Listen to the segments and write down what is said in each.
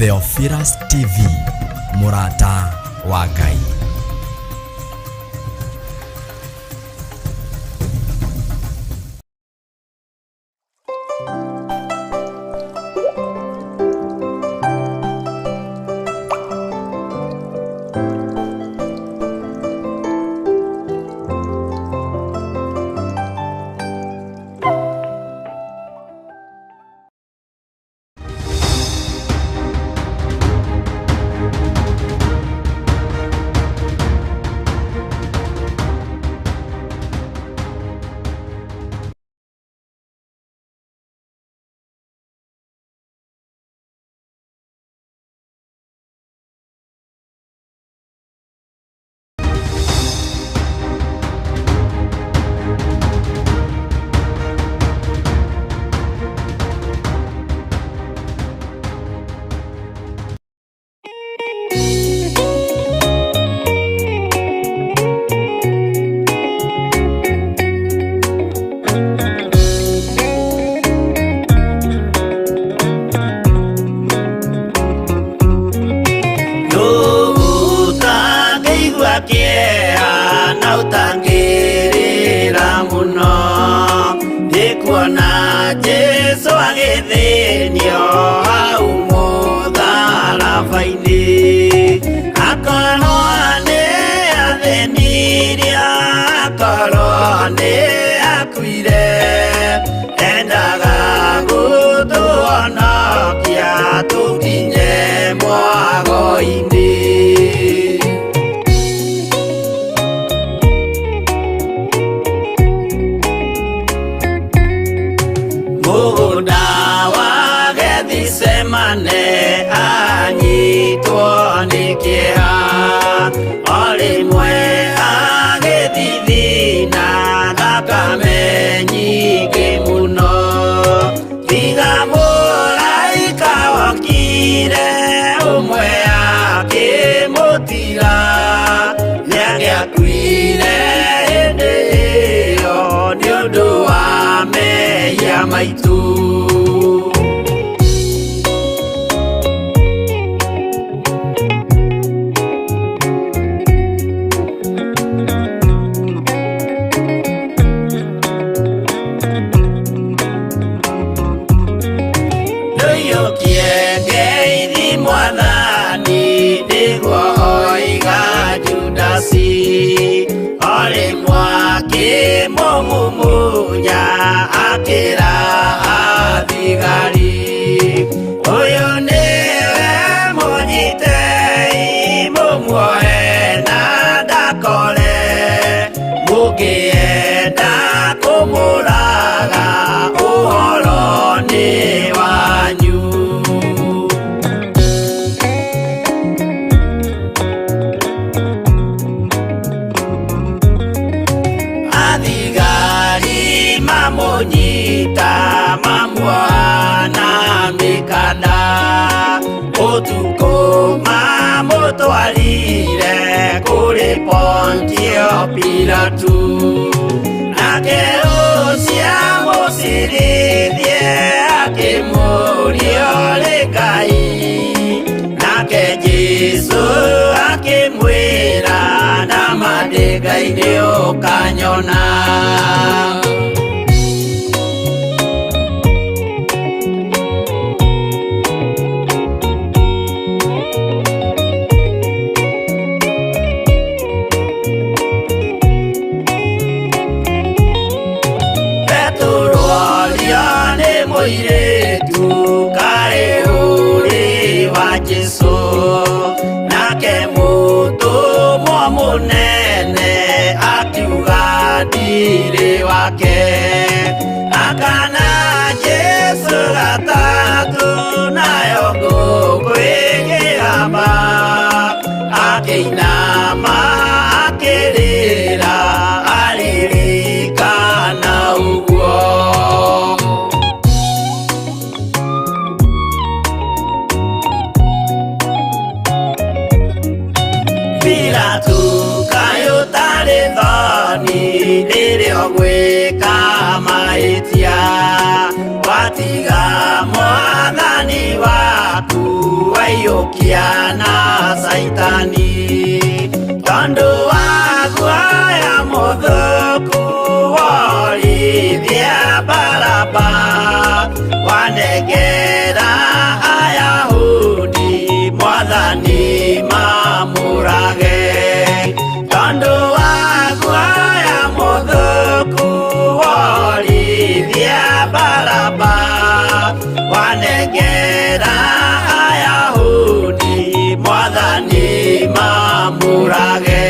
Theophilus TV, mũrata wa Ngai. Ũtangĩigua kĩeha na ũtangĩrĩra mũno nĩ kuona Jesũ agĩthĩnio hau mũtharaba-inĩ. Akorwo nĩ athĩnirie, akorwo nĩ akuire, endaga gũtũhonokia tũkinye mwago-inĩ. Mũgũnda wa Gethisemane anyitwo nĩ kĩeha, o rĩmwe agĩthithina thakame nyingĩ mũno. Tiga mũraika wokire ũmwe akĩmũtiga, nĩangĩakuire hĩndĩ ĩyo nĩ ũndũ wa mehia maitũ. Ndũiyũkie ngeithi mwathani nĩguo oiga Judasi, o rĩmwe akĩmũmumunya akĩra athigari, ũyũ nĩwe mũnyitei mũmuoe na ndakore, mũngĩenda kũmũraga ũhoro nĩ wanyu. Athigari mamũnyita mamuoha na mĩkanda, ũtukũ mamũtwarire kũrĩ Pontio Pilatu. Nake ũcio amũcirithie akĩmũũria ũrĩ Ngai, nake Jesũ akĩmwĩra nama ndĩ Ngai nĩũkanyona. Petero orio nĩ mũirĩtu kaĩ ũrĩ wa Jesũ, nake mũtũmwo mũnene akiuga ndirĩ wake. Akana Jesũ gatatũ nayo ngũkũ ĩkĩgamba, akĩinama akĩrĩra aririkana ũguo. Pilatu kaĩ ũtarĩ thoni rĩrĩa ũgwĩka mahĩtia, watiga mwathani waku Twaiyũkia na Caitani tondũ wa guoya mũthũku worithia Baraba wanengera Ayahudi Mwathani mamũrage tondũ wa guoya mũthũku worithia Baraba wanengera Ayahudi Mwathani mamũrage.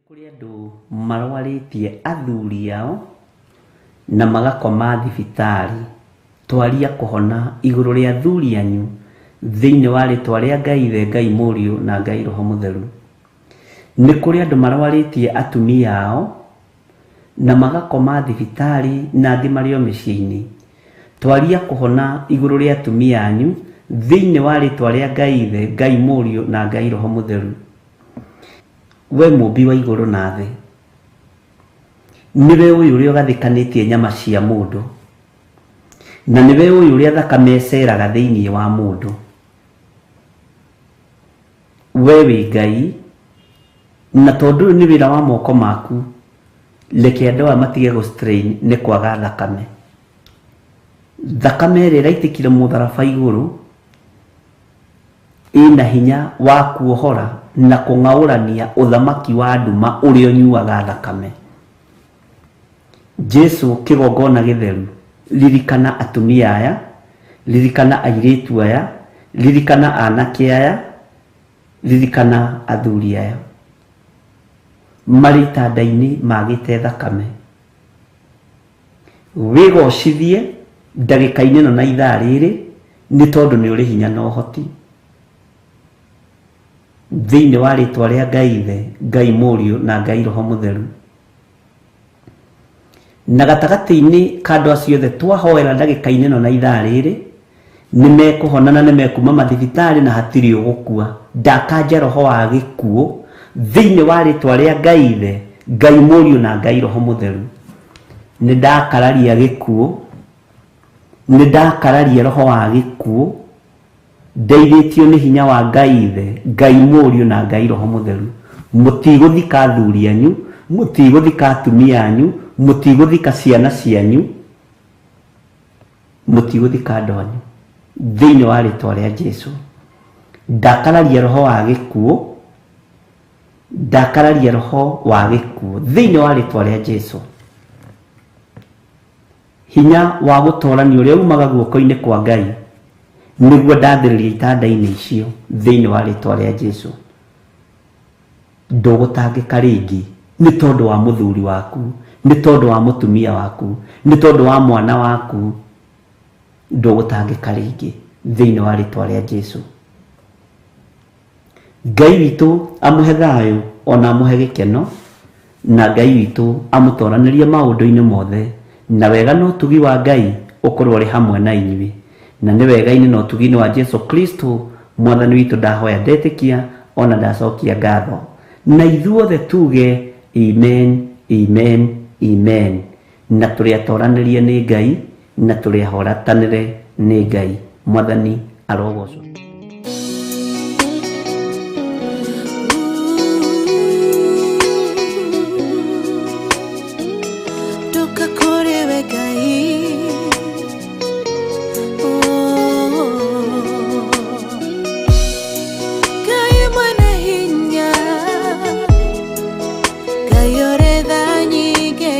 Kũrĩ andũ marwarĩtie athuri ao na magakoma thibitarĩ. Twaria kũhona igũrũ rĩa athuri anyu thĩinĩ wa rĩtwa rĩa Ngai Ithe, Ngai Mũriũ na Ngai Roho Mũtheru. Nĩ kũrĩ andũ marwarĩtie atumia ao na magakoma thibitarĩ na angĩ marĩ o mĩciĩ-inĩ. Twaria kũhona igũrũ rĩa atumia anyu thĩinĩ wa rĩtwa rĩa Ngai Ithe, Ngai Mũriũ na Ngai Roho Mũtheru. We mũmbi wa igũrũ na thĩ, nĩwe ũyũ ũrĩa ũgathĩkanĩtie nyama cia mũndũ, na nĩwe ũyũ ũrĩa thakame ĩceraga thĩinĩ wa mũndũ. We wĩ Ngai, na tondũ ũyũ nĩ wĩra wa moko maku, reke andũ aya matige gũ strain nĩ kwaga thakame. Thakame ĩrĩa ĩraitĩkire mũtharaba igũrũ ĩna hinya wa kuohora na kũng'aũrania ũthamaki wa nduma ũrĩa ũnyuaga thakame. Jesu kĩgongona gĩtheru, ririkana atumia aya, ririkana airĩtu aya, ririkana anake aya, ririkana athuri aya marĩ itanda-inĩ magĩte thakame. Wĩgocithie ndagĩka-inĩ ĩno na ithaa rĩrĩ nĩ tondũ nĩ ũrĩ hinya na ũhoti. Thĩinĩ wa rĩtwa rĩa Ngai Ithe, Ngai Mũriũ na Ngai Roho Mũtheru. Na gatagatĩ-inĩ ka andũ acio othe twahoera ndagĩka-inĩ ĩno na ithaa rĩrĩ, nĩ mekũhona na nĩ mekuma mathibitarĩ na hatirĩ ũgũkua. Ndakanja roho wa gĩkuũ thĩinĩ wa rĩtwa rĩa Ngai Ithe, Ngai Mũriũ na Ngai Roho Mũtheru. Nĩ ndakararia gĩkuũ, nĩ ndakararia roho wa gĩkuũ, ndeithĩtio nĩ hinya wa Ngai Ithe, Ngai Mũriũ na Ngai Roho Mũtheru. Mũtigũthika athuri anyu, mũtigũthika atumia anyu, mũtigũthika ciana cianyu, mũtigũthika andũ anyu thĩinĩ wa rĩtwa rĩa Jesu. Ndakararia roho wa gĩkuũ, ndakararia roho wa gĩkuũ thĩinĩ wa rĩtwa rĩa Jesu. Hinya wa gũtorania ũrĩa umaga guoko-inĩ kwa Ngai nĩguo ndathĩrĩria itanda-inĩ icio thĩinĩ wa rĩtwa rĩa Jesu. Ndũgũtangĩka rĩngĩ nĩ tondũ wa mũthuri waku, nĩ tondũ wa mũtumia waku, nĩ tondũ wa mwana waku. Ndũgũtangĩka rĩngĩ thĩinĩ wa rĩtwa rĩa Jesu. Ngai witũ amũhe thayũ ona amũhe gĩkeno, na Ngai witũ amũtoranĩrie maũndũ-inĩ mothe, na wega na ũtugi wa Ngai ũkorwo ũrĩ hamwe na inyuĩ. Na nĩ wega-inĩ na ũtugi-inĩ wa Jesu Kristo Mwathani witũ ndahoya ndetĩkia ona ndacokia ngatho. Na ithuothe tuge amen, amen, amen. Na tũrĩ atoranĩrie nĩ Ngai, na tũrĩ ahoratanĩre nĩ Ngai. Mwathani arogocwo. Ndoka kũrĩ we Ngai. Oh. Ngai mwene hinya, Ngai ũrĩ tha nyingĩ,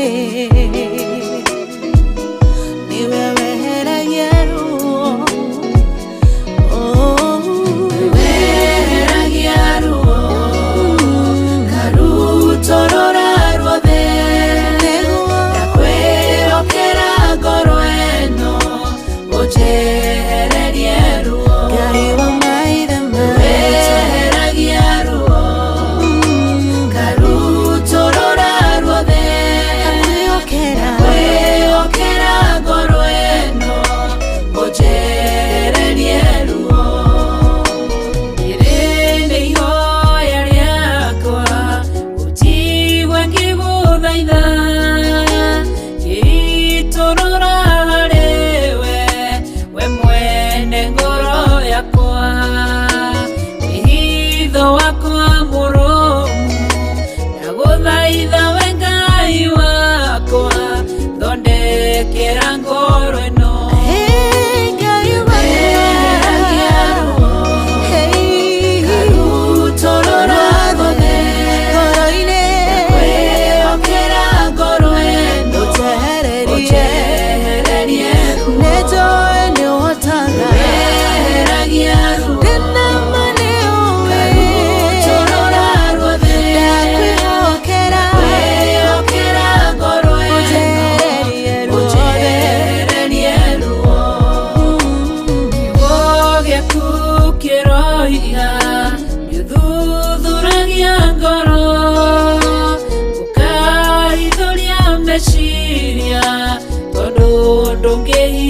nĩwe weheragia ruo. Oh.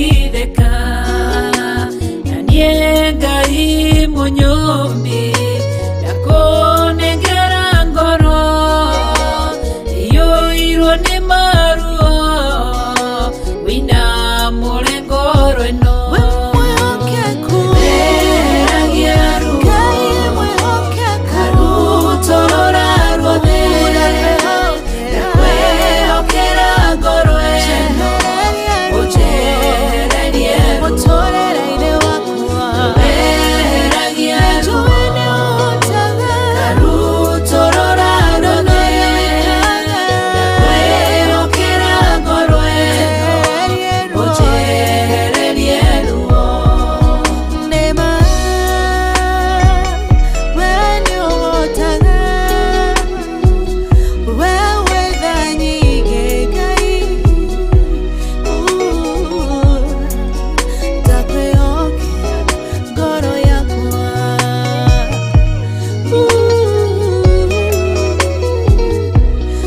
Ndũngĩhithĩka na niĩ Ngai mũnyũmbi ndakũnengera ngoro iyũirwo nĩ maruo wĩna mũrengoro ĩno. We mwĩhokeku, Weheragia ruo Ngai mwĩhokeku, Karutorora ruothe ndakwĩhokera ngoro ĩno ũnjehererie ruo. Mũtũrĩre-inĩ wakwa Weheragia ruo njũĩ nĩ ũhotaga, Karutorora ruothe ndakwĩhokera ngoro ĩno ũnjehererie ruo. Nĩma we nĩ ũhotaga, we wĩ tha nyingĩ Ngai, ndakwĩhokera ngoro yakwa,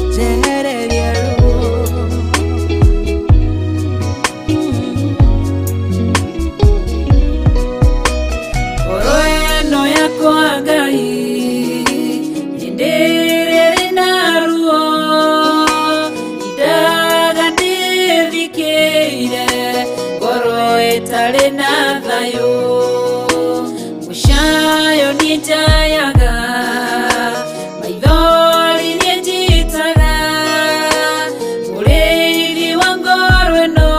njehereria ruo. Ngoro ĩno yakwa Ngai hĩndĩ ĩrĩa ĩrĩ na ruo indaga ndĩthikĩire ngoro ĩtarĩ na thayũ mũcayo niĩ njayaga maithori niĩ njitaga mũrĩithi wa ngoro ĩno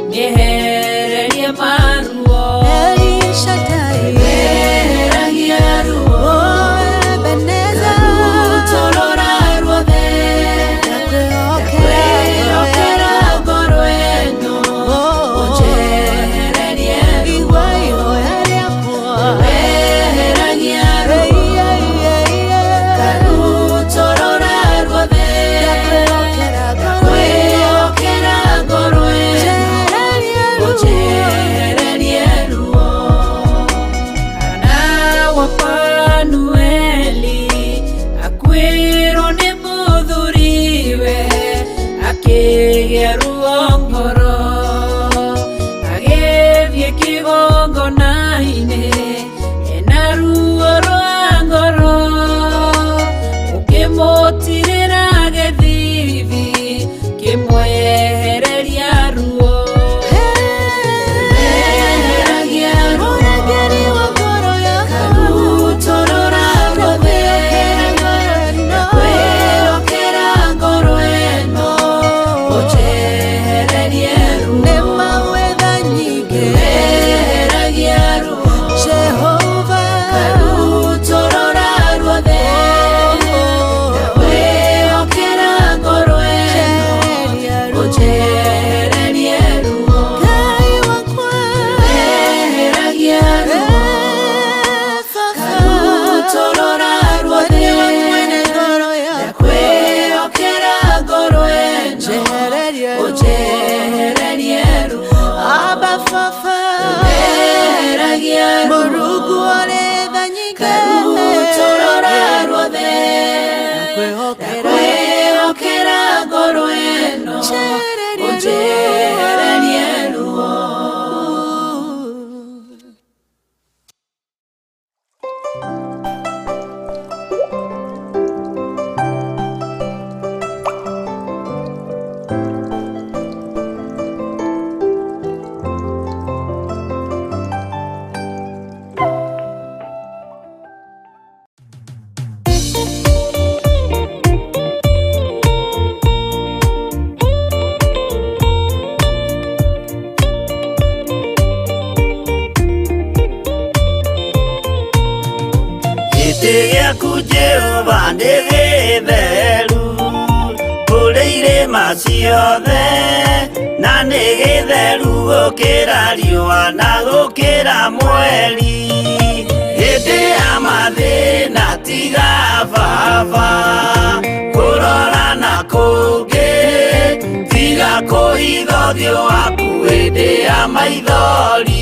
mĩehererie maruo. El Shaddai, Weheragia ruo oh Ebenezer, karutorora ruothe ndakwĩhokera ngoro ĩno ũnjehererie ruo. Igua ihoya rĩakwa, Weheragia ruo karutorora ruothe ndakwĩhokera ngoro ĩno ũnjehererie ruo. Hana wa Fanueli akuĩrwo nĩ mũthuriwe akĩgĩa ruo ngoro agĩthiĩ kĩgongona-inĩ ena ruo rwa ngoro ũkĩmũtirĩra gĩthithi kĩmwehereria ruo. Weheragia ruo Mũrangĩri wa ngoro yakwa, karutorora ruothe ndakwĩhokera ngoro ĩno ũnjehererie ruo. Nĩma wĩ tha nyingĩ, Weheragia ruo Jehova, karutorora ruothe ndakwĩhokera ngoro ĩno njehereria ruo. ũnjehererie ruo. Ngai wakwa, Weheragia ruo karutorora ruothe nĩwe mwene ngoro yakwa, ndakwĩhokera ngoro ĩno njehereria ruo. ũnjehererie ruo. Abba Fafa, Weheragia ruo Mũrungu ũrĩ tha nyingĩ, karutorora ruothe ndakwĩhokera ndakwĩhokera ngoro ĩno Njehereria ruo. ũnjehererie ruo. Gĩtĩ gĩaku Jehova nĩ gĩtheru kũrĩ irĩma ciothe na nĩ gĩtheru gũkĩra riũa na gũkĩra mweri hĩndĩ ya mathĩna tiga baba kũrora na kũngĩ tiga kũhitha ũthiũ waku hĩndĩ ya maithori.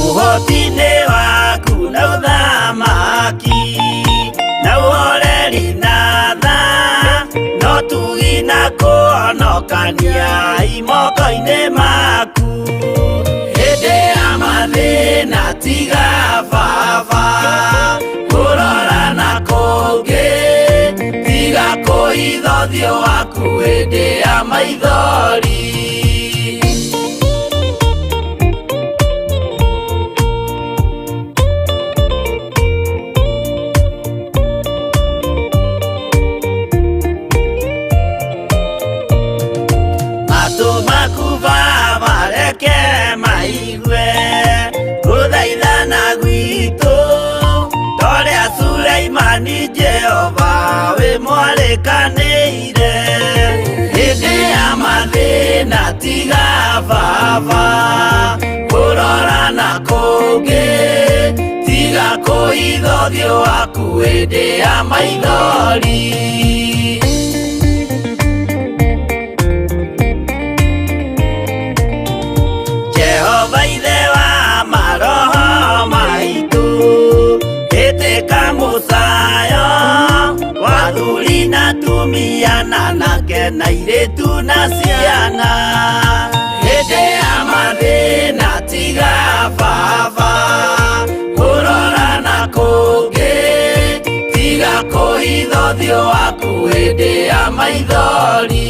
Ũhoti-inĩ waku na ũthamaki na ũhoreri na kũhonokania moko-inĩ maku. Hĩndĩ ya mathĩna tiga baba kũrora na kũngĩ, tiga kũhitha ũthiũ waku hĩndĩ ya maithori. Matũ maku baba reke maigue gũthaithana gwitũ, torĩa Suleimani Jehova wĩ mwarĩkanĩire. Hĩndĩ ya mathĩna tiga baba kũrora na kũngĩ, tiga kũhitha ũthiũ waku hĩndĩ ya maithori. Jehova ithe wa maroho maitũ, ĩtĩka mũcayo wa athuri na atumia na anake na airĩtu na ciana. Hĩndĩ ya mathĩna tiga baba kũrora na kũngĩ, tiga kũhitha ũthiũ waku hĩndĩ ya maithori.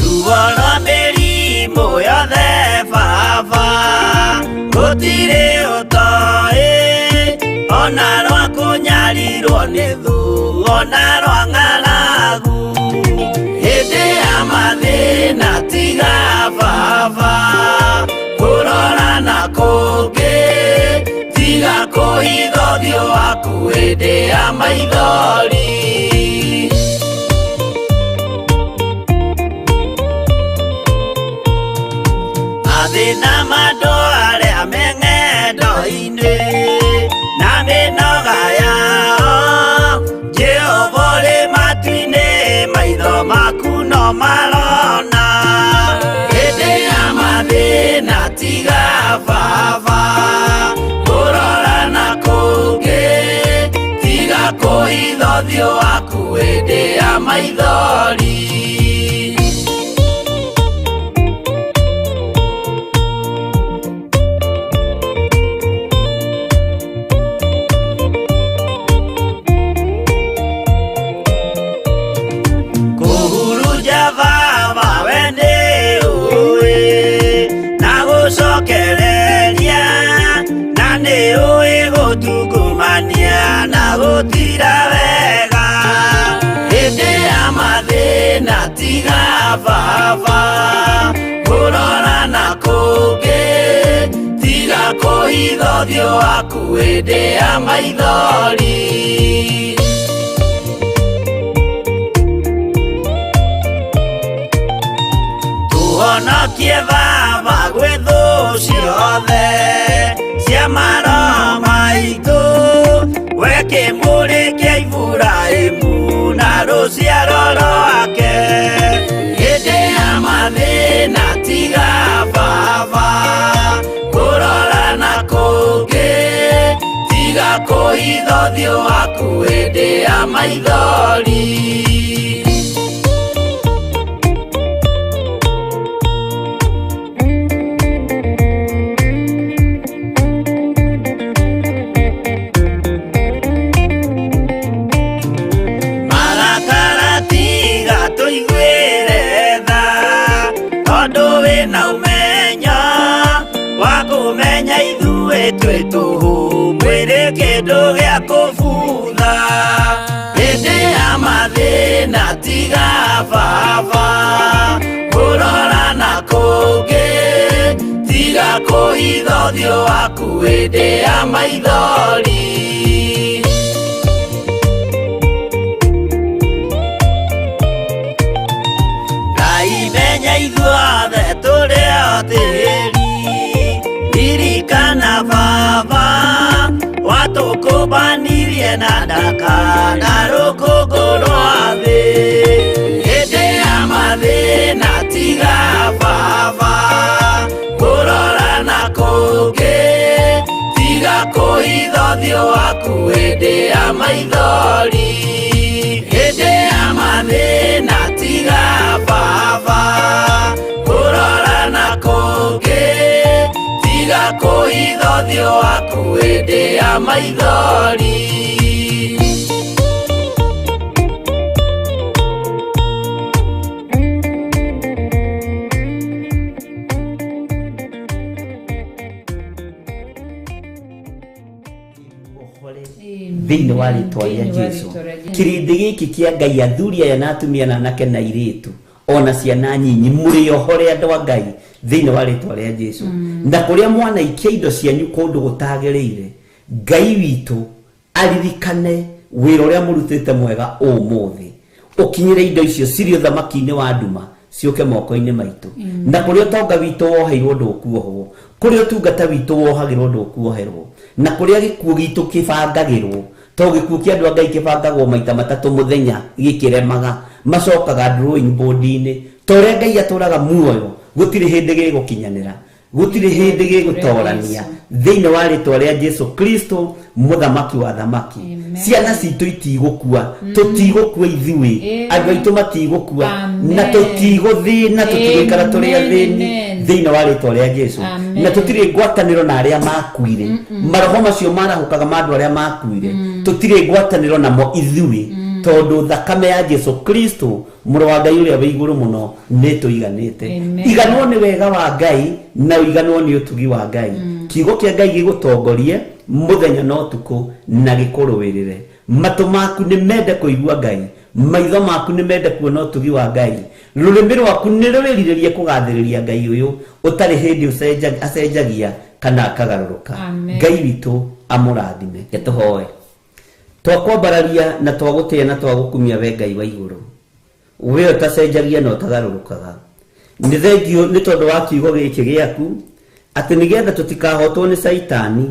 Ruo rwa mĩrimũ yothe baba gũtirĩ ũtoĩ, ona rwa kũnyarirwo nĩ thũ, ona rwa ng'aragu. Hĩndĩ ya mathĩna tiga baba kũrora na kũngĩ, tiga kũhitha ũthiũ waku hĩndĩ ya maithori. Mathĩna ma andũ arĩa me ng'endo-inĩ na mĩnoga yao, Jehova ũrĩ matu-inĩ, maitho maku no marona. Hĩndĩ ya mathĩna tiga baba kũrora na kũngĩ, tiga kũhitha ũthiũ waku hĩndĩ ya maithori. Kũhurunja baba we nĩ ũĩ na gũcokereria, na nĩ ũĩ gũtungumania na gũtira wega. Hĩndĩ ya mathĩna tiga baba kũrora na kũngĩ, tiga kũhitha ũthiũ waku hĩndĩ ya maithori. Tũhonokie baba gwĩ thũ ciothe cia maroho maitũ, we kĩmũrĩ kĩa Iburahĩmu na rũciaro rwake. Hĩndĩ ya mathĩna tiga baba kũrora na kũngĩ, tiga kũhitha ũthiũ waku hĩndĩ ya maithori. Marakara tiga tũiguĩre tha, tondũ wĩna ũmenyo wa kũmenya ithuĩ twĩ tũhũ, mwĩrĩ kĩndũ gĩa kũbutha. Hĩndĩ ya mathĩna tiga baba kũrora na kũngĩ, tiga kũhitha ũthiũ waku hĩndĩ ya maithori. Ngai menya ithuothe tũrĩ o tĩri, ririkana baba watũkũmbanirie na ndaka na rũkũngũ rwa thĩ. Hĩndĩ ya mathĩna tiga baba Kũhitha ũthiũ waku hĩndĩ ya maithori, hĩndĩ ya mathĩna tiga Baba kũrora na kũngĩ, tiga kũhitha ũthiũ waku hĩndĩ ya maithori. Thĩinĩ wa rĩtwa rĩa Jesu, kĩrĩndĩ gĩkĩ kĩa Ngai, athuri aya na atumia na anake na airĩtu ona ciana nyinyi, mũrĩ ohore andũ a Ngai thĩinĩ wa rĩtwa rĩa Jesu. Na kũrĩa mwanaikia indo cianyu kũndũ gũtagĩrĩire, Ngai witũ aririkane wĩra ũrĩa mũrutĩte mwega ũmũthĩ, ũkinyĩre indo icio cirĩ ũthamaki-inĩ wa nduma ciũke moko-inĩ maitũ. Na kũrĩa ũtonga witũ woheirwo ndũkuohwo, kũrĩa ũtungata witũ wohagĩrwo ndũkuoherwo, na kũrĩa gĩkuũ gitũ kĩbangagĩrwo, to gĩkuũ kĩa andũ a Ngai kĩbangagwo maita matatũ mũthenya gĩkĩremaga, macokaga drawing board-inĩ. Ta ũrĩa Ngai atũraga muoyo, gũtirĩ hĩndĩ gĩgũkinyanĩra, gũtirĩ hĩndĩ gĩgũtorania thĩinĩ wa rĩtwa rĩa Jesu Kristo mũthamaki wa thamaki. Ciana citũ itigũkua, tũtigũkua ithuĩ, andũ aitũ matigũkua, na tũtigũthĩna, tũtigũikara tũrĩ athĩni thĩinĩ wa rĩtwa rĩa Jesu. Na tũtirĩ ngwatanĩro na arĩa makuire, maroho macio marahũkaga ma andũ arĩa makuire, tũtirĩ ngwatanĩro namo ithuĩ, tondũ thakame ya Jesu Kristo mũrũ wa Ngai ũrĩa wĩ igũrũ mũno nĩ tũiganĩte. Iganwo nĩ wega wa Ngai na ũiganwo nĩ ũtugi wa Ngai. Kiugo kĩa Ngai gĩgũtongorie mũthenya na ũtukũ na gĩkũrũĩrĩre. Matũ maku nĩ mende kũigua Ngai, maitho maku nĩ mende kuona ũtugi wa Ngai, rũrĩmĩ rwaku nĩ rwĩrirĩrie kũgathĩrĩria Ngai ũyũ ũtarĩ hĩndĩ acenjagia kana akagarũrũka. Ngai witũ amũrathime. Tũhoe. Twakwambararia na twagũtĩĩa na twagũkumia we Ngai wa igũrũ, we ũtacenjagia na ũtagarũrũkaga. Nĩ thengio nĩ tondũ wa kiugo gĩkĩ gĩaku, atĩ nĩgetha tũtikahotwo nĩ Caitani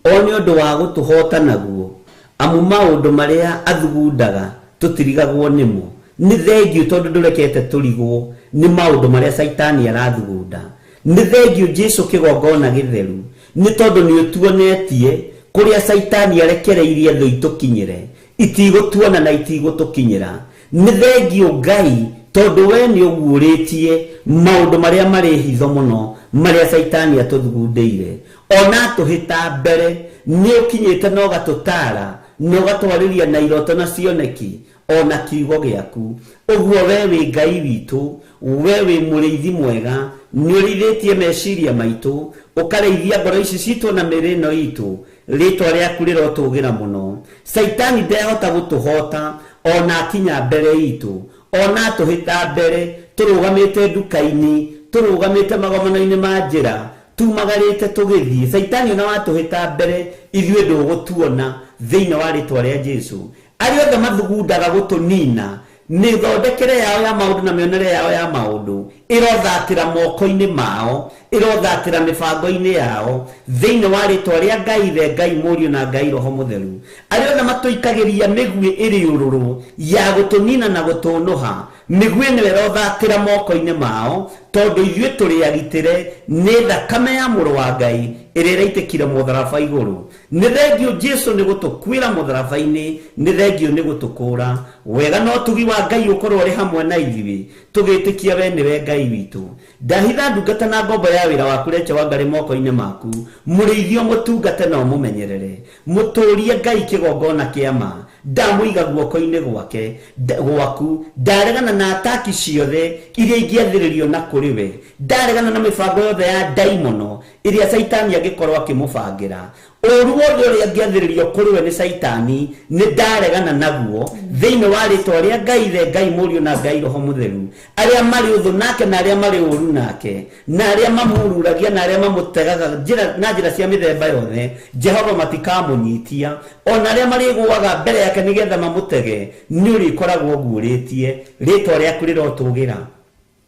o nĩ ũndũ wa gũtũhota naguo, amu maũndũ marĩa athugundaga tũtirigagwo nĩmo. Nĩ thengio tondũ ndũrekete tũrigwo nĩ maũndũ marĩa Caitani arathugunda. Nĩ thengio Jesu kĩgongona gĩtheru, nĩ tondũ nĩ ũtuonetie kũrĩa Caitani arekereirie thũ itũkinyĩre, itigũtuona na itigũtũkinyĩra. Nĩ thengio Ngai tondũ we nĩ ũguũrĩtie maũndũ marĩa marĩ hitho mũno marĩa Caitani atũthugundĩire. Ona atũhĩta mbere nĩ ũkinyĩte na ũgatũtaara na ũgatwarĩria na iroto na cioneki ona kiugo gĩaku. Ũguo we wĩ Ngai witũ, we wĩ mũrĩithi mwega, nĩ ũrĩithĩtie meciria maitũ, ũkarĩithia ngoro ici citũ na mĩĩrĩ ĩno itũ. Rĩtwa rĩaku rĩrotũgĩra mũno. Caitani ndehota gũtũhota ona akinya mbere itũ, ona atũhĩta mbere, tũrũgamĩte nduka-inĩ, tũrũgamĩte magomano-inĩ ma njĩra, tumagarĩte tũgĩthiĩ. Caitani ona watũhĩta mbere, ithuĩ ndũgũtuona thĩinĩ wa rĩtwa rĩa Jesu. Arĩa othe mathugundaga gũtũnina, mĩthondekere yao ya maũndũ na mĩonere yao ya maũndũ ĩrothatĩra moko-inĩ mao, ĩrothatĩra mĩbango-inĩ yao thĩinĩ wa rĩtwa rĩa Ngai Ithe, Ngai Mũriũ na Ngai Roho Mũtheru. Arĩa othe matũikagĩria mĩguĩ ĩrĩ ũrũrũ ya gũtũnina na gũtũnũha, mĩguĩ nĩyo ĩrothatĩra moko-inĩ mao, tondũ ithuĩ tũrĩ agitĩre nĩ thakame ya mũrũ wa Ngai ĩrĩa ĩraitĩkire mũtharaba igũrũ. Nĩ thengio Jesu nĩ gũtũkuĩra mũtharaba-inĩ, nĩ thengio nĩ gũtũkũra. Wega na ũtugi wa Ngai ũkorwo ũrĩ hamwe na ithuĩ, tũgĩtĩkia we nĩwe Ngai witũ. Ndahitha ndungata na ngombo ya wĩra waku Rachel Wangari moko-inĩ maku, mũrĩithio mũtungate na ũmũmenyerere, mũtũrie Ngai kĩgongona kĩa ma. Ndamũiga guoko-inĩ gwake gwaku, ndaregana na ataki ciothe iria ingĩathĩrĩrio na kũrĩ we, ndaregana na mĩbango yothe ya ndaimono ĩrĩa Caitani angĩkorwo akĩmũbangĩra. Ũru wothe ũrĩa angĩathĩrĩrio kũrĩ we nĩ Caitani, nĩ ndaregana naguo thĩinĩ wa rĩtwa rĩa Ngai Ithe, Ngai Mũriũ na Ngai Roho Mũtheru. Arĩa marĩ ũthũ nake na arĩa marĩ ũru nake, na arĩa mamururagia na arĩa mamũtegaga na njĩra cia mĩthemba yothe, Jehova matikamũnyitia. Ona arĩa marĩgũaga mbere yake nĩgetha mamũtege, nĩ ũrĩkoragwo ũguũrĩtie. Rĩtwa rĩaku rĩrotũgĩra.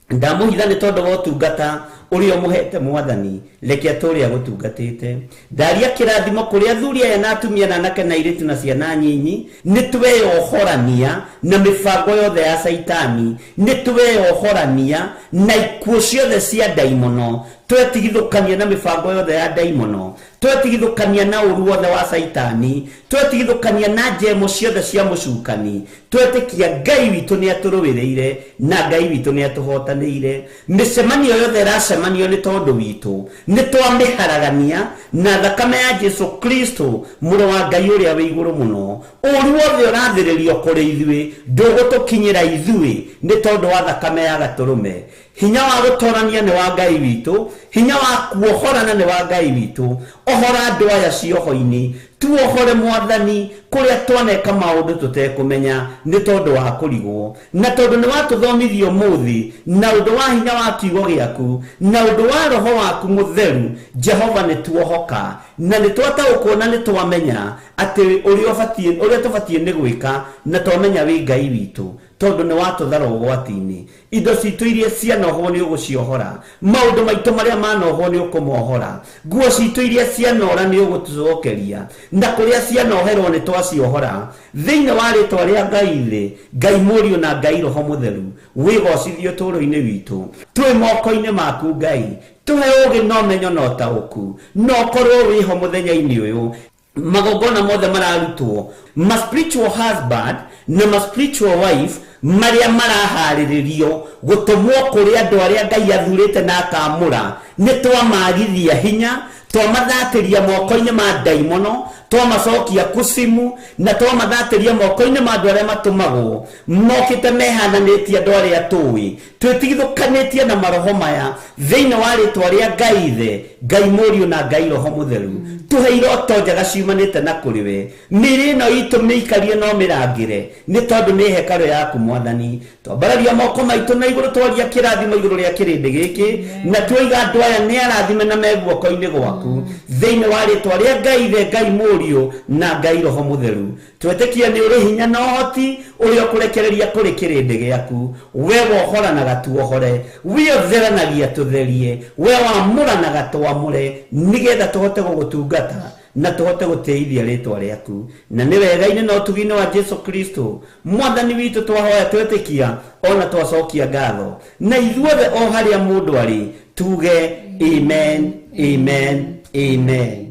Ndamũhitha nĩ tondũ wa ũtungata Ũrĩa ũmũhete Mwathani, reke atũũre agũtungatĩte. Ndaria kĩrathimo kũrĩ athuri aya na atumia na anake na airĩtu na ciana nyinyi. Nĩ tweyohorania na mĩbango yothe ya Caitani, nĩ tweyohorania na ikuũ ciothe cia ndaimono, twetigithũkania na mĩbango yothe ya ndaimono, twetigithũkania na ũru wothe wa Caitani, twetigithũkania na njemo ciothe cia mũcukani. Twetĩkia Ngai witũ nĩ atũrũĩrĩire na Ngai witũ nĩ atũhotanĩire. Mĩcemanio yothe ĩracemanio nĩ tondũ witũ nĩ twamĩharagania na thakame ya Jesu Kristo, mũrũ wa Ngai ũrĩa wĩ igũrũ mũno. Ũru wothe ũrathĩrĩrio kũrĩ ithuĩ ndũgũtũkinyĩra ithuĩ nĩ tondũ wa thakame ya Gatũrũme. Hinya wa gũtorania nĩ wa Ngai witũ, hinya wa kuohorana nĩ wa Ngai witũ. Ohora andũ aya cioho-inĩ, tuohore Mwathani kũrĩa twaneka maũndũ tũtekũmenya nĩ tondũ wa kũrigwo, na tondũ nĩ watũthomithia ũmũthĩ na ũndũ wa hinya wa kiugo gĩaku na ũndũ wa Roho waku Mũtheru. Jehova, nĩ tuohoka na nĩ twataũkwo na nĩ twamenya atĩ ũrĩa tũbatiĩ nĩ gwĩka, na twamenya wĩ Ngai witũ tondũ nĩ watũthara ũgwati-inĩ. Indo citũ iria cianohwo nĩ ũgũciohora, maũndũ maitũ marĩa manohwo nĩ ũkũmohora, nguo citũ iria cianora nĩ ũgũtũcokeria, na kũrĩa cianoherwo nĩ twaciohora. Thĩinĩ wa rĩtwa rĩa Ngai Ithe, Ngai Mũriũ na Ngai Roho Mũtheru, wĩgocithio ũtũũro-inĩ witũ. Twĩ moko-inĩ maku Ngai, tũhe ũũgĩ na ũmenyo na ũtaũku, na ũkorwo wĩho mũthenya-inĩ ũyũ. Magongona mothe mararutwo, ma spiritual husband na ma spiritual wife marĩa maraharĩrĩrio gũtũmwo kũrĩ andũ arĩa Ngai athurĩte na akamũra, nĩ twamagithia hinya, twamathatĩria moko-inĩ ma ndaimono, twamacokia kucimu, na twamathatĩria moko-inĩ ma andũ arĩa matũmagwo mokĩte mehananĩtie andũ arĩa tũĩ. Twĩtigithũkanĩtie na maroho maya thĩinĩ wa rĩtwa rĩa Ngai Ithe, Ngai Mũriũ na Ngai Roho Mũtheru. Tũhe iroto njega ciumanĩte na kũrĩ we. Mĩĩrĩ ĩno itũ mĩikarie no mĩrangĩre, nĩ tondũ nĩ hekarũ yaku Mwathani. Twambararia moko maitũ na igũrũ, twaria kĩrathimo igũrũ rĩa kĩrĩndĩ gĩkĩ, na twoiga andũ aya nĩ arathime na me guoko-inĩ gwaku thĩinĩ wa rĩtwa rĩa Ngai Ithe, Ngai Mũriũ na Ngai Roho Mũtheru. Twetĩkia nĩ ũrĩ hinya na ũhoti ũrĩa ũkũrekereria kũrĩ kĩrĩndĩ gĩaku. We wohoranaga tuohore, we ũtheranagia tũtherie, we wamũranaga twamũre, nĩgetha tũhote gũgũtungata na tũhote gũtĩithia rĩtwa rĩaku. Na nĩ wega-inĩ na ũtugi-inĩ wa Jesu Kristo Mwathani witũ twahoya twetĩkia ona twacokia ngatho, na ithuothe o harĩa mũndũ arĩ tuge amen, amen, amen.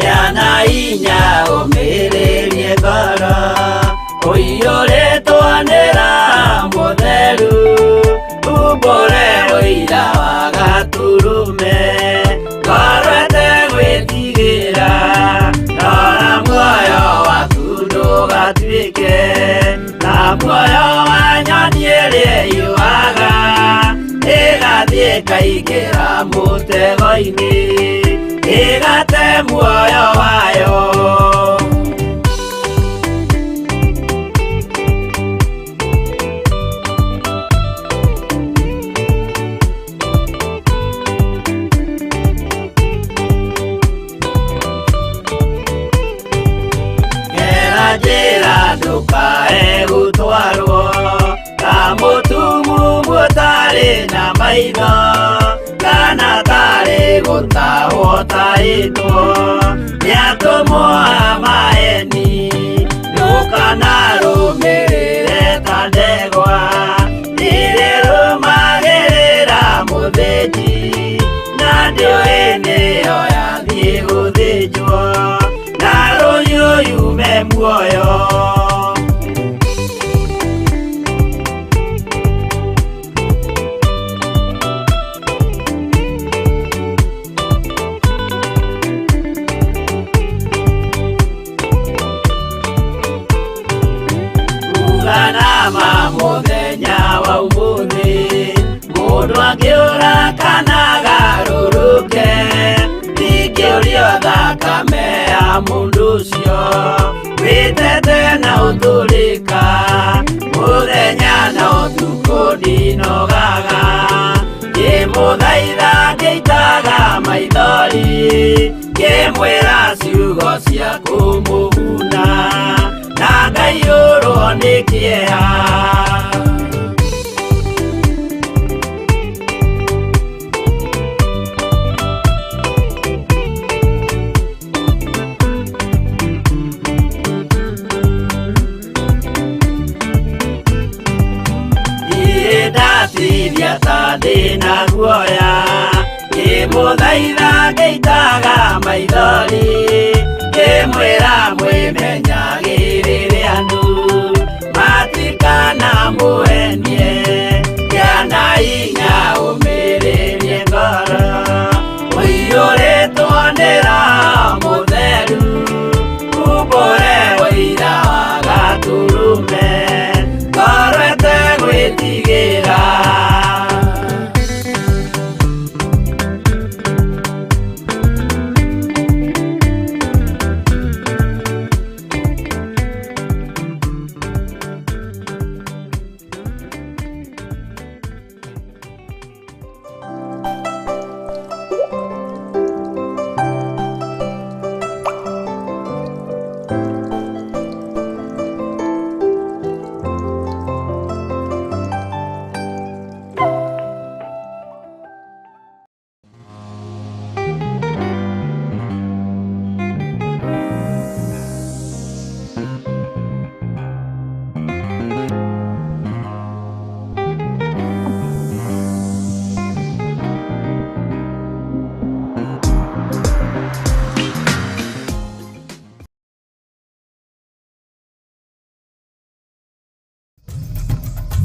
Yana inya ũmĩrĩrie ngoro ũiyũrĩtwo nĩ Roho Mũtheru, umbũre ũira wa Gatũrũme, ngoro ĩtegwĩtigĩra, rora muoyo waku ndũgatuĩke ta muoyo wa nyoni ĩrĩa ĩyũaga ĩgathiĩ ĩkaingĩra mũtego-inĩ, ĩgate muoyo wayo. Gera njĩra ndũkae gũtwarwo ta mũtumumu ũtarĩ na maitho, kana tarĩ gũtahwo tahĩtwo nĩ atũmwo a maeni. Ndũkanarũmĩrĩre ta ndegwa ĩrĩrũmagĩrĩra mũthĩnji, na ndĩũĩ nĩyo yathiĩ gũthĩnjwo, na rũhiũ yume muoyo. Uganama mũthenya wa ũmũthĩ, mũndũ angĩũra kana agarũrũke, ndingĩũrio thakame ya mũndũ ũcio wĩtete na ũtũrĩka, mũthenya na ũtukũ ndinogaga. ciugo cia kũmũguna na ngaiyũrwo nĩ kĩeha. Ndaciria ta ndĩna guoya ngĩmũthaitha ngĩitaga maithori ngĩmwĩra mwĩmenyagĩrĩre andũ matikanamũhenie kĩana hinya ũmĩrĩrie ngoro ũiyũrĩtwo nĩ Roho Mũtheru umbũre ũira wa Gatũrũme ngoro ĩtegwĩtigĩra.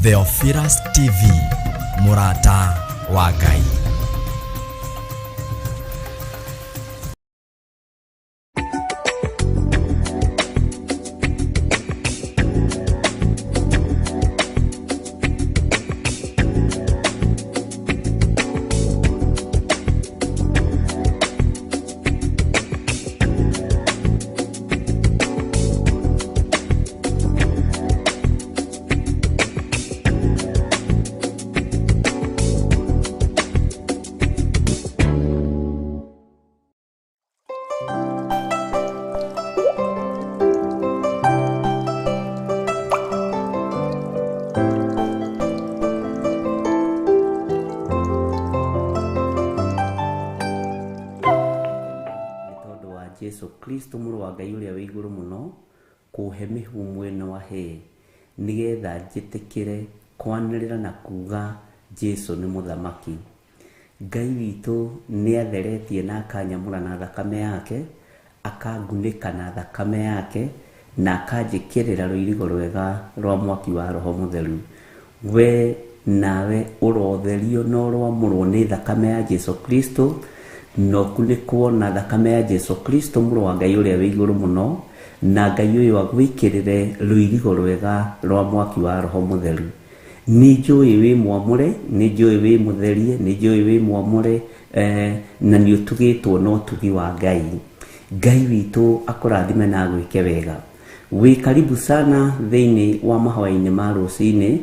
Theophilus TV, Mũrata wa Ngai. Jesu Kristo mũrũ wa Ngai ũrĩa wĩ igũrũ mũno kũhe mĩhũmũ ĩno ahe nĩgetha njĩtĩkĩre kwanĩrĩra na kuga Jesu nĩ mũthamaki. Ngai witũ nĩ atheretie na akanyamũra na thakame yake, akangunĩka na thakame yake, na akanjĩkĩrĩra rũirigo rwega rwa mwaki wa Roho Mũtheru. We nawe ũrotherio na ũroamũrwo nĩ thakame ya Jesu Kristo na ũkunĩkwo na thakame ya Jesu Kristo mũrũ wa Ngai ũrĩa wĩ igũrũ mũno, na Ngai ũyũ agwĩkĩrĩre rũirigo rwega rwa mwaki wa Roho Mũtheru. Nĩ njũĩ wĩ mwamũre, nĩ njũĩ wĩ mũtherie, nĩ njũĩ wĩ mwamũre, na nĩ ũtugĩtwo na ũtugi wa Ngai. Ngai witũ akũrathime na agwĩke wega. Wĩ karibu sana thĩinĩ wa mahoya-inĩ ma rũcinĩ,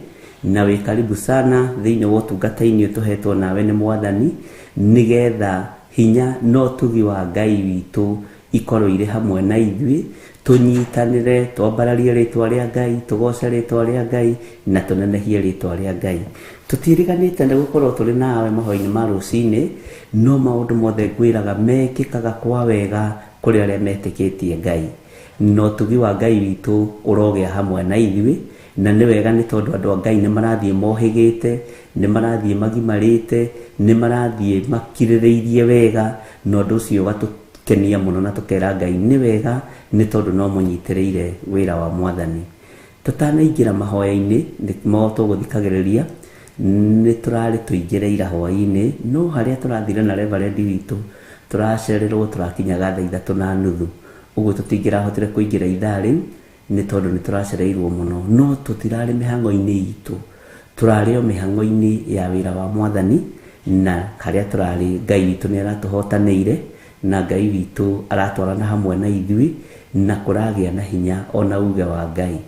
na wĩ karibu sana thĩinĩ wa ũtungata-inĩ ũtũhetwo nawe nĩ Mwathani, nĩgetha hinya na ũtugi wa Ngai witũ ikorwo irĩ hamwe na ithuĩ, tũnyitanĩre, twambararie rĩtwa rĩa Ngai, tũgoce rĩtwa rĩa Ngai, na tũnenehie rĩtwa rĩa Ngai. Tũtiriganĩte nĩ gũkorwo tũrĩ nawe mahoya-inĩ ma rũcinĩ, no maũndũ mothe ngwĩraga mekĩkaga kwa wega kũrĩ arĩa metĩkĩtie Ngai. Na ũtugi wa Ngai witũ ũrogĩa hamwe na ithuĩ, na nĩ wega nĩ tondũ andũ a Ngai nĩ marathiĩ mohĩgĩte, nĩ marathiĩ magimarĩte, nĩ marathiĩ makirĩrĩirie wega, na ũndũ ũcio ũgatũkenia mũno na tũkera Ngai nĩ wega nĩ tondũ no mũnyitĩrĩire wĩra wa Mwathani. Tũtanaingĩra mahoya-inĩ nĩmo tũgũthikagĩrĩria, nĩ tũrarĩ tũingĩre ira hwaĩ-inĩ, no harĩa tũrathire na reverend witũ tũracererwo tũrakinyaga thaa 3:30, ũguo tũtingĩrahotire kũingĩra ithaa rĩu nĩ tondũ nĩ tũracereirwo mũno, no tũtirarĩ mĩhang'o-inĩ itũ, tũrarĩ o mĩhang'o-inĩ ya wĩra wa Mwathani, na harĩa tũrarĩ Ngai witũ nĩ aratũhotanĩire, na Ngai witũ aratwarana hamwe na ithuĩ, na kũragĩa na hinya ona uge wa Ngai.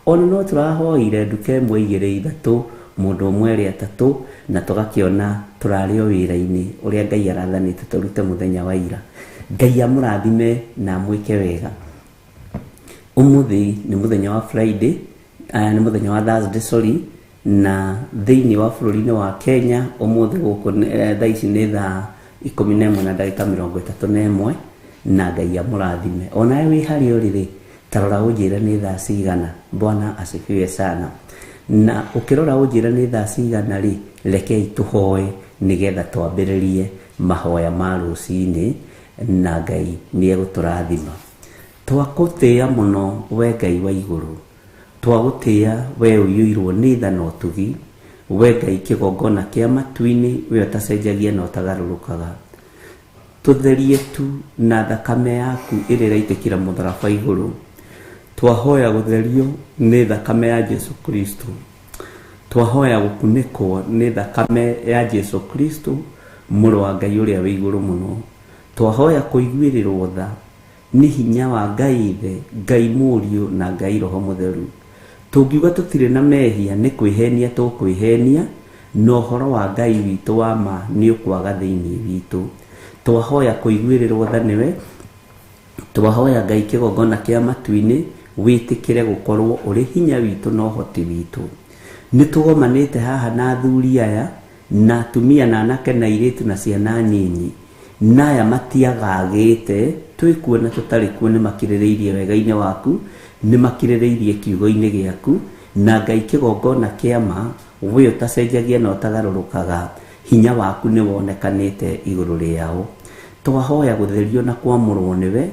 Ona no tũrahoire nduka 1 2 3 mũndũ ũmwe erĩ atatũ, na tũgakĩona tũrarĩ o wĩra-inĩ ũrĩa Ngai arathanĩte tũrute mũthenya wa ira. Ngai amũrathime na amwĩke wega. Ũmũthĩ nĩ mũthenya wa Friday, nĩ mũthenya wa Thursday, sorry, na thĩinĩ wa bũrũri-inĩ wa Kenya ũmũthĩ gũkũ thaa ici nĩ thaa 11 na ndagĩka 31, na Ngai amũrathime. Onawe wĩ harĩa ũrĩ rĩ, ta rora ũnjĩre nĩ thaa cigana. Bwana asifiwe sana. Na ũkĩrora ũnjĩre nĩ thaa cigana rĩ, rekei tũhoe nĩgetha twambĩrĩrie mahoya ma rũcinĩ, na Ngai nĩ egũtũrathima. Twagũtĩĩa mũno we Ngai wa igũrũ, twagũtĩĩa we ũiyũirwo nĩ tha na ũtugi, we Ngai kĩgongona kĩa matu-inĩ, we ũtacenjagia na ũtagarũrũkaga. Tũtherie tu na thakame yaku ĩrĩa ĩraitĩkĩra mũtharaba igũrũ. Twahoya gũtherio nĩ thakame ya Jesu Kristo. Twahoya gũkunĩkwo nĩ thakame ya Jesu Kristo, mũrũ wa Ngai ũrĩa wĩ igũrũ mũno. Twahoya kũiguĩrĩrwo tha nĩ hinya wa Ngai Ithe, Ngai Mũriũ na Ngai Roho Mũtheru. Tũngiuga tũtirĩ na mehia nĩ kwĩhenia tũkwĩhenia, na ũhoro wa Ngai witũ wa ma nĩ ũkwaga thĩinĩ witũ. Twahoya kũiguĩrĩrwo tha nĩwe, twahoya Ngai kĩgongona kĩa matu-inĩ wĩtĩkĩre gũkorwo ũrĩ hinya witũ na ũhoti witũ. Nĩ tũgomanĩte haha na athuri aya na atumia na anake na airĩtu na ciana nyinyi, na aya matiagagĩte, twĩ kuo na tũtarĩ kuo, nĩ makirĩrĩirie wega-inĩ waku, nĩ makirĩrĩirie kiugo-inĩ gĩaku, na Ngai kĩgongona kĩa ma, we ũtacenjagia na ũtagarũrũkaga, hinya waku nĩ wonekanĩte igũrũ rĩao. Twahoya gũtherio na kwamũrwo nĩwe,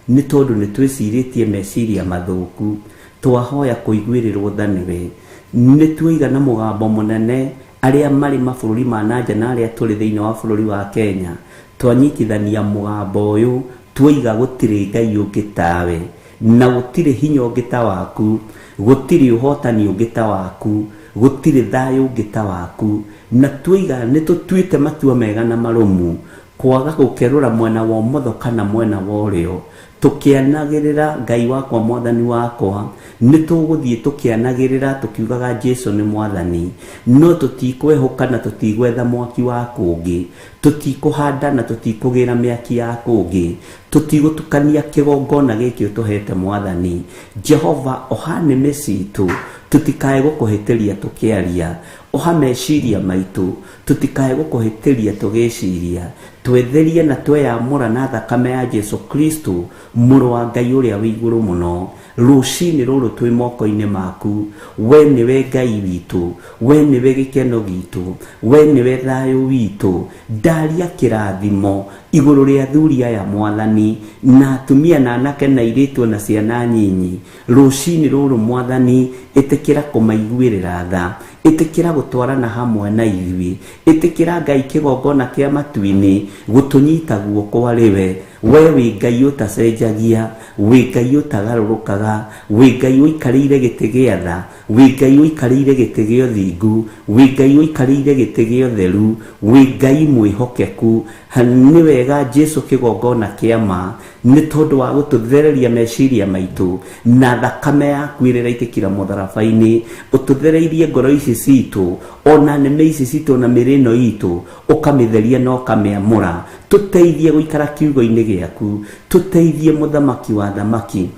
nĩ tondũ nĩ twĩcirĩtie meciria mathũku. Twahoya kũiguĩrĩrwo tha nĩwe. Nĩ tuoiga na mũgambo mũnene arĩa marĩ mabũrũri ma nanja na arĩa tũrĩ thĩinĩ wa bũrũri wa Kenya, twanyitithania mũgambo ũyũ, tuoiga gũtirĩ Ngai ũngĩ tawe, na gũtirĩ hinya ũngĩ ta waku, gũtirĩ ũhotani ũngĩ ta waku, gũtirĩ thayũ ũngĩ ta waku, na tuoiga nĩ tũtuĩte matua mega na marũmu kwaga gũkerũra mwena wa ũmotho kana mwena wa ũrĩo, tũkĩanagĩrĩra Ngai wakwa mwathani wakwa, nĩ tũgũthiĩ tũkĩanagĩrĩra tũkiugaga Jesu nĩ mwathani, no tũtikwehũka na tũtigwetha mwaki wa kũngĩ, tũtikũhanda na tũtikũgĩra mĩaki ya kũngĩ, tũtigũtukania kĩgongona gĩkĩ ũtũhete mwathani. Jehova, oha nĩmĩ citũ tũtikae gũkũhĩtĩria tũkĩaria, oha meciria maitũ tũtikae gũkũhĩtĩria tũgĩciria, twetherie na tweyamũra na thakame ya Jesu Kristo, mũrũ wa Ngai ũrĩa wĩ igũrũ mũno. Rũcinĩ rũrũ twĩ moko-inĩ maku, we nĩwe Ngai witũ, we nĩwe gĩkeno gitũ, we nĩwe thayũ witũ. Ndaria kĩrathimo igũrũ rĩa athuri aya mwathani, na atumia na anake na airĩtu na ciana nyinyi. Rũcinĩ rũrũ mwathani, ĩtĩkĩra kũmaiguĩrĩra tha, ĩtĩkĩra gũtwarana hamwe na ithuĩ, ĩtĩkĩra Ngai kĩgongona kĩa matu-inĩ gũtũnyita guoko arĩ we. We wĩ Ngai ũtacenjagia, wĩ Ngai ũtagarũrũkaga, wĩ Ngai ũikarĩire gĩtĩ gĩa tha, wĩ Ngai ũikarĩire gĩtĩ gĩa ũthingu, wĩ Ngai ũikarĩire gĩtĩ gĩa ũtheru, wĩ Ngai mwĩhokeku. Nĩ wega Jesu kĩgongona kĩa ma, nĩ tondũ wa gũtũthereria meciria maitũ na thakame yaku ĩrĩa ĩraitĩkĩra mũtharaba-inĩ, ũtũthereirie ngoro ici citũ, ona nĩmĩ ici citũ na mĩrĩ ĩno itũ, ũkamĩtheria na ũkamĩamũra. Tũteithie gũikara kiugo-inĩ gĩaku, tũteithie mũthamaki wa thamaki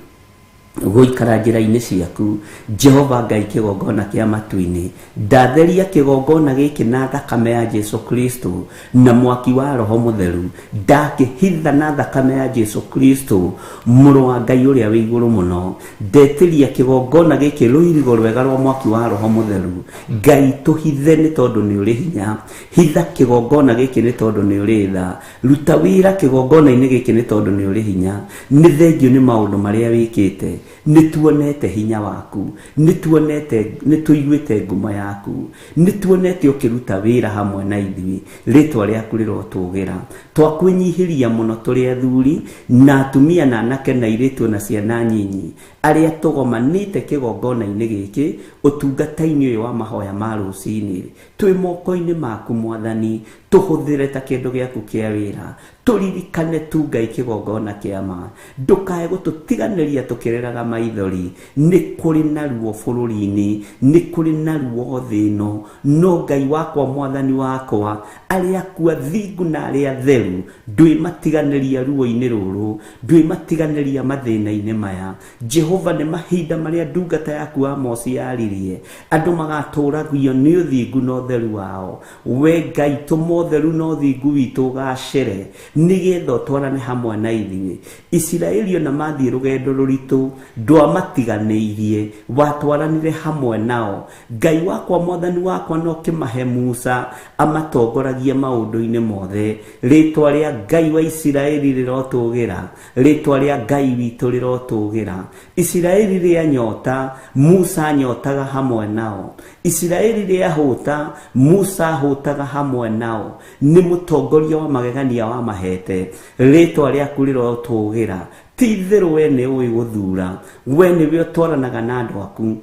gũikara njĩra-inĩ ciaku. Jehova Ngai kĩgongona kĩa matu-inĩ, ndatheria kĩgongona gĩkĩ na thakame ya Jesu Kristo na mwaki wa Roho Mũtheru, ndakĩhitha na thakame ya Jesu Kristo, mũrũ wa Ngai ũrĩa wĩ igũrũ mũno. Ndetĩria kĩgongona gĩkĩ rũirigo rwega rwa mwaki wa Roho Mũtheru. Ngai tũhithe nĩ tondũ nĩ ũrĩ hinya, hitha kĩgongona gĩkĩ nĩ tondũ nĩ ũrĩ tha, ruta wĩra kĩgongona-inĩ gĩkĩ nĩ tondũ nĩ ũrĩ hinya. Nĩ thengio nĩ maũndũ marĩa wĩkĩte, nĩ tuonete hinya waku, nĩ tuonete, nĩ tũiguĩte ngumo yaku, nĩ tuonete ũkĩruta wĩra hamwe na ithuĩ. Rĩtwa rĩaku rĩrotũgĩra. Twakwĩnyihĩria mũno tũrĩ athuri na atumia na anake na airĩtu na ciana nyinyi arĩa tũgomanĩte kĩgongona-inĩ gĩkĩ. Ũtungata-inĩ ũyũ wa mahoya ma rũcinĩ twĩ moko-inĩ maku Mwathani, tũhũthĩre ta kĩndũ gĩaku kĩa wĩra, tũririkane tu Ngai kĩgongona kĩa ma, ndũkae gũtũtiganĩria tũkĩrĩraga maithori. Nĩ kũrĩ na ruo bũrũri-inĩ, nĩ kũrĩ na ruo thĩ ĩno, no Ngai wakwa Mwathani wakwa, arĩa aku athingu na arĩa atheru ndwĩmatiganĩria ruo-inĩ rũrũ, ndwĩmatiganĩria mathĩna-inĩ maya. Jehova, nĩ mahinda marĩa ndungata yaku Amosi yaririe, andũ magatũragio nĩ ũthingu na ũtheru wao. We Ngai, tũma ũtheru na ũthingu witũ ũgacĩre, nĩgetha ũtwarane hamwe na ithuĩ. Isiraeli ona mathiĩ rũgendo rũritũ, ndwamatiganĩirie, watwaranire hamwe nao. Ngai wakwa Mwathani wakwa, no kĩmahe Musa amatongoragie maũndũ-inĩ mothe. Rĩtwa rĩa Ngai wa Isiraeli rĩrotũgĩra, rĩtwa rĩa Ngai witũ rĩrotũgĩra. Isiraeli rĩanyota, Musa anyotaga hamwe nao. Isiraeli rĩahũta, Musa ahũtaga hamwe nao. Nĩ mũtongoria wa magegania wa mahete, rĩtwa rĩaku rĩrotũgĩra. Ti itherũ we nĩ ũĩ gũthura, we nĩwe ũtwaranaga na andũ aku.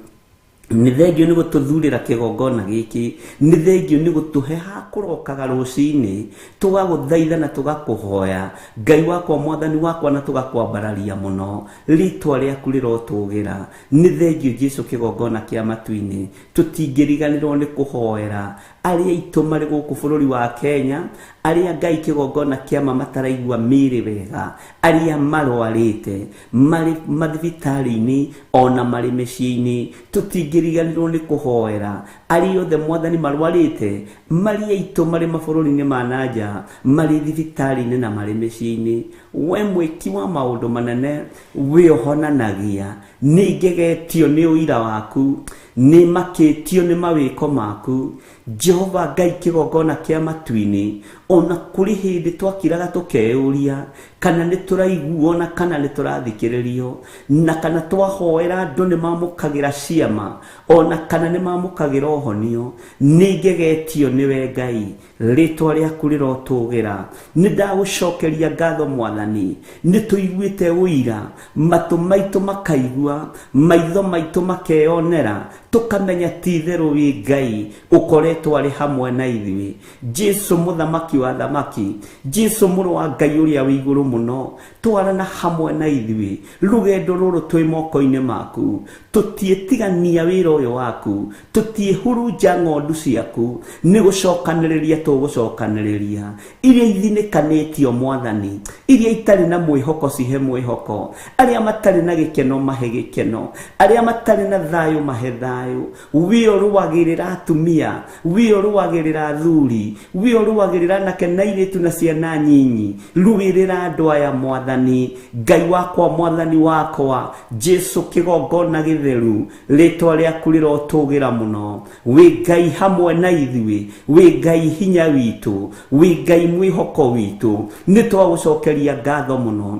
Nĩ thengio nĩ gũtũthurĩra kĩgongona gĩkĩ, nĩ thengio nĩ gũtũhe ha kũrokaga rũcinĩ, tũgagũthaitha na tũgakũhoya Ngai wakwa Mwathani wakwa, na tũgakwambararia mũno, rĩtwa rĩaku rĩrotũgĩra. Nĩ thengio Jesu kĩgongona kĩa matu-inĩ. Tũtingĩriganĩrwo nĩ kũhoera arĩa aitũ marĩ gũkũ bũrũri wa Kenya, arĩa Ngai kĩgongona kĩa ma mataraigua mĩĩrĩ wega, arĩa marwarĩte marĩ mathibitarĩ-inĩ ona marĩ mĩciĩ-inĩ. Tũtingĩriganĩrwo nĩ kũhoera arĩa othe Mwathani marwarĩte, marĩ aitũ marĩ mabũrũri-inĩ ma na nja, marĩ thibitarĩ-inĩ na marĩ mĩciĩ-inĩ. We mwĩki wa maũndũ manene, we ũhonanagia, nĩ ngegetio nĩ ũira waku, nĩ makĩtio nĩ mawĩko maku. Jehova Ngai kĩgongona kĩa matu-inĩ, ona kũrĩ hĩndĩ twakiraga tũkeyũria kana nĩ tũraiguo na kana nĩ tũrathikĩrĩrio, na kana twahoera andũ nĩ mamũkagĩra ciama, ona kana nĩ mamũkagĩra ũhonio. Nĩ ngegetio nĩwe Ngai, rĩtwa rĩaku rĩrotũgĩra. Nĩ ndagũcokeria ngatho Mwathani, nĩ tũiguĩte ũira, matũ maitũ makaigua, maitho maitũ makeyonera, tũkamenya ti itherũ wĩ Ngai ũkoretwo arĩ hamwe na ithuĩ. Jesu mũthamaki wa thamaki, Jesu mũrũ wa Ngai ũrĩa wĩ igũrũ mũno, twarana hamwe na ithuĩ rũgendo rũrũ twĩ moko-inĩ maku. Tũtiĩtigania wĩra ũyũ waku, tũtiĩhurunja ng'ondu ciaku, nĩ gũcokanĩrĩria tũgũcokanĩrĩria iria ithinĩkanĩtio Mwathani, iria itarĩ na mwĩhoko cihe mwĩhoko, arĩa matarĩ na gĩkeno mahe gĩkeno, arĩa matarĩ na thayũ mahe thayũ. We ũrũagĩrĩra atumia, we ũrũagĩrĩra athuri, we ũrũagĩrĩra anake na airĩtu na ciana nyinyi, rũĩrĩra andũ aya Mwathani. Ngai wakwa Mwathani wakwa, Jesu kĩgongona gĩtheru, rĩtwa rĩaku rĩrotũgĩra mũno. Wĩ Ngai hamwe na ithuĩ, wĩ Ngai hinya witũ, wĩ Ngai mwĩhoko witũ. Nĩ twagũcokeria ngatho mũno,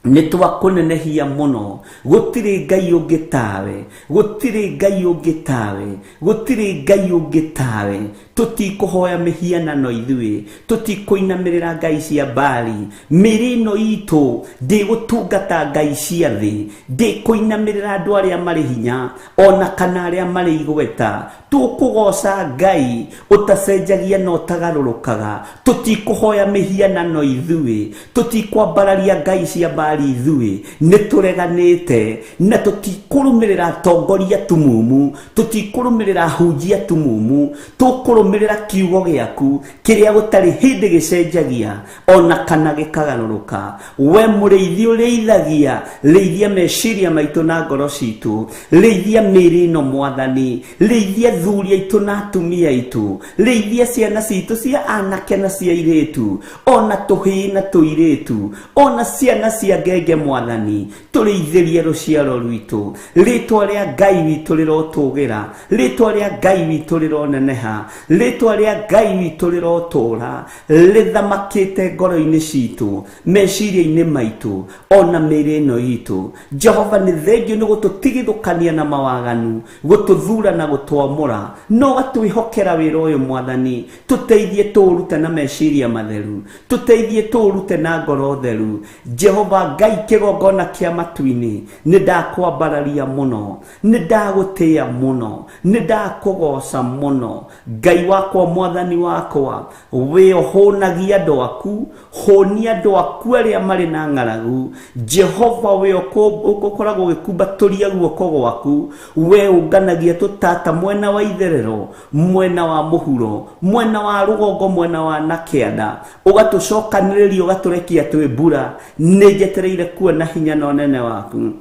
nĩ twakũnenehia mũno. Gũtirĩ Ngai ũngĩ tawe, gũtirĩ Ngai ũngĩ tawe, gũtirĩ Ngai ũngĩ tawe. Tũtikũhoya mĩhianano ithuĩ, tũtikũinamĩrĩra ngai cia Baali. Mĩĩrĩ ĩno itũ ndĩgũtungata ngai cia thĩ, ndĩkũinamĩrĩra andũ arĩa marĩ hinya ona kana arĩa marĩ igweta. Tũkũgoca Ngai ũtacenjagia na ũtagarũrũkaga. Tũtikũhoya mĩhianano ithuĩ, tũtikwambararia ngai cia Baali ithuĩ, nĩ tũreganĩte na tũtikũrũmĩrĩra atongoria tumumu, tũtikũrũmĩrĩra ahunjia tumumu, tũkũrũmĩrĩra kiugo gĩaku kĩrĩa gũtarĩ hĩndĩ gĩcenjagia ona kana gĩkagarũrũka. We mũrĩithi ũrĩithagia, rĩithia meciria maitũ na ngoro citũ, rĩithia mĩĩrĩ ĩno Mwathani, rĩithia athuri aitũ na atumia aitũ, rĩithia ciana citũ cia anake na cia airĩtu, ona tũhĩĩ na tũirĩtu, ona ciana cia ngenge Mwathani, tũrĩithĩrie rũciaro rwitũ. Rĩtwa rĩa Ngai witũ rĩrotũgĩra, rĩtwa rĩa Ngai witũ rĩroneneha, rĩtwa rĩa Ngai witũ rĩrotũra rĩthamakĩte ngoro-inĩ citũ, meciria-inĩ maitũ, ona mĩĩrĩ ĩno itũ. Jehova, nĩ thengio nĩ gũtũtigithũkania na mawaganu, gũtũthura na gũtwamũra, no gatwĩhokera wĩra ũyũ Mwathani. Tũteithie tũũrute na meciria matheru, tũteithie tũũrute na ngoro theru. Jehova Ngai kĩgongona kĩa matu-inĩ, nĩ ndakwambararia mũno, nĩ ndagũtĩĩa mũno, nĩ ndakũgoca mũno. Ngai wakwa, mwathani wakwa, wĩ ũhũnagia andũ aku, hũnia andũ aku arĩa marĩ na ng'aragu. Jehova, wĩ ũkoragwo ũgĩkumbatũria guoko gwaku, we ũnganagia tũtata mwena wa itherero, mwena wa mũhuro, mwena wa rũgongo, mwena wa na kĩanda, ũgatũcokanĩrĩria, ũgatũrekia twĩ mbura. Nĩ njetereire kuona hinya na ũnene waku,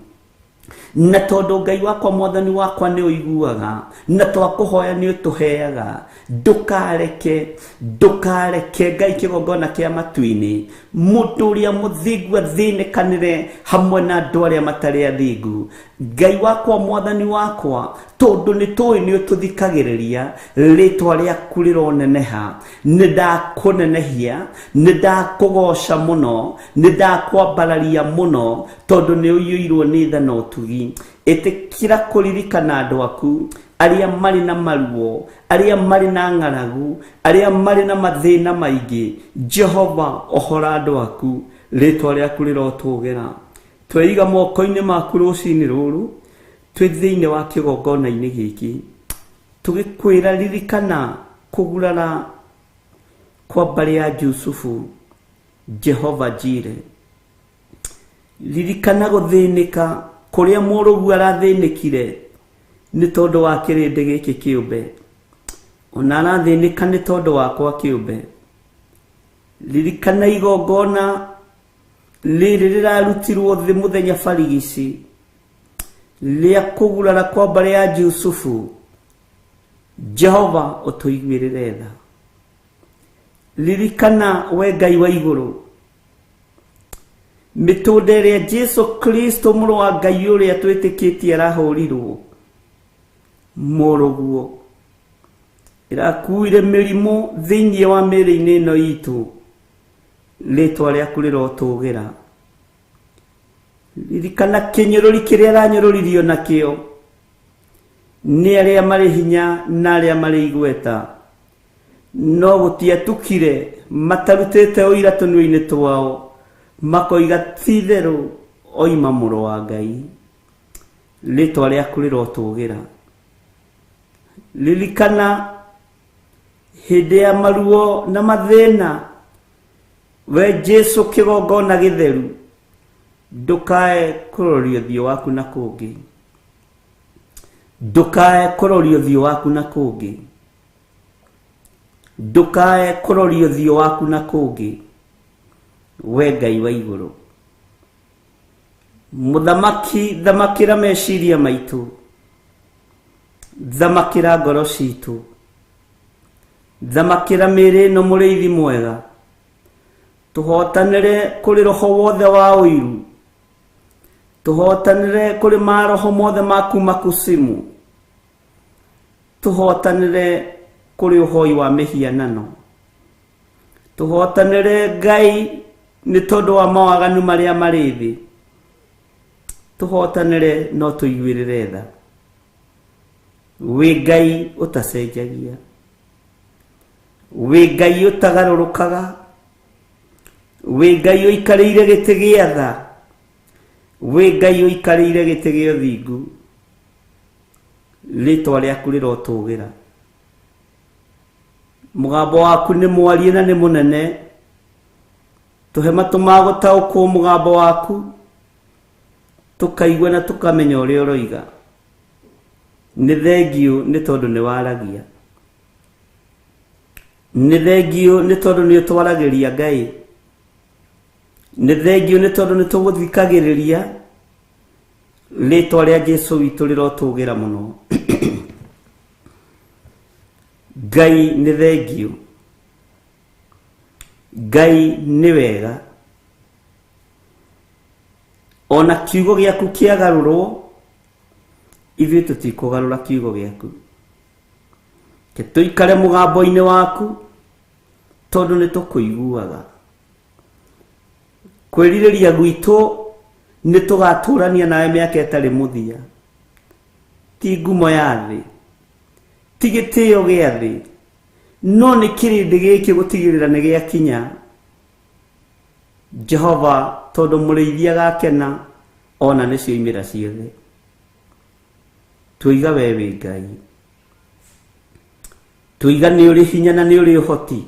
na tondũ Ngai wakwa, mwathani wakwa, nĩ ũiguaga, na twakũhoya nĩ ũtũheaga. Ndũkareke, ndũkareke, Ngai kĩgongona kĩa matu-inĩ, mũndũ ũrĩa mũthingu athĩnĩkanĩre hamwe na andũ arĩa matarĩ athingu. Ngai wakwa, mwathani wakwa, tondũ nĩ tũĩ nĩ ũtũthikagĩrĩria, rĩtwa rĩaku rĩroneneha. Nĩ ndakũnenehia, nĩ ndakũgoca mũno, nĩ ndakwambararia mũno, tondũ nĩ ũiyũirwo nĩ tha na ũtugi. Ĩtĩkĩra kũririkana andũ aku arĩa marĩ na maruo, arĩa marĩ na ng'aragu, arĩa marĩ na mathĩna maingĩ. Jehova, ohora andũ aku, rĩtwa rĩaku rĩrotũgĩra. Tweiga moko-inĩ maku rũcinĩ rũrũ, twĩ thĩinĩ wa kĩgongona-inĩ gĩkĩ, tũgĩkwĩra ririkana kũgurara kwa mbarĩ ya Jusufu. Jehova Jire, ririkana gũthĩnĩka kũrĩa mũrũgu arathĩnĩkire nĩ tondũ wa kĩrĩndĩ gĩkĩ kĩũmbe, ona arathĩnĩka nĩ tondũ wakwa kĩũmbe. Ririkana igongona rĩrĩ rĩrarutirwo thĩ mũthenya barigici rĩa kũgurara kwa mbarĩ ya Jusufu. Jehova, ũtũiguĩrĩre tha. Ririkana, we Ngai wa igũrũ, mĩtũnda ĩrĩa Jesu Kristo, mũrũ wa Ngai ũrĩa twĩtĩkĩtie, arahũrirwo mũrũguo, ĩrakuire mĩrimũ thĩinĩ wa mĩĩrĩ-inĩ ĩno itũ. Rĩtwa rĩaku rĩrotũgĩra. Ririkana kĩnyũrũri kĩrĩa aranyũrũririo nakĩo nĩ arĩa marĩ hinya na arĩa marĩ igweta, no gũtiatukire matarutĩte ũira tũnua-inĩ twao, makoiga ti-itherũ oima mũrũ wa Ngai. Rĩtwa rĩaku rĩrotũgĩra. Ririkana hĩndĩ ya maruo na mathĩna, we Jesu kĩgongona gĩtheru, ndũkae kũroria ũthiũ waku na kũngĩ, ndũkae kũroria ũthiũ waku na kũngĩ, ndũkae kũroria ũthiũ waku na kũngĩ, we Ngai wa igũrũ. Mũthamaki, thamakĩra meciria maitũ, thamakĩra ngoro citũ, thamakĩra mĩĩrĩ ĩno. Mũrĩithi mwega, tũhotanĩre kũrĩ roho wothe wa ũiru, tũhotanĩre kũrĩ maroho mothe ma kuma kusimu, tũhotanĩre kũrĩ ũhoi wa mĩhianano, tũhotanĩre, Ngai, nĩ tondũ wa mawaganu marĩa marĩ thĩ. Tũhotanĩre no tũiguĩrĩre tha. Wĩ Ngai ũtacenjagia, wĩ Ngai ũtagarũrũkaga, wĩ Ngai ũikarĩire gĩtĩ gĩa tha, wĩ Ngai ũikarĩire gĩtĩ gĩa ũthingu. Rĩtwa rĩaku rĩrotũgĩra. Mũgambo waku nĩ mwarie na nĩ mũnene, tũhe matũ ma gũtaũkwo mũgambo waku, tũkaigua na tũkamenya ũrĩa ũroiga. Nĩ thengiũ nĩ tondũ nĩ waragia, nĩ thengiũ nĩ tondũ nĩ ũtwaragĩria, Ngai, nĩ thengiũ nĩ tondũ nĩ tũgũthikagĩrĩria. Rĩtwa rĩa Jesu witũ rĩrotũgĩra mũno. Ngai, nĩ thengiũ. Ngai, nĩ wega ona kiugo gĩaku kĩagarũrwo, ithuĩ tũtikũgarũra kiugo gĩaku. Ke tũikare mũgambo-inĩ waku, tondũ nĩ tũkũiguaga. Kwĩrirĩria gwitũ nĩ tũgatũrania nawe mĩaka ĩtarĩ mũthia. Ti ngumo ya thĩ, ti gĩtĩo gĩa thĩ, no nĩ kĩrĩndĩ gĩkĩ gũtigĩrĩra nĩ gĩakinya. Jehova tondũ mũrĩithi agakena ona nĩcio imĩra ciothe. Tuiga we wĩ Ngai, tuiga nĩ ũrĩ hinya na nĩ ũrĩ ũhoti,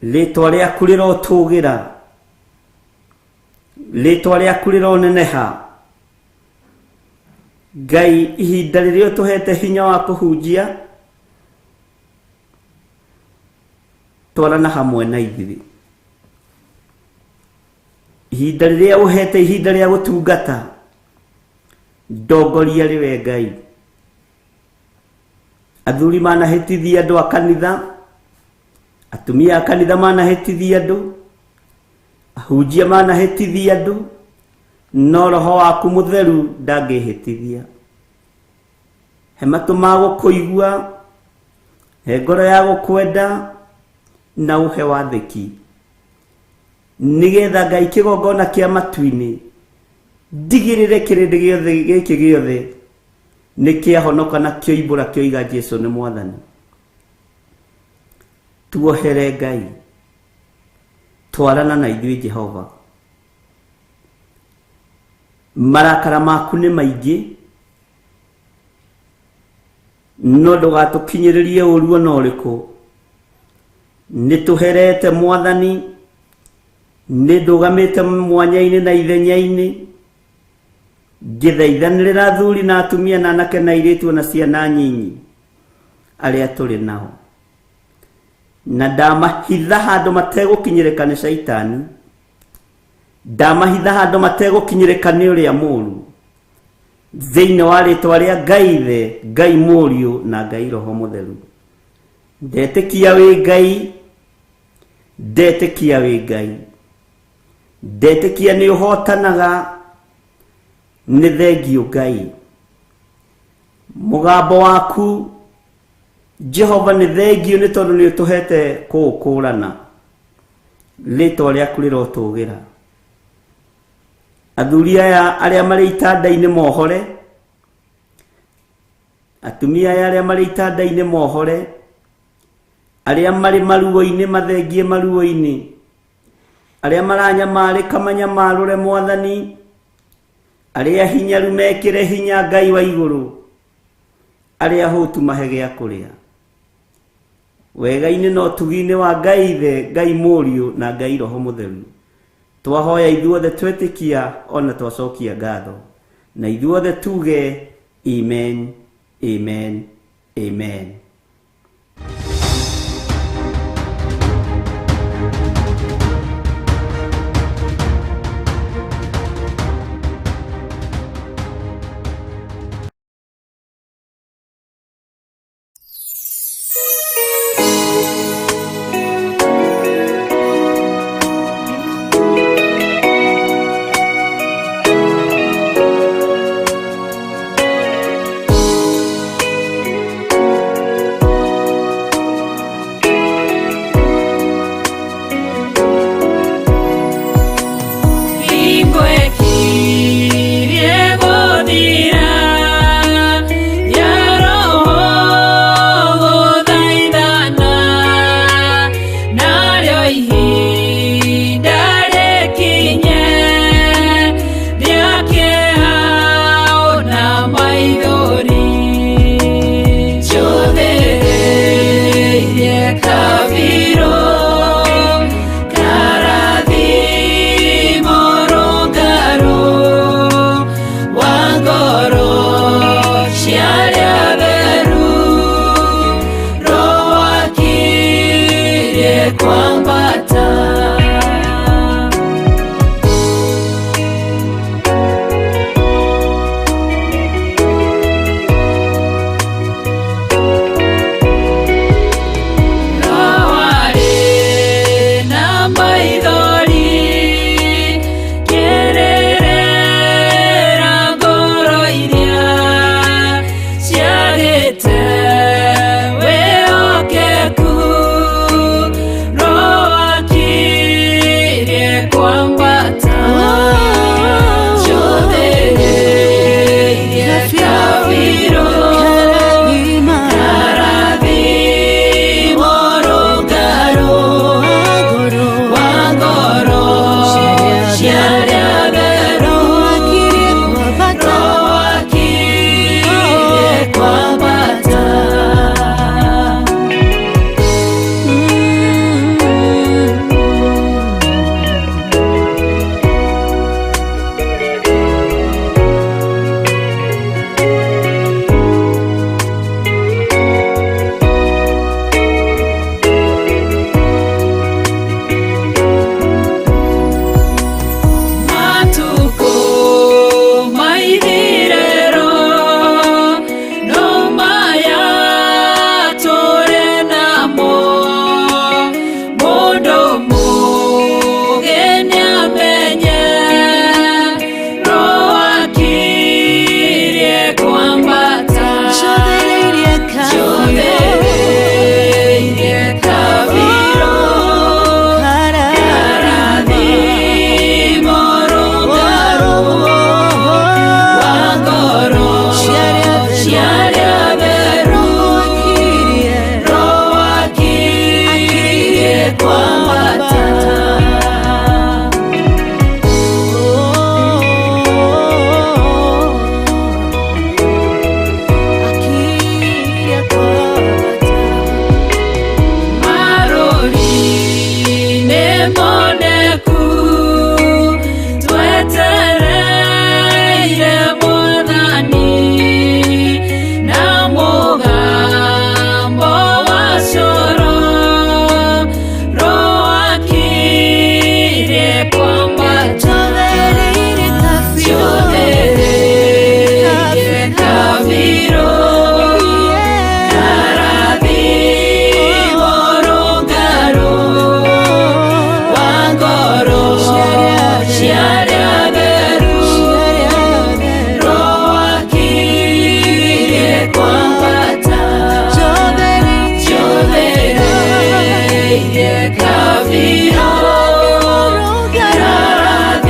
rĩtwa rĩaku rĩrotũgĩra, rĩtwa rĩaku rĩroneneha. Ngai, ihinda rĩrĩa ũtũhete hinya wa kũhunjia, twarana hamwe na ithuĩ. Ihinda rĩrĩa ũhete ihinda rĩa gũtungata, ndongoria rĩwe Ngai. Athuri manahĩtithia andũ a kanitha, atumia a kanitha manahĩtithia andũ, ahunjia manahĩtithia andũ, no roho waku mũtheru ndangĩhĩtithia. He matũ ma gũkũigua, he ngoro ya gũkwenda, na ũhe wathĩki, nĩgetha Ngai kĩgongona kĩa matu-inĩ ndigĩrĩre kĩrĩndĩ gĩothe gĩkĩ gĩothe nĩ kĩahonoka na kĩoimbũra kĩoiga Jesu nĩ Mwathani. Tuohere Ngai, twarana na ithuĩ Jehova. Marakara maku nĩ maingĩ, no ndũgatũkinyĩrĩrie ũru ona ũrĩkũ. Nĩ tũherete Mwathani, nĩ ndũgamĩte mwanya-inĩ na ithenya-inĩ, ngĩthaithanĩrĩra athuri na atumia na anake na airĩtu na ciana nyinyi arĩa tũrĩ nao, na ndamahitha handũ mategũkinyĩrĩka nĩ Shaitani, ndamahitha handũ mategũkinyĩrĩka nĩ ũrĩa mũũru, thĩinĩ wa rĩtwa rĩa Ngai Ithe, Ngai Mũriũ na Ngai Roho Mũtheru. Ndetĩkia wĩ Ngai, ndetĩkia wĩ Ngai, ndetĩkia nĩ ũhotanaga, nĩ thengiũ Ngai. Mũgambo waku Jehova nĩ thengiũ nĩ tondũ nĩ ũtũhete kũũkũrana. Rĩtwa rĩaku rĩrotũgĩra. Athuri aya arĩa marĩ itanda-inĩ mohore, atumia aya arĩa marĩ itanda-inĩ mohore, arĩa marĩ maruo-inĩ mathengie maruo-inĩ, arĩa maranyamarĩka manyamarũre Mwathani, arĩa hinyaru mekĩre hinya Ngai wa igũrũ, arĩa hũtu mahe gĩa kũrĩa. Wega-inĩ na ũtugi-inĩ wa Ngai Ithe, Ngai Mũriũ na Ngai Roho Mũtheru, twahoya ithuothe twetĩkia ona twacokia ngatho, na ithuothe tuge amen, amen, amen.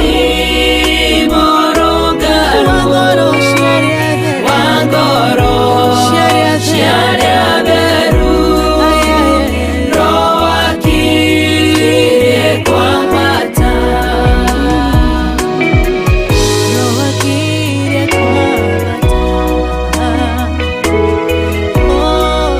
Kĩrathimo rũngarũ Wa ngoro cia arĩa atheru. wa ngoro Cia arĩa cia arĩa atheru. Ai, ai, ai. Roho akirie kwambata. Roho akirie kwambata. Oh.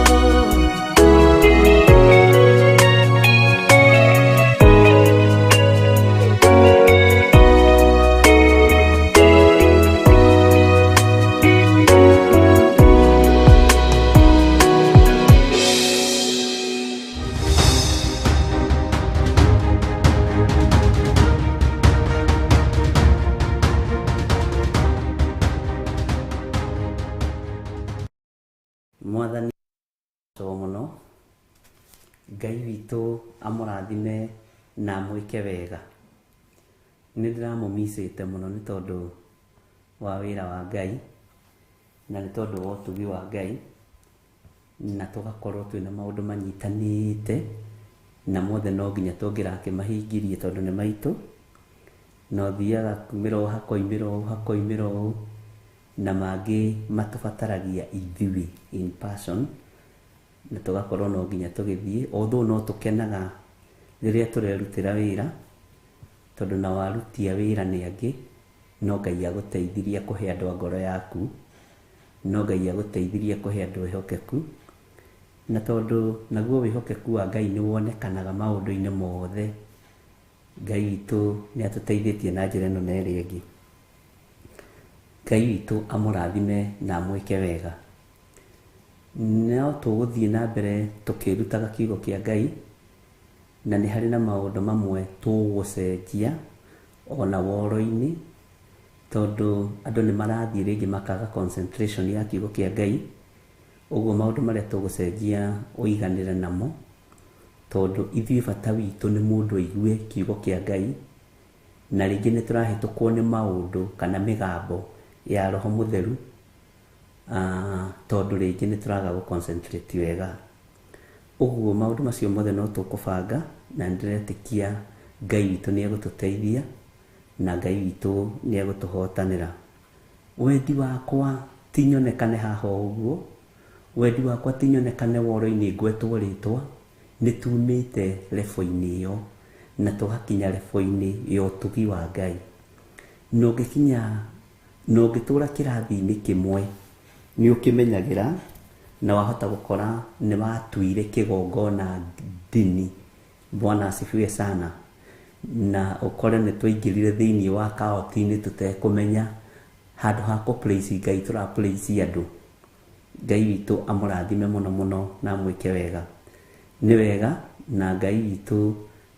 Mwathani to mũno Ngai witũ amũrathime na amwĩke wega. Nĩ ndĩramũmicĩte mũno nĩ tondũ wa wĩra wa Ngai na nĩ tondũ wa ũtugi wa Ngai, na tũgakorwo twĩna maũndũ manyitanĩte na mothe no nginya tũngĩrakĩmahingirie tondũ nĩ maitũ, na ũthiaga kumĩra ũũ hakoimĩra ũũ hakoimĩra ũũ, na mangĩ matũbataragia ithuĩ in person, na tũgakorwo no nginya tũgĩthiĩ. Although no tũkenaga rĩrĩa tũrerutĩra wĩra, tondũ na warutia wĩra nĩ angĩ, no Ngai agũteithirie kũhe andũ a ngoro yaku, no Ngai agũteithirie kũhe andũ ehokeku, na tondũ naguo wĩhokeku wa Ngai nĩ wonekanaga maũndũ-inĩ mothe. Ngai witũ nĩ atũteithĩtie na njĩra ĩno na ĩrĩa ĩngĩ. Ngai witũ amũrathime na amwĩke wega. No tũgũthiĩ na mbere tũkĩrutaga kiugo kĩa Ngai, na nĩ harĩ na maũndũ mamwe tũgũcenjia ona woro-inĩ, tondũ andũ nĩ marathiĩ rĩngĩ makaga concentration ya kiugo kĩa Ngai. Ũguo maũndũ marĩa tũgũcenjia ũiganĩre namo, tondũ ithuĩ bata witũ nĩ mũndũ aigue kiugo kĩa Ngai, na rĩngĩ nĩ tũrahĩtũkwo nĩ maũndũ kana mĩgambo ya Roho Mũtheru, tondũ rĩngĩ nĩ tũraga gũ concentrate wega. Ũguo maũndũ macio mothe no tũkũbanga, na nĩndĩretĩkia Ngai witũ nĩ egũtũteithia na Ngai witũ nĩ egũtũhotanĩra. Wendi wakwa ti nyonekane haha o ũguo, wendi wakwa ti nyonekane woro-inĩ ngwetwo rĩtwa, nĩ tumĩte level-inĩ ĩyo na tũgakinya level-inĩ ya ũtugi wa Ngai. Na ũngĩkinya na ũngĩtũra kĩrathi-inĩ kĩmwe nĩ ũkĩmenyagĩra, na wahota gũkora nĩ watuire kĩgongona ndini. Bwana asifiwe sana. Na ũkore nĩ twaingĩrire thĩinĩ wa kaoti-inĩ tũtekũmenya, handũ ha kũ praise Ngai tũra praise andũ. Ngai witũ amũrathime mũno mũno na amwĩke wega. Nĩ wega, na Ngai witũ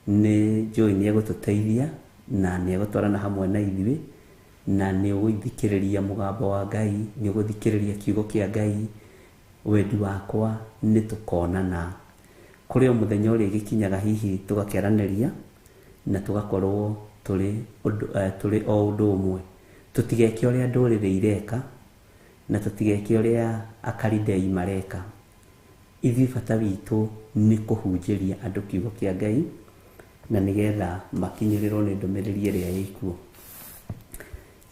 nĩ njũĩ nĩ egũtũteithia na nĩ egũtwarana hamwe na ithuĩ, na nĩ ũgũthikĩrĩria mũgambo wa Ngai, nĩ ũgũthikĩrĩria kiugo kĩa Ngai. Wendi wakwa nĩ tũkonana kũrĩ o mũthenya ũrĩa gĩkinyaga hihi tũgakĩaranĩria na tũgakorwo tũrĩ tũrĩ o ũndũ ũmwe. Tũtigeke ũrĩa ndũrĩrĩ ireka, na tũtigeke ũrĩa akaridei mareka. Ithuĩ bata witũ nĩ kũhunjĩria andũ kiugo kĩa Ngai, na nĩgetha makinyĩrĩrwo nĩ ndũmĩrĩri ĩrĩa ĩkuo.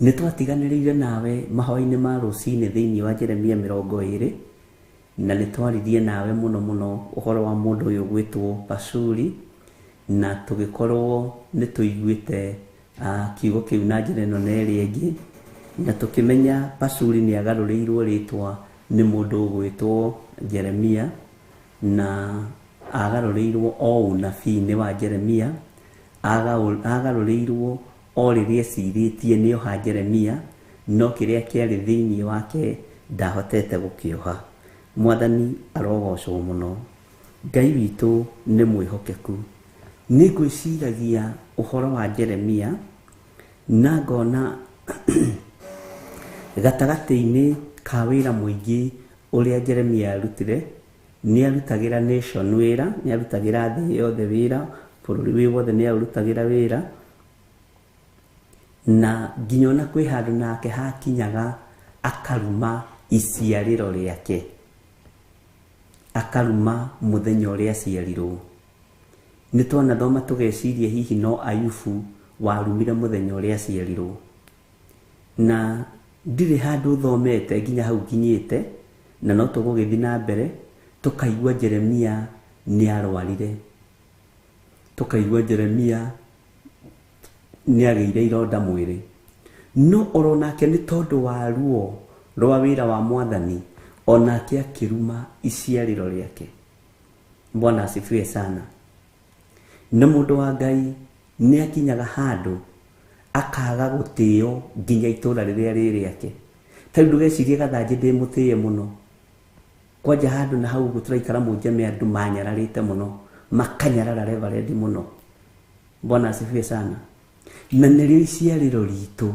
Nĩ twatiganĩrĩire nawe mahoya-inĩ ma rũcinĩ thĩinĩ wa Jeremia 20, na nĩ twaririe nawe mũno mũno ũhoro wa mũndũ ũyũ ũgwĩtwo Pashuri, na tũgĩkorwo nĩ tũiguĩte kiugo kĩu na njĩra ĩno na ĩrĩa ĩngĩ, na tũkĩmenya Pashuri nĩ agarũrĩirwo rĩtwa nĩ mũndũ ũgwĩtwo Jeremia, na agarũrĩirwo o ũnabii-inĩ wa Jeremia, agarũrĩirwo o rĩrĩa ecirĩtie nĩ oha Jeremia, no kĩrĩa kĩarĩ thĩinĩ wake ndahotete gũkĩoha. Mwathani arogocwo mũno. Ngai witũ nĩ mwĩhokeku. Nĩ ngwĩciragia ũhoro wa Jeremia na ngona gatagatĩ-inĩ ka wĩra mũingĩ ũrĩa Jeremia arutire, nĩ arutagĩra nation wĩra, nĩ arutagĩra thĩ yothe wĩra, bũrũri wĩ wothe nĩ arutagĩra wĩra, na nginya ona kwĩ handũ nake hakinyaga akaruma iciarĩro rĩake, akaruma mũthenya ũrĩa aciarirwo. Nĩ twanathoma tũgeciria hihi no Ayubu warumire mũthenya ũrĩa aciarirwo. Na ndirĩ handũ thomete nginya hau nginyĩte, na no tũgũgĩthiĩ na mbere tũkaigua Jeremia nĩ arwarire, tũkaigua Jeremia nĩ agĩire ironda mwĩrĩ. No oro nake nĩ tondũ wa ruo rwa wĩra wa mwathani, onake akĩruma iciarĩro rĩake. Bwana asifiwe sana. Na mũndũ wa Ngai nĩ akinyaga handũ akaga gũtĩo nginya itũra rĩrĩa rĩ rĩake. Ta rĩu ndũgecirie Gathanjĩ ndĩ mũtĩe mũno, kwanja handũ na hau ũguo tũraikara Mũnjeme andũ manyararĩte mũno, makanyarara reverend mũno. Bwana asifiwe sana. Na nĩrĩo iciarĩro ritũ.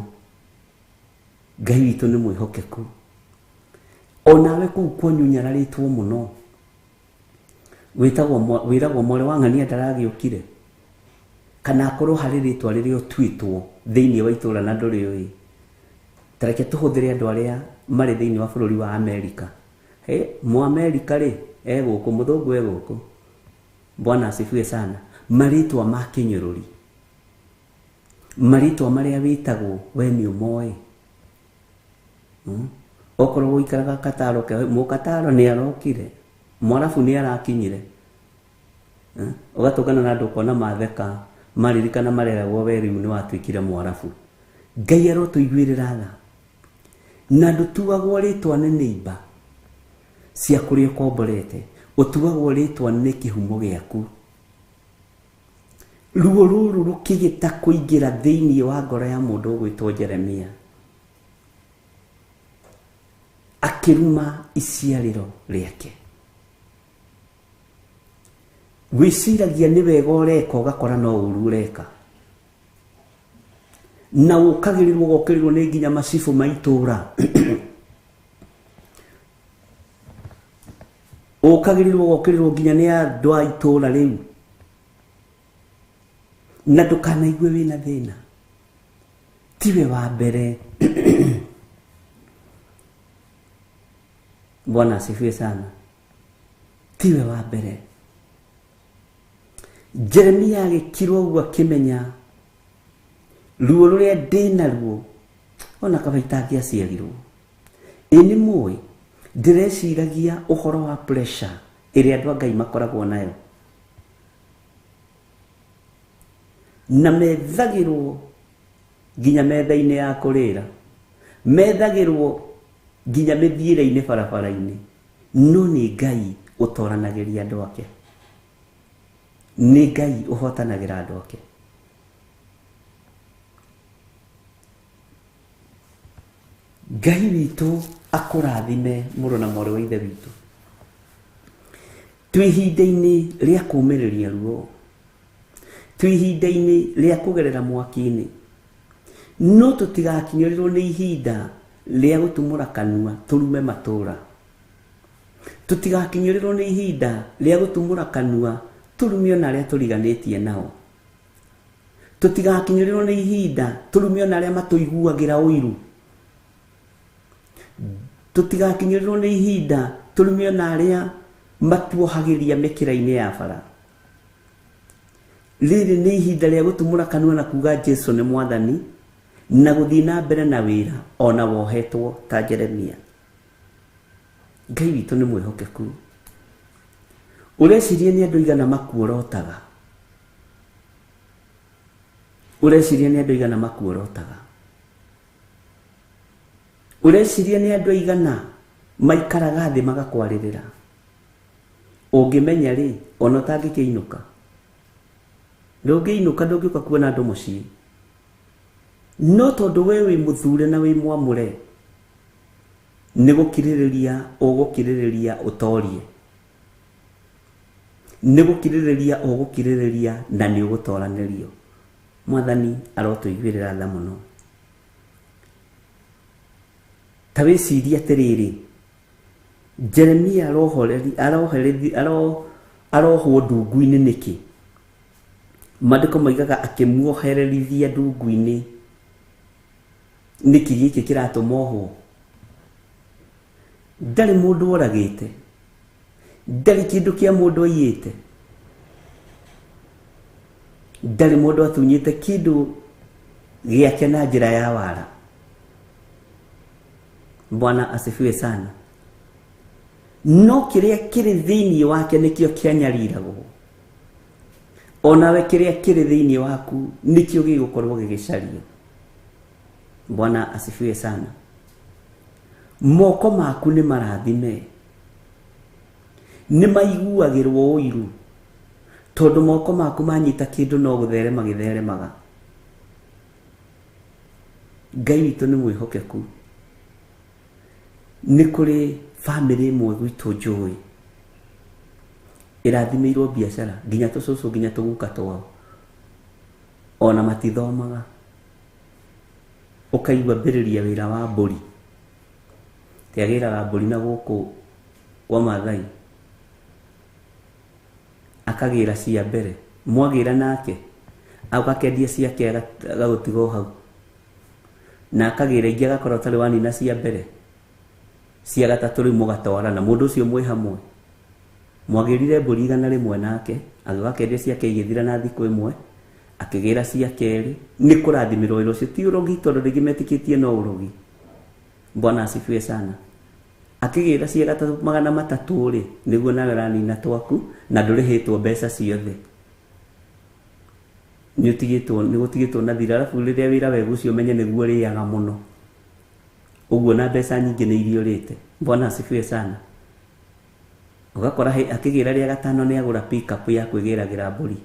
Ngai witũ nĩ mwĩhokeku. Onawe kũu kwanyu nyararĩtwo mũno, wĩtagwo wĩragwo mwarĩ wa ng'ania ndaragĩũkire, kana akorwo harĩ rĩtwa rĩrĩa ũtuĩtwo thĩinĩ wa itũra na ndũrĩũĩ. Ta reke tũhũthĩre andũ arĩa marĩ thĩinĩ wa bũrũri wa Amerika. Mũamerika rĩ e gũkũ, mũthũngũ e gũkũ. Bwana asifiwe sana. Marĩtwa ma kĩnyũrũri, marĩtwa marĩa wĩtagwo we nĩ ũmoĩ. Okorwo ũikaraga Kataro, mũkataro nĩ arokire, mwarabu nĩ arakinyire. Ũgatũngana na andũ ũkona matheka, maririkana mareragwo we rĩu nĩ watuĩkire mwarabu. Ngai arotũiguĩrĩra tha. Na ndũtuagwo rĩtwa nĩ neighbor cia kũrĩa ũkomborete, ũtuagwo rĩtwa nĩ kĩhumo gĩaku. Ruo rũrũ rũkĩgĩta kũingĩra thĩinĩ wa ngoro ya mũndũ ũgwĩtwo Jeremia, akĩruma iciarĩro rĩake. Wĩciragia nĩ wega ũreka, ũgakora no ũru ũreka. Na ũkagĩrĩrwo ũgokĩrĩrwo nĩ nginya macibũ ma itũra. Ũkagĩrĩrwo ũgokĩrĩrwo nginya nĩ andũ a itũra rĩu. Na ndũkanaigue wĩna thĩna, tiwe wa mbere. Bwana asifiwe sana. Tiwe wa mbere. Jeremia agĩkirwo ũguo akĩmenya ruo rũrĩa ndĩ naruo ona kaba itangĩaciarirwo. Ĩ nĩ mũĩ, ndĩreciragia ũhoro wa pressure ĩrĩa andũ a Ngai makoragwo nayo, na methagĩrwo nginya metha-inĩ ya kũrĩra, methagĩrwo nginya mĩthiĩre-inĩ barabara-inĩ. No nĩ Ngai ũtoranagĩria andũ ake, nĩ Ngai ũhotanagĩra andũ ake. Ngai witũ akũrathime mũrũ na mwarĩ wa ithe witũ. Twĩ ihinda-inĩ rĩa kũũmĩrĩria ruo, twĩ ihinda-inĩ rĩa kũgerera mwaki-inĩ, no tũtigakinyĩrĩrwo nĩ ihinda rĩa gũtumũra kanua tũrume matũra. Tũtigakinyĩrĩrwo nĩ ihinda rĩa gũtumũra kanua tũrume ona arĩa tũriganĩtie nao. Tũtigakinyĩrĩrwo nĩ ihinda tũrume ona arĩa matũiguagĩra ũiru. Tũtigakinyĩrĩrwo nĩ ihinda tũrume ona arĩa matuohagĩria mĩkĩra-inĩ ya bara. Rĩrĩ nĩ ihinda rĩa gũtumũra kanua na kuga Jesu nĩ mwathani, na gũthiĩ na mbere na wĩra ona wohetwo ta Jeremia. Ngai witũ nĩ mwĩhokeku. Ũreciria nĩ andũ aigana makuorotaga? Ũreciria nĩ andũ aigana makuorotaga? Ũreciria nĩ andũ aigana maikaraga thĩ magakwarĩrĩra? Ũngĩmenya rĩ, ona ũtangĩkĩinũka. Ndũngĩinũka, ndũngĩũka kuona andũ mũciĩ. No tondũ we wĩ mũthure na wĩ mwamũre, nĩ gũkirĩrĩria ũgũkirĩrĩria ũtorie. Nĩ gũkirĩrĩria ũgũkirĩrĩria na nĩ ũgũtoranĩrio. Mwathani arotũiguĩrĩra tha mũno. Ta wĩcirie atĩrĩrĩ, Jeremia arohwo ndungu-inĩ nĩkĩ? Maandĩko moigaga akĩmuohererithia ndungu-inĩ. Nĩkĩ gĩkĩ kĩratũma ohwo? Ndarĩ mũndũ oragĩte, ndarĩ kĩndũ kĩa mũndũ aiyĩte. Ndarĩ mũndũ atunyĩte kĩndũ gĩake na njĩra ya wara. Bwana asifiwe sana. No kĩrĩa kĩrĩ thĩinĩ wake nĩkĩo kĩanyariragwo. Onawe kĩrĩa kĩrĩ thĩinĩ waku nĩkĩo gĩgũkorwo gĩgĩcario. Bwana asifiwe sana. Moko maku nĩ marathime, nĩ maiguagĩrwo ũiru, tondũ moko maku manyita kĩndũ no gũtherema gĩtheremaga. Ngai witũ nĩ mwĩhokeku. Nĩ kũrĩ bamĩrĩ ĩmwe gwitũ njũĩ ĩrathimĩirwo biacara nginya tũcũcũ nginya tũguka twao, ona matithomaga. Ũkaigua mbĩrĩria wĩra wa mbũri, tiagĩraga mbũri na gũkũ kwa Maathai, akagĩra cia mbere, mwagĩra nake akendia ciake agagũtiga o hau, na akagĩra ingĩ agakorwo atarĩ wanina cia mbere, cia gatatũ rĩu mũgatwarana. Mũndũ ũcio mwĩ hamwe mwagĩrire mbũri 100 nake, agĩũka akendia ciake igĩthira na thikũ ĩmwe, akĩgĩra cia kerĩ. Nĩ kũrathimĩrwo wĩra ũcio, ti ũrogi, tondũ rĩngĩ metĩkĩtie no ũrogi. Bwana asifiwe sana. Akĩgĩra cia gatatũ 300 rĩ, nĩguo nawe ũranina twaku na ndũrĩhĩtwo mbeca ciothe, nĩ ũtigĩtwo, nĩ gũtigĩtwo na thira. Arabu rĩrĩa wĩra wega ũcio ũmenye nĩguo ũrĩaga mũno, ũguo na mbeca nyingĩ nĩ iria ũrĩte. Bwana asifiwe sana. Ũgakora akĩgĩra rĩa gatano nĩ agũra pick-up ya kwĩgĩragĩra mbũri.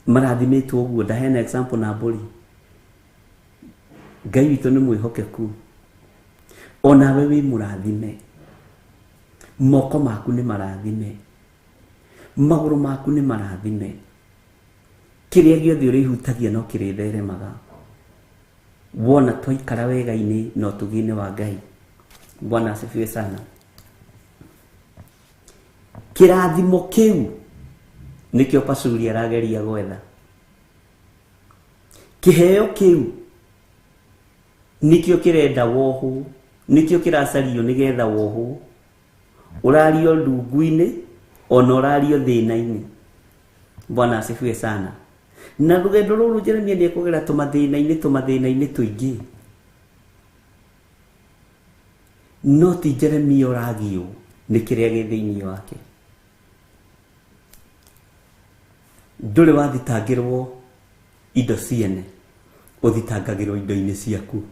Marathimĩtwo ũguo, ndaheana example na mbũri. Ngai witũ nĩ mwĩhokeku. Onawe wĩ mũrathime, moko maku nĩ marathime, magũrũ maku nĩ marathime, kĩrĩa gĩothe ũrĩhutagia no kĩrĩtheremaga. Wona twaikara wega-inĩ na ũtugi-inĩ wa Ngai. Bwana asifiwe sana. Kĩrathimo kĩu nĩkĩo Pashuri arageria gwetha. Kĩheo kĩu nĩkĩo kĩrenda wohwo, nĩkĩo kĩracario nĩgetha wohwo. Ũrario ndungu-inĩ ona ũrario thĩna-inĩ. Bwana asifiwe sana. Na rũgendo rũrũ Jeremia nĩ ekũgera tũmathĩna-inĩ tũingĩ, no ti Jeremia ũragio nĩ kĩrĩa gĩ thĩinĩ wake. Ndũrĩ wathitangĩrwo indo ciene, ũthitangagĩrwo indo-inĩ ciaku.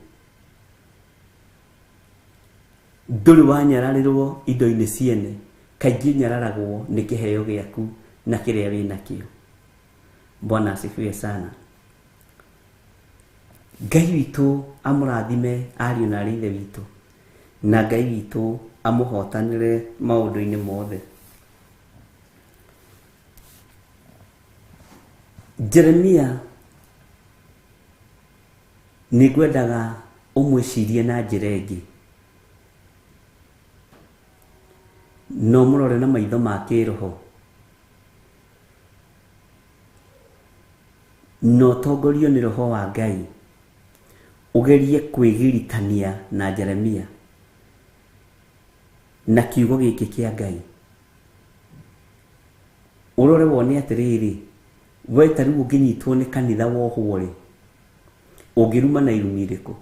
Ndũrĩ wanyararĩrwo indo-inĩ ciene, kaingĩ nyararagwo nĩ kĩheo gĩaku na kĩrĩa wĩnakĩo. Bwana asifiwe sana. Ngai witũ amũrathime ariũ na aarĩ ithe witũ, na Ngai witũ amũhotanĩre maũndũ-inĩ mothe. Jeremia nĩ ngwendaga ũmwĩcirie na njĩra ĩngĩ, no mũrore na maitho ma kĩroho, na ũtongorio nĩ roho wa Ngai, ũgerie kwĩgiritania na Jeremia na kiugo gĩkĩ kĩa Ngai. Ũrore wone atĩrĩrĩ, we ta rĩu ũngĩnyitwo nĩ kanitha wohwo rĩ, ũngĩruma na irumi irĩkũ?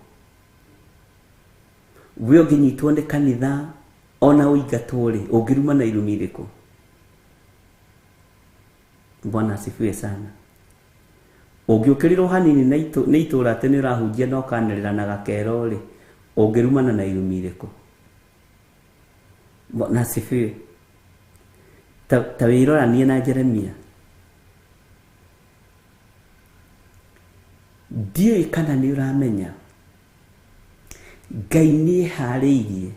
We ũngĩnyitwo nĩ kanitha ona ũingatwo rĩ, ũngĩruma na irumi irĩkũ? Bwana asifiwe sana. Ũngĩũkĩrĩrwo hanini nĩ itũũra atĩ nĩ ũrahunjia na ũkanĩrĩra na gakero rĩ, ũngĩrumana na irumi irĩkũ? Bwana asifiwe. Ta wĩroranie na Jeremia. Ndiũĩ kana nĩ ũramenya Ngai nĩ eharĩirie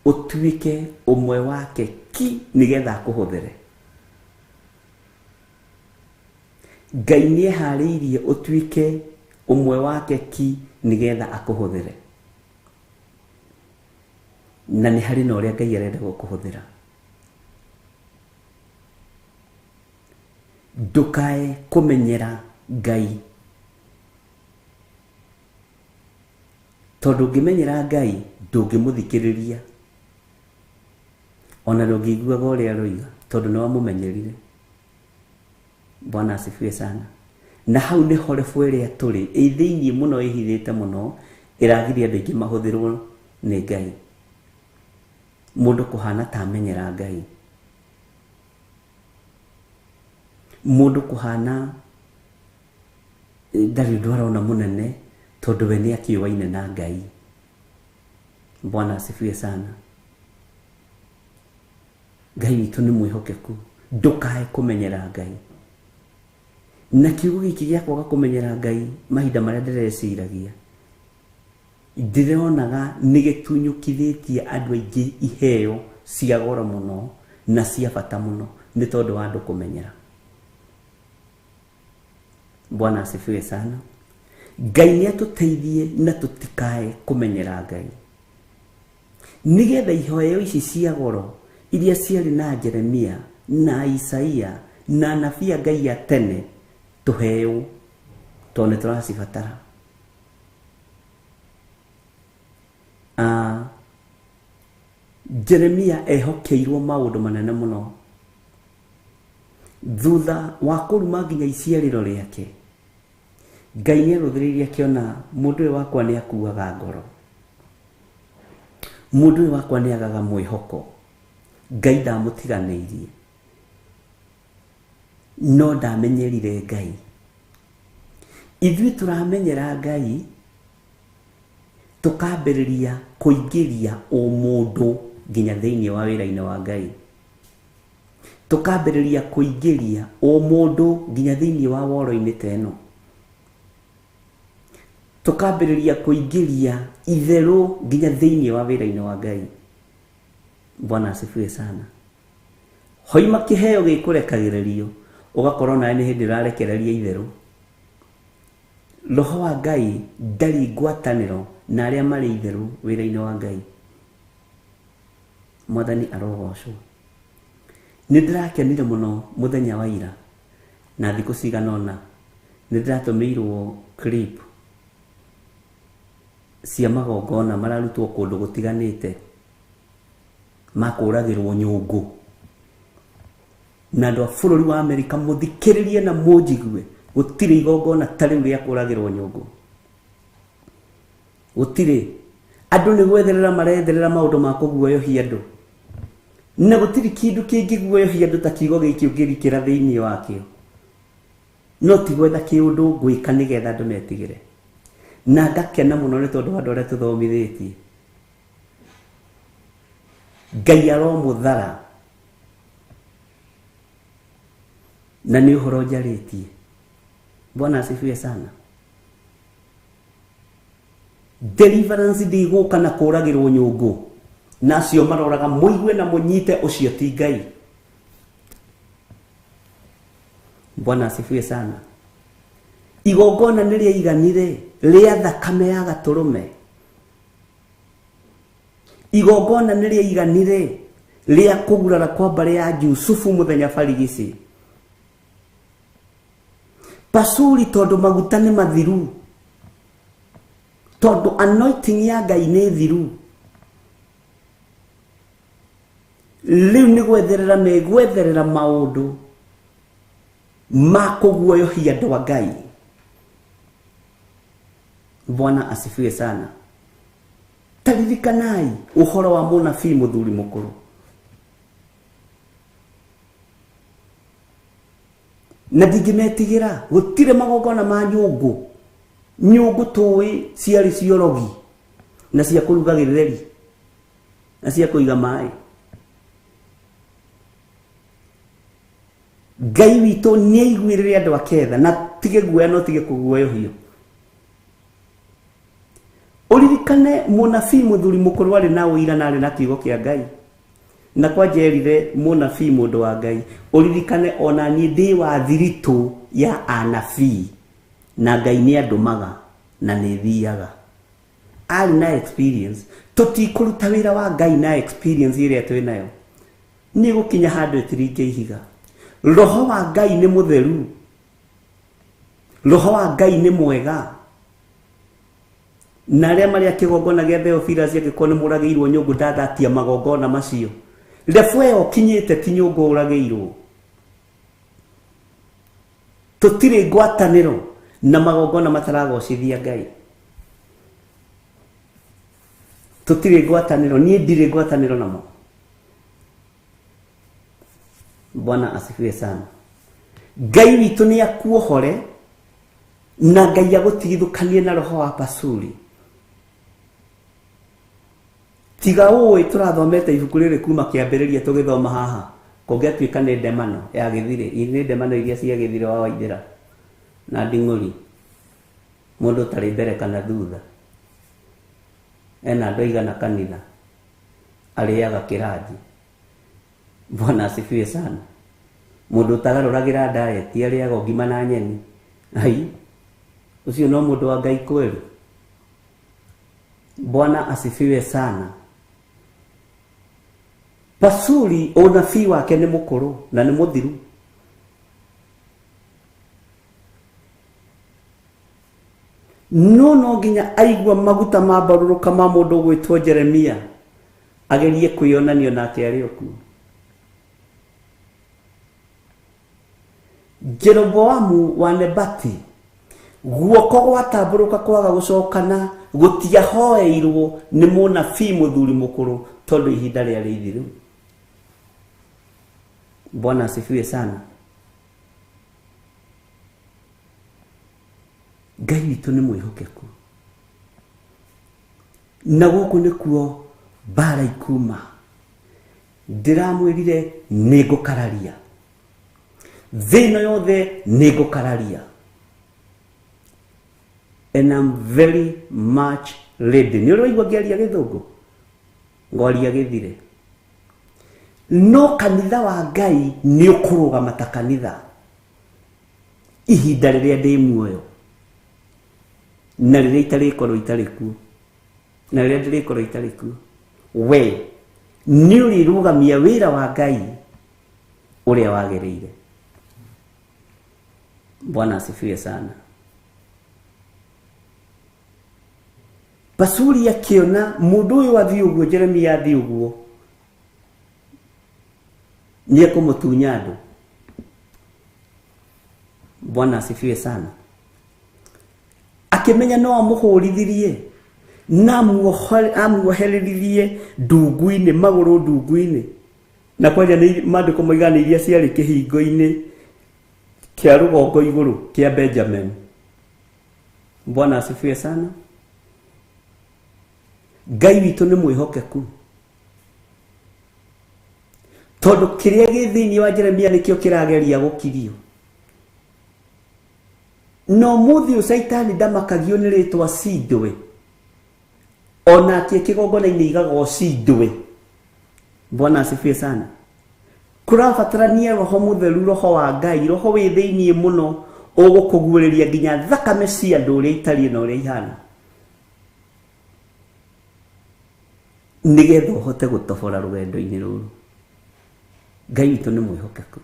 ũtuĩke ũmwe wake ki nĩgetha akũhũthĩre. Ngai nĩ eharĩirie ũtuĩke ũmwe wake ki nĩgetha akũhũthĩre. Na nĩ harĩ na ũrĩa Ngai arenda gũkũhũthĩra. Ndũkae kũmenyera Ngai, tondũ ũngĩmenyera Ngai ndũngĩmũthikĩrĩria, ona ndũngĩiguaga ũrĩa aroiga, tondũ nĩ wamũmenyerire. Bwana asifiwe sana. Na hau nĩho rebu ĩrĩa tũrĩ ĩ thĩiniĩ mũno ĩhithĩte mũno ĩragiria andũ aingĩ mahũthĩrwo nĩ Ngai. Mũndũ kũhana ta amenyera Ngai, mũndũ kũhana ndarĩ ũndũ arona mũnene tondũ we nĩ akĩũaine na Ngai. Bwana asifiwe sana. Ngai witũ nĩ mwĩhokeku, ndũkae kũmenyera Ngai. Na kiugo gĩkĩ gĩa kwaga kũmenyera Ngai mahinda marĩa ndĩreciragia ndĩronaga nĩ gĩtunyũkithĩtie andũ aingĩ iheo cia goro mũno na cia bata mũno nĩ tondũ wa andũ kũmenyera. Bwana asifiwe sana. Ngai nĩ atũteithie na tũtikae kũmenyera Ngai, nĩgetha iheo ici cia goro iria ciarĩ na Jeremia na Isaia na anabii a Ngai a tene tũheo tondũ nĩ tũracibatara. Jeremia ehokeirwo maũndũ manene mũno thutha wa kũruma nginya iciarĩro rĩake. Ngai nĩ arũthĩrĩirie akĩona mũndũ ũyũ wakwa nĩ akuaga ngoro, mũndũ ũyũ wakwa nĩ agaga mwĩhoko. Ngai ndamũtiganĩirie, no ndamenyerire Ngai. Ithuĩ tũramenyera Ngai tũkambĩrĩria kũingĩria ũmũndũ nginya thĩinĩ wa wĩra-inĩ wa Ngai, tũkambĩrĩria kũingĩria ũmũndũ nginya thĩinĩ wa woro-inĩ ta ĩno, tũkambĩrĩria kũingĩria itherũ nginya thĩinĩ wa wĩra-inĩ wa Ngai. Bwana asifiwe sana. Hoima kĩheo gĩkũrekagĩrĩrio ũgakorwo nawe nĩ hĩndĩ ũrarekereria itherũ. Roho wa Ngai ndarĩ ngwatanĩro na arĩa marĩ itherũ wĩra-inĩ wa Ngai. Mwathani arogocwo. Nĩ ndĩrakenire mũno mũthenya wa ira na thikũ cigana ũna nĩ ndĩratũmĩirwo clip cia magongona mararutwo kũndũ gũtiganĩte makũragĩrwo nyũngũ, na andũ a bũrũri wa Amerika mũthikĩrĩrie na mũnjigue, gũtirĩ igongona ta rĩu rĩa kũragĩrwo nyũngũ. Gũtirĩ. Andũ nĩ gwetherera maretherera maũndũ ma kũguoyohia andũ, na gũtirĩ kĩndũ kĩngĩguoyohia andũ ta kiugo gĩkĩ ũngĩrikĩra thĩinĩ wakĩo, no ti gwetha kĩũndũ ngwĩka nĩgetha andũ metigĩre. Na ngakena mũno nĩ tondũ wa andũ arĩa tũthomithĩtie. Ngai aromũthara na nĩ ũhoro njarĩtie. Bwana asifiwe sana. Deliverance ndĩgũka na kũragĩrwo nyũngũ, na acio maroraga mũigue na mũnyite ũcio ti Ngai. Bwana asifiwe sana. Igongona nĩ rĩaiganire rĩa thakame ya gatũrũme. Igongona nĩ rĩaiganire rĩa kũgurara kwa mbarĩ ya Jusufu mũthenya barigici. Pasuri tondũ maguta nĩ mathiru, tondũ anointing ya Ngai nĩ thiru, rĩu nĩ gwetherera megwetherera maũndũ ma kũguoyohia andũ a Ngai. Bwana asifiwe sana. Taririkanai ũhoro wa mũnabii mũthuri mũkũrũ. Na ndingĩmetigĩra, gũtirĩ magongona ma nyũngũ. Nyũngũ tũĩ ciarĩ ciorogi na cia kũruga gĩtheri na cia kũiga maĩ. Ngai witũ nĩ aiguĩrĩre andũ ake tha, na tige guoya no tige kũguoyohio. Ũririkane mũnabii mũthuri mũkũrũ arĩ na ũira na arĩ na kiugo kĩa Ngai. Na kwa njerire mũnabii mũndũ wa Ngai, ũririkane ona niĩ ndĩ wa thiritũ ya anabii na Ngai nĩ andũmaga na nĩ thiaga. Arĩ na experience. Tũtikũruta wĩra wa Ngai na experience ĩrĩa twĩ nayo. Nĩ gũkinya handũ ĩtiringe ihiga. Roho wa Ngai nĩ mũtheru, Roho wa Ngai nĩ mwega. Na arĩa marĩ a kĩgongona gĩa Theophilus angĩkorwo nĩ mũragĩirwo nyũngũ ndathatia magongona macio. Rebu ĩyo ũkinyĩte ti nyũngũ ũragĩirwo. Tũtirĩ ngwatanĩro na magongona mataragocithia Ngai. Tũtirĩ ngwatanĩro, niĩ ndirĩ ngwatanĩro namo. Bwana asifiwe sana. Ngai witũ nĩ akuohore na Ngai agũtigithũkanie na roho wa Pasuri. Tiga ũĩ tũrathomete ibuku rĩrĩ kuma kĩambĩrĩria tũgĩthoma haha, kũngĩatuĩka nĩ ndemano ya gĩthirĩ, nĩ ndemano iria cia gĩthirĩ wa Waithĩra na Nding'ũri, mũndũ ũtarĩ mbere kana thutha, ena andũ aigana kanitha, arĩaga kĩranji. Bwana asifiwe sana. Mũndũ ũtagarũragĩra diet, arĩaga o ngima na nyeni. Ai, ũcio no mũndũ wa Ngai kweli? Bwana asifiwe sana. Pasuri unabii wake nĩ mũkũrũ na nĩ mũthiru. No no nginya aigua maguta ma mbarũrũka ma mũndũ ũgwĩtwo Jeremia agerie kwĩyonania nake arĩ o kuo. Jeroboamu wa Nebati guoko gwatambũrũka kwaga gũcokana gũtiahoeirwo nĩ mũnabii mũthuri mũkũrũ tondũ ihinda rĩarĩ ithiru. Bwana asifiwe sana. Ngai witũ nĩ mwĩhokeku, na gũkũ nĩkuo mbara ikuma. Ndĩramwĩrire nĩ ngũkararia thĩ ĩno yothe, nĩ ngũkararia, and I'm very much ready. Nĩ ũrĩ waigua ngĩaria gĩthũngũ, ngwaria gĩthire. No kanitha wa Ngai nĩ ũkũrũgama ta kanitha ihinda rĩrĩa ndĩ muoyo, na rĩrĩa itarĩkorwo itarĩ kuo, na rĩrĩa ndĩrĩkorwo itarĩ kuo. We nĩ ũrĩrũgamia wĩra wa Ngai ũrĩa wagĩrĩire. Bwana asifiwe sana. Pasuri akĩona mũndũ ũyũ athiĩ ũguo, Jeremia athiĩ ũguo, nĩ ekũmũtunya andũ. Bwana asifiwe sana. Akĩmenya no amũhũrithirie na amuohereririe ndungu-inĩ, magũrũ ndungu-inĩ, na kwanja nĩ maandĩko moigaga nĩ iria ciarĩ kĩhingo-inĩ kĩa rũgongo igũrũ kĩa Benjamin. Bwana asifiwe sana. Ngai witũ nĩ mwĩhokeku, tondũ kĩrĩa gĩ thĩinĩ wa Jeremia nĩkĩo kĩrageria gũkirio. No mũthĩ ũyũ Caitani ndamakagio nĩ rĩtwa cindwe, onake kĩgongona-inĩ igagwo cindwe. Bwana asifiwe sana. Kũrabatarania roho mũtheru, roho wa Ngai, roho wĩ thĩinĩ mũno ũgũkũguũrĩria nginya thakame cia andũ ũrĩa itariĩ na ũrĩa ihana, nĩgetha ũhote gũtobora rũgendo-inĩ rũrũ. Ngai witũ nĩ mwĩhokeku.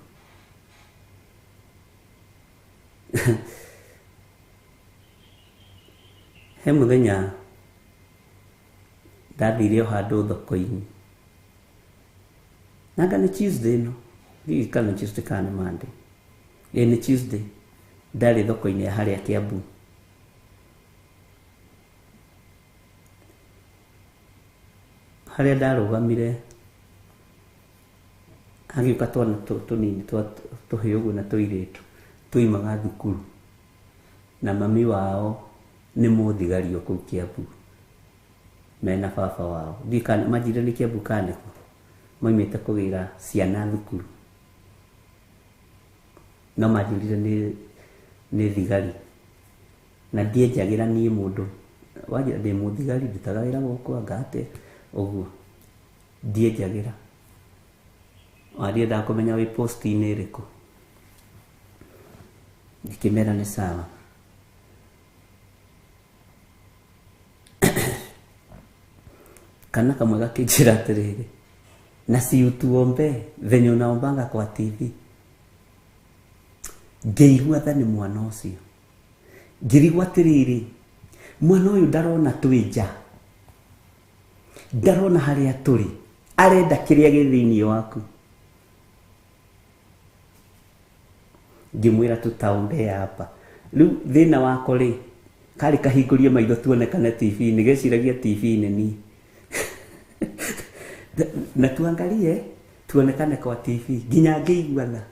He mũthenya ndathire o handũ thoko-inĩ, nanga nĩ Tuesday ĩno, ndiũĩ kana nĩ Tuesday kana nĩ Monday. Ĩĩ nĩ Tuesday. Ndarĩ thoko-inĩ ya harĩa Kiambu. Harĩa ndarũgamire hagĩũka twana tũnini twa tũhĩĩ ũguo na tũirĩtu tuimaga thukuru, na mami wao nĩ mũthigari o kũu Kiambu mena baba wao. Ndiũĩ kana manjĩrire nĩ Kiambu kana nĩkũ, maumĩte kũgĩra ciana thukuru, no manjĩrire nĩ thigari, na ndienjagĩra niĩ mũndũ wanjĩra ndĩ mũthigari, ndutaga wĩra gũkũ anga atĩa ũguo, ndienjagĩra. Ona ndiendaga kũmenya wĩ post-inĩ ĩrĩkũ. Ngĩkĩmera nĩ sawa. Kana kamwe gakĩnjĩra atĩrĩrĩ, na si utuombe venye unaombanga kwa TV. Ngĩigua tha nĩ mwana ũcio, ngĩrigwo atĩrĩrĩ, mwana ũyũ ndarona twĩ nja, ndarona harĩa tũrĩ, arenda kĩrĩa gĩ thĩinĩ waku. Ngĩmwĩra tutaongea hapa. Rĩu thĩna wako rĩ, karĩ kahingũrie maitho tuonekane TV-inĩ, geciragia TV-inĩ niĩ. Na tuangalie tuonekane kwa TV nginya ngĩigua tha.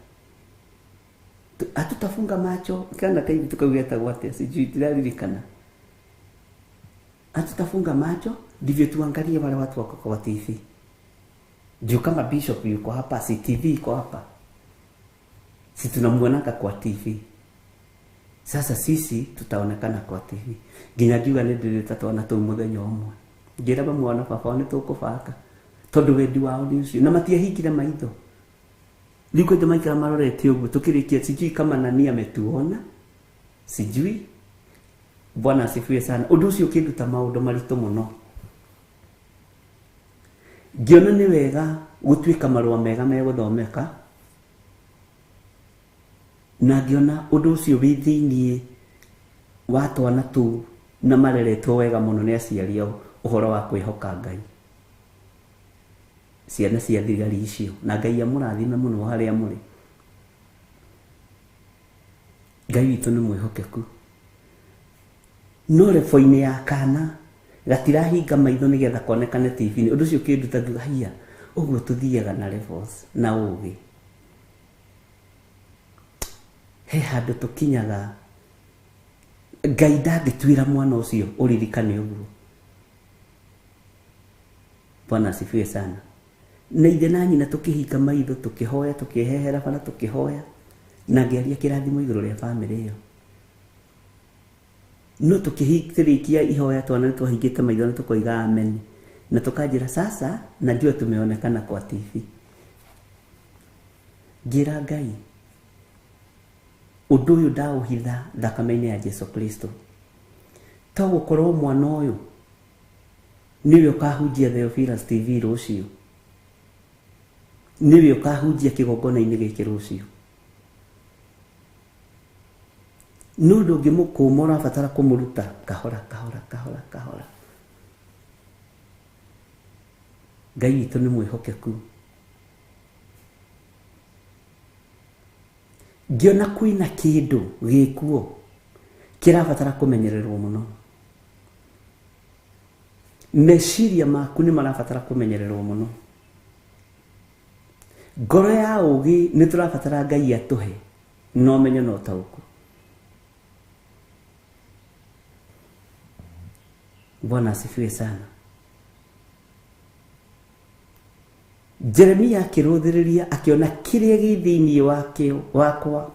Hatutafunga macho kana kairĩtu kau getagwo atĩa sijui ndiraririkana. Hatutafunga macho ndivyo tuangalie wale watu wako kwa TV. Juu kama bishop yuko hapa, si TV iko hapa, si tunamuonanga kwa TV. Sasa sisi tutaonekana kwa TV. Nginya ngiuga nĩ ndĩrĩta twana tũu mũthenya ũmwe. Ngĩra mamu wao na baba wao nĩ tũkũbanga. Tondũ wendi wao nĩ ũcio. Na matiahingire maitho. Rĩu kwanja maikara marorete ũguo tũkĩrĩkia, sijui kama nani ametuona, sijui. Bwana asifiwe sana. Ũndũ ũcio ũkĩnduta maũndũ maritũ mũno. Ngĩona nĩ wega gũtuĩka marũa mega megũthomeka, na ngĩona ũndũ ũcio wĩ thĩiniĩ wa twana tũu na mareretwo wega mũno nĩ aciari ao ũhoro wa kwĩhoka Ngai. Ciana cia thigari icio, na Ngai amũrathime mũno harĩa mũrĩ. Ngai witũ nĩ mwĩhokeku. No rebo-inĩ ya kana gatirahinga maitho nĩgetha konekane TV-inĩ. Ũndũ ũcio ũkĩnduta ngiuga haiya, ũguo tũthiaga na levels na ũgĩ. He handũ tũkinyaga Ngai ndangĩtuĩra mwana ũcio ũririkane ũguo. Bwana asifiwe sana. Na ithe na nyina tũkĩhinga maitho, tũkĩhoya, tũkĩhehera bara, tũkĩhoya, na ngĩaria kĩrathimo igũrũ rĩa bamĩrĩ ĩyo. No tũkĩrĩkia ihoya twana nĩ twahingĩte maitho na tũkoiga amen. Na tũkanjĩra sasa najua tumeonekana kwa TV. Ngĩra Ngai, ũndũ ũyũ ndaũhitha thakame-inĩ ya Jesu Kristo. To gũkorwo mwana ũyũ nĩwe ũkahunjia Theophilus TV rũciũ, nĩwe ũkahunjia kĩgongona-inĩ gĩkĩ rũciũ. No ndũngĩmũkũma, ũrabatara kũmũruta kahora kahora kahora kahora. Ngai witũ nĩ mwĩhokeku. Ngĩona kwĩna kĩndũ gĩkuo kĩrabatara kũmenyererwo mũno. Meciria maku nĩ marabatara kũmenyererwo mũno. Ngoro ya ũgĩ nĩ tũrabatara Ngai atũhe na ũmenyo na ũtaũku. Bwana asifiwe sana. Jeremia akĩrũthĩrĩria akĩona kĩrĩa gĩ thĩiniĩ wakĩo wakwa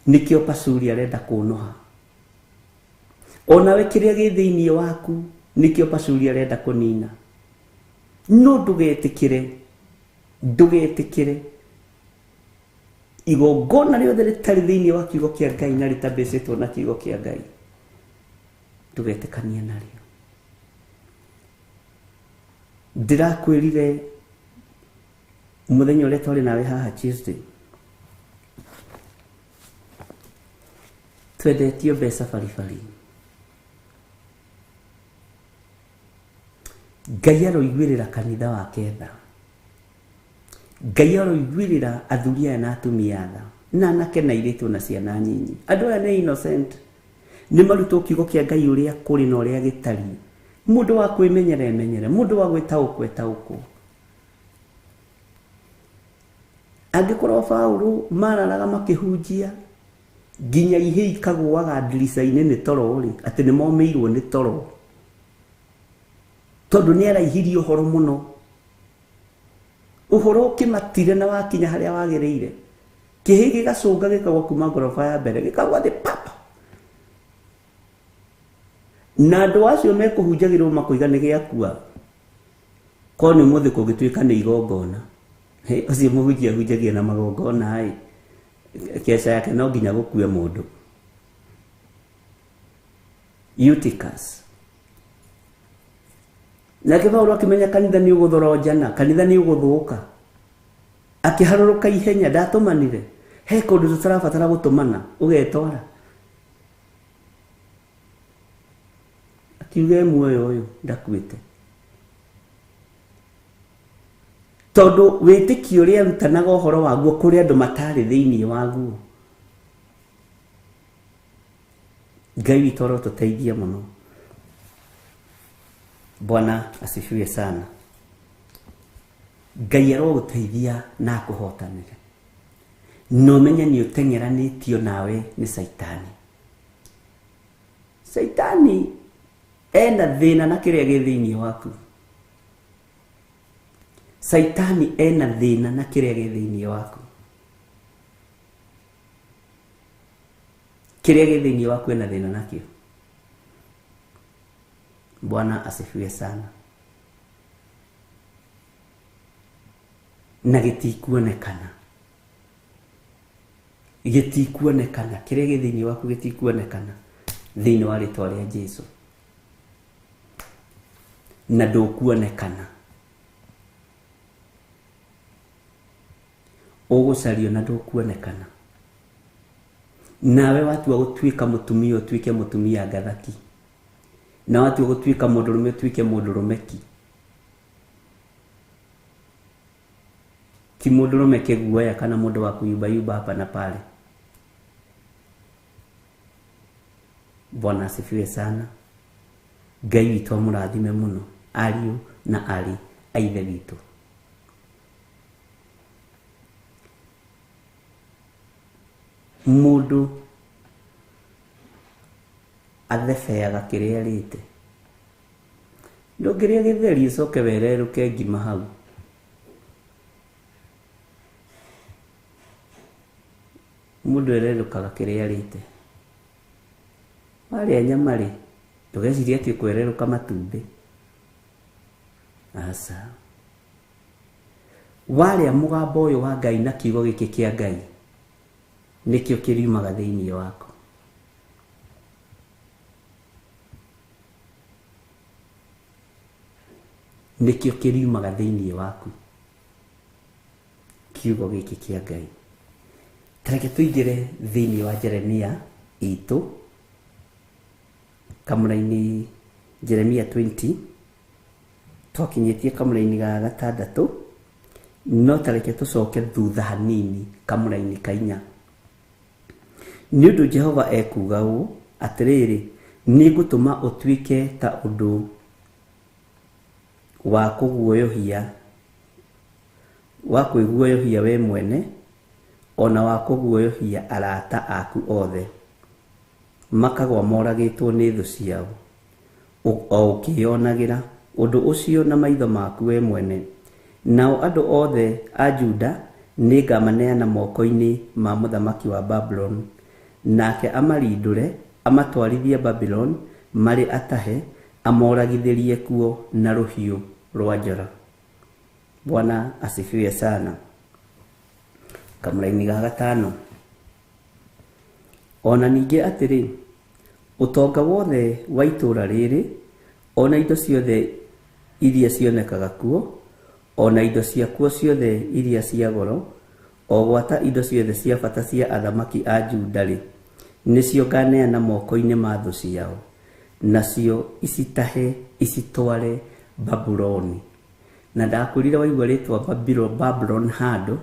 nĩkĩo Pashuri arenda kũnoha. Onawe kĩrĩa gĩ thĩiniĩ waku nĩkĩo Pashuri arenda kũnina. No ndũgetĩkĩre, ndũgetĩkĩre igongona rĩothe rĩtarĩ thĩiniĩ wa kiugo kĩa Ngai na rĩtabĩcĩtwo na kiugo kĩa Ngai, ndũgetĩkanie narĩo. Ndĩrakwĩrire mũthenya ũrĩa twarĩ nawe haha Tuesday, twendetio mbeca baribari. Ngai aroiguĩrĩra kanitha wake tha. Ngai aroiguĩrĩra athuri aya na atumia tha, na anake na airĩtu na ciana nyinyi. Andũ aya nĩ innocent, nĩ marutwo kiugo kĩa Ngai ũrĩa kũrĩ na ũrĩa gĩtariĩ. Mũndũ wa kwĩmenyera emenyere, mũndũ wa gwĩtaũkwo etaũkwo. Angĩkorwo Paũlũ mararaga makĩhunjia nginya ihĩ ikagũaga ndirica-inĩ nĩ toro rĩ, atĩ nĩ momĩirwo nĩ toro, tondũ nĩ araihirie ũhoro mũno. Ũhoro ũkĩmatire na wakinya harĩa wagĩrĩire, kĩhĩ gĩgacũnga gĩkagwa kuma ngoroba ya mbere gĩkagwa thĩ papa. Na andũ acio mekũhunjagĩrwo makoiga nĩ gĩakua. Korwo nĩ ũmũthĩ kũngĩtuĩka nĩ igongona, ũcio mũhunjia ahunjagia na magongona ĩ, keca yake no nginya gũkue mũndũ. Eutychus. Nake Paũlũ akĩmenya kanitha nĩ ũgũthoronjana, kanitha nĩ ũgũthũka. Akĩharũrũka ihenya, ndatũmanire. He kũndũ tũtarabatara gũtũmana, ũgetwara. Akiuga e muoyo ũyũ ndakuĩte. Tondũ wĩtĩkio ũrĩa arutanaga ũhoro waguo kũrĩ andũ matarĩ thĩiniĩ waguo. Ngai witũ arotũteithia mũno. Bwana asifiwe sana. Ngai arogũteithia na akũhotanĩre. Na ũmenye nĩ ũteng'eranĩtio nawe nĩ Caitani. Caitani ena thĩna na kĩrĩa gĩ thĩinĩ waku. Caitani ena thĩna na kĩrĩa gĩ thĩinĩ waku. Kĩrĩa gĩ thĩinĩ waku ena thĩna nakĩo. Bwana asifiwe sana. Na gĩtikuonekana. Gĩtikuonekana. Kĩrĩa gĩ thĩinĩ waku gĩtikuonekana thĩinĩ wa rĩtwa rĩa Jesu. Na ndũkuonekana. Ũgũcario na ndũkuonekana. Nawe watua gũtuĩka mũtumia ũtuĩke mũtumia ngathaki. Na watua gũtuĩka mũndũrũme ũtuĩke mũndũrũme ki. Ti mũndũrũme kĩguoya kana mũndũ wa kuyumbayumba hapa na pale. Bwana asifiwe sana. Ngai witũ amũrathime mũno ariũ na arĩ a Ithe witũ. Mũndũ athebeaga kĩrĩa arĩte. Ndũngĩrĩa gĩtheri ũcoke wererũke ngima hau. Mũndũ ererũkaga kĩrĩa arĩte. Warĩa nyama rĩ, ndũgecirie atĩ ũkwererũka matumbĩ. Aca. Warĩa mũgambo ũyũ wa Ngai na kiugo gĩkĩ kĩa Ngai, nĩkĩo kĩriumaga thĩinĩ waku. Nĩkĩo kĩriumaga thĩinĩ waku. Kiugo gĩkĩ kĩa Ngai. Tareke tũingĩre thĩinĩ wa Jeremia itũ kamũra-inĩ Jeremia 20 twakinyĩtie kamũra-inĩ ga gatandatũ, no tareke tũcoke thutha hanini kamũra-inĩ ka inya. Nĩ ũndũ Jehova ekuuga ũũ, atĩrĩrĩ, nĩngũtũma ũtuĩke ta ũndũ wa kũguoyohia, wa kwĩguoyohia we mwene, ona wa kũguoyohia arata aku othe, makagwa moragĩtwo nĩ thũ ciao, o ũkĩĩonagĩra ũndũ ũcio na maitho maku we mwene. Nao andũ othe a Juda nĩngamaneana moko-inĩ ma mũthamaki wa Babuloni, nake amarindũre amatwarithie Babuloni marĩ atahe, amoragithĩrie kuo na rũhiũ rwa njora. Bwana asifiwe sana. Kamũra-inĩ ga gatano. Ona ningĩ atĩrĩ, ũtonga wothe wa itũũra rĩrĩ, ona indo ciothe iria cionekaga kuo, ona indo ciakuo ciothe iria cia goro, o gwata indo ciothe cia bata cia athamaki a Juda rĩ, nĩcio nganeana moko-inĩ ma thũ ciao, nacio icitahe icitware Babuloni. Na ndakwĩrire waigua rĩtwa Babulon handũ,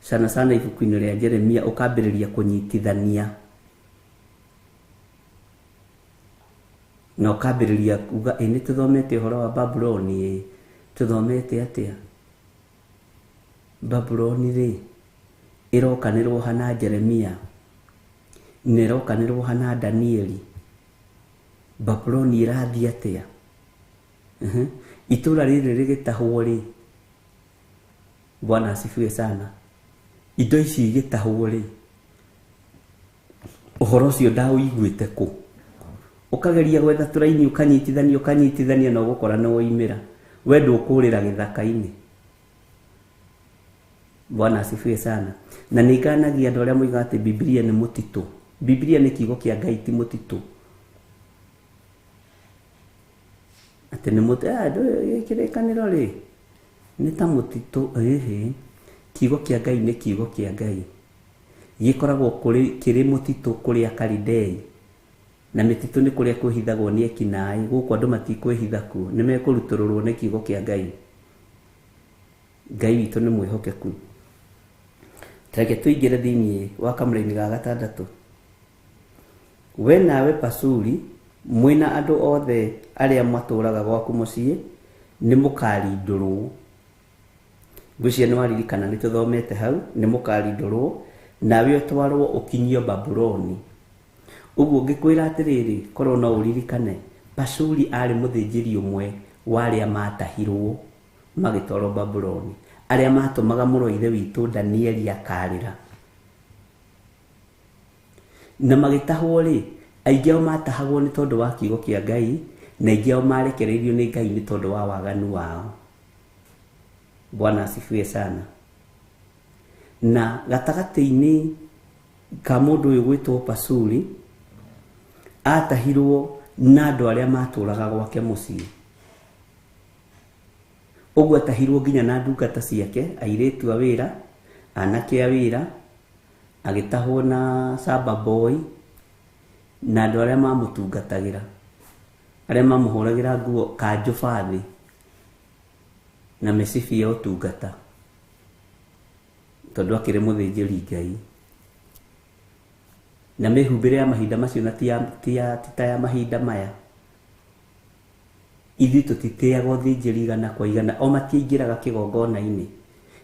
sana sana ibuku-inĩ rĩa Jeremia, ũkambĩrĩria kũnyitithania na ũkambĩrĩria kuga ĩ nĩ tũthomete ũhoro wa Babuloni, ĩ tũthomete atĩa? Babuloni rĩ ĩrokanĩrwo hana Jeremia na ĩrokanĩrwo hana Danieli. Babuloni ĩrathiĩ atĩa? Itũũra rĩrĩ rĩgĩtahwo rĩ, Bwana asifiwe sana, indo ici igĩtahwo rĩ, ũhoro ũcio ndaũiguĩte kũ? Ũkageria gwetha tũraini, ũkanyitithania ũkanyitithania na ũgũkora nĩ woimĩra. We ndũkũrĩra gĩthaka-inĩ. Bwana asifiwe sana. Na nĩ nganagia andũ arĩa moigaga atĩ Bibilia nĩ mũtitũ. Bibilia nĩ kiugo kĩa Ngai, ti mũtitũ. Atĩ nĩ mũtitũ, kĩrĩkanĩro rĩ nĩ ta mũtitũ. Ĩhĩ, kiugo kĩa Ngai nĩ kiugo kĩa Ngai, gĩkoragwo kĩrĩ mũtitũ kũrĩa Kalidei, na mĩtitũ nĩ kũrĩa kwĩhithagwo nĩ ekinaĩ. Gũkũ andũ matikwĩhitha kuo, nĩ mekũrutũrũrwo nĩ kiugo kĩa Ngai. Ngai witũ nĩ mwĩhokeku. Tareke tũingĩre thĩinĩ wa kamũra-inĩ ga gatandatũ. We nawe Pasuri mwĩna andũ othe arĩa matũũraga gwaku mũciĩ nĩ mũkarindũrwo. Ngwĩciria nĩ waririkana nĩ tũthomete hau, nĩ mũkarindũrwo nawe ũtwarwo ũkinyio Babuloni. Ũguo ngĩkwĩra atĩrĩrĩ, korwo no ũririkane, Pashuri arĩ mũthĩnjĩri ũmwe wa arĩa matahirwo magĩtwarwo Babuloni, arĩa matũmaga mũrũ wa ithe witũ Danieli akarĩra. Na magĩtahwo rĩ, aingĩ ao matahagwo nĩ tondũ wa kiugo kĩa Ngai, na aingĩ ao marekereirio nĩ Ngai nĩ tondũ wa waganu wao. Bwana asifiwe sana. Na gatagatĩ-inĩ ka mũndũ ũyũ gwĩtwo Pasuri, atahirwo na andũ arĩa matũraga gwake mũciĩ. Ũguo atahirwo nginya na ndungata ciake, airĩtu a wĩra, anake a wĩra, agĩtahwo na Saba boy na andũ arĩa mamũtungatagĩra, arĩa mamũhũragĩra nguo kanjũ bathĩ na mĩcibi ya ũtungata, tondũ akĩrĩ mũthĩnjĩri Ngai. Na mĩhumbĩre ya mahinda macio na ti ta ya mahinda maya. Ithuĩ tũtitĩaga ũthĩnjĩri igana kwa igana, o matiaingĩraga kĩgongona-inĩ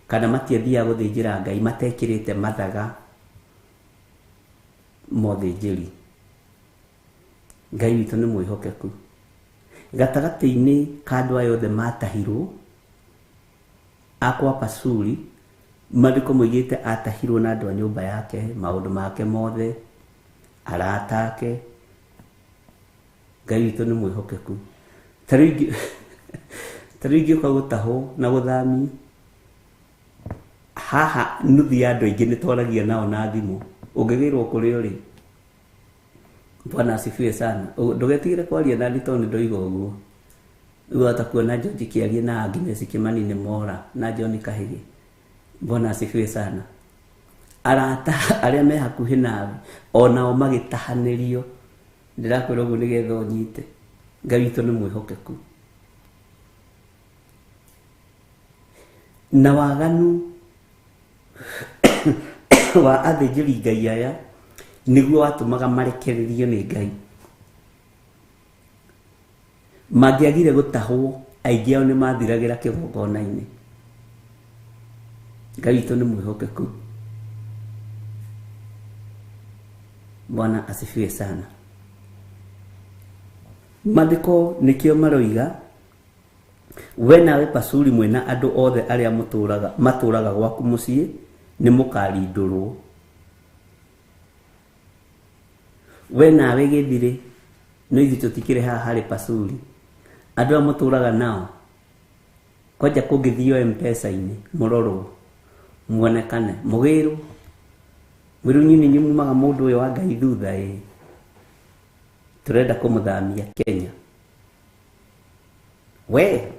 kana matiathiaga gũthĩnjĩra Ngai matekĩrĩte mathaga ma ũthĩnjĩri. Ngai witũ nĩ mwĩhokeku. Gatagatĩ-inĩ ka andũ aya othe matahirwo akwa Pasuri, maandĩko moigĩte atahirwo na andũ a nyũmba yake, maũndũ make mothe, arata ake. Ngai witũ nĩ mwĩhokeku. Ta rĩu ingĩũka gũtahwo na gũthamio haha, nuthu ya andũ aingĩ nĩ twaragia nao na thimũ. Ũngĩgĩrwo kũrĩa ũrĩ, Bwana asifiwe sana. Ndũgetigĩre kwaria na niĩ tondũ nĩ ndoiga ũguo. Rĩu wahota kuona George kĩaria na Agnes Kimani nĩ mora na John Kahĩgĩ. Bwana asifiwe sana. Arata arĩa me hakuhĩ nawe onao magĩtahanĩrio. Ndĩrakwĩra ũguo nĩgetha ũnyite. Ngai witũ nĩ mwĩhokeku. Na waganu wa athĩnjĩri Ngai aya nĩguo watũmaga marekererio nĩ Ngai. Mangĩagire gũtahwo, aingĩ ao nĩ mathiragĩra kĩgongona-inĩ. Ngai witũ nĩ mwĩhokeku. Bwana asifiwe sana. Maandĩko nĩkĩo maroiga, we nawe Pasuri mwĩna andũ othe arĩa matũraga gwaku mũciĩ nĩ mũkarindũrwo. We nawe gĩthirĩ, no ithuĩ tũtikĩrĩ haha harĩ Pasuri. Andũ aya mũtũraga nao, kwanja kũngĩthio M-Pesa-inĩ mũrorwo, muonekane, mũgĩrwo, mwĩrwo inyuĩ nĩ inyuĩ mumaga mũndũ ũyũ wa Ngai thutha ĩ. Tũrenda kũmũthamia Kenya. We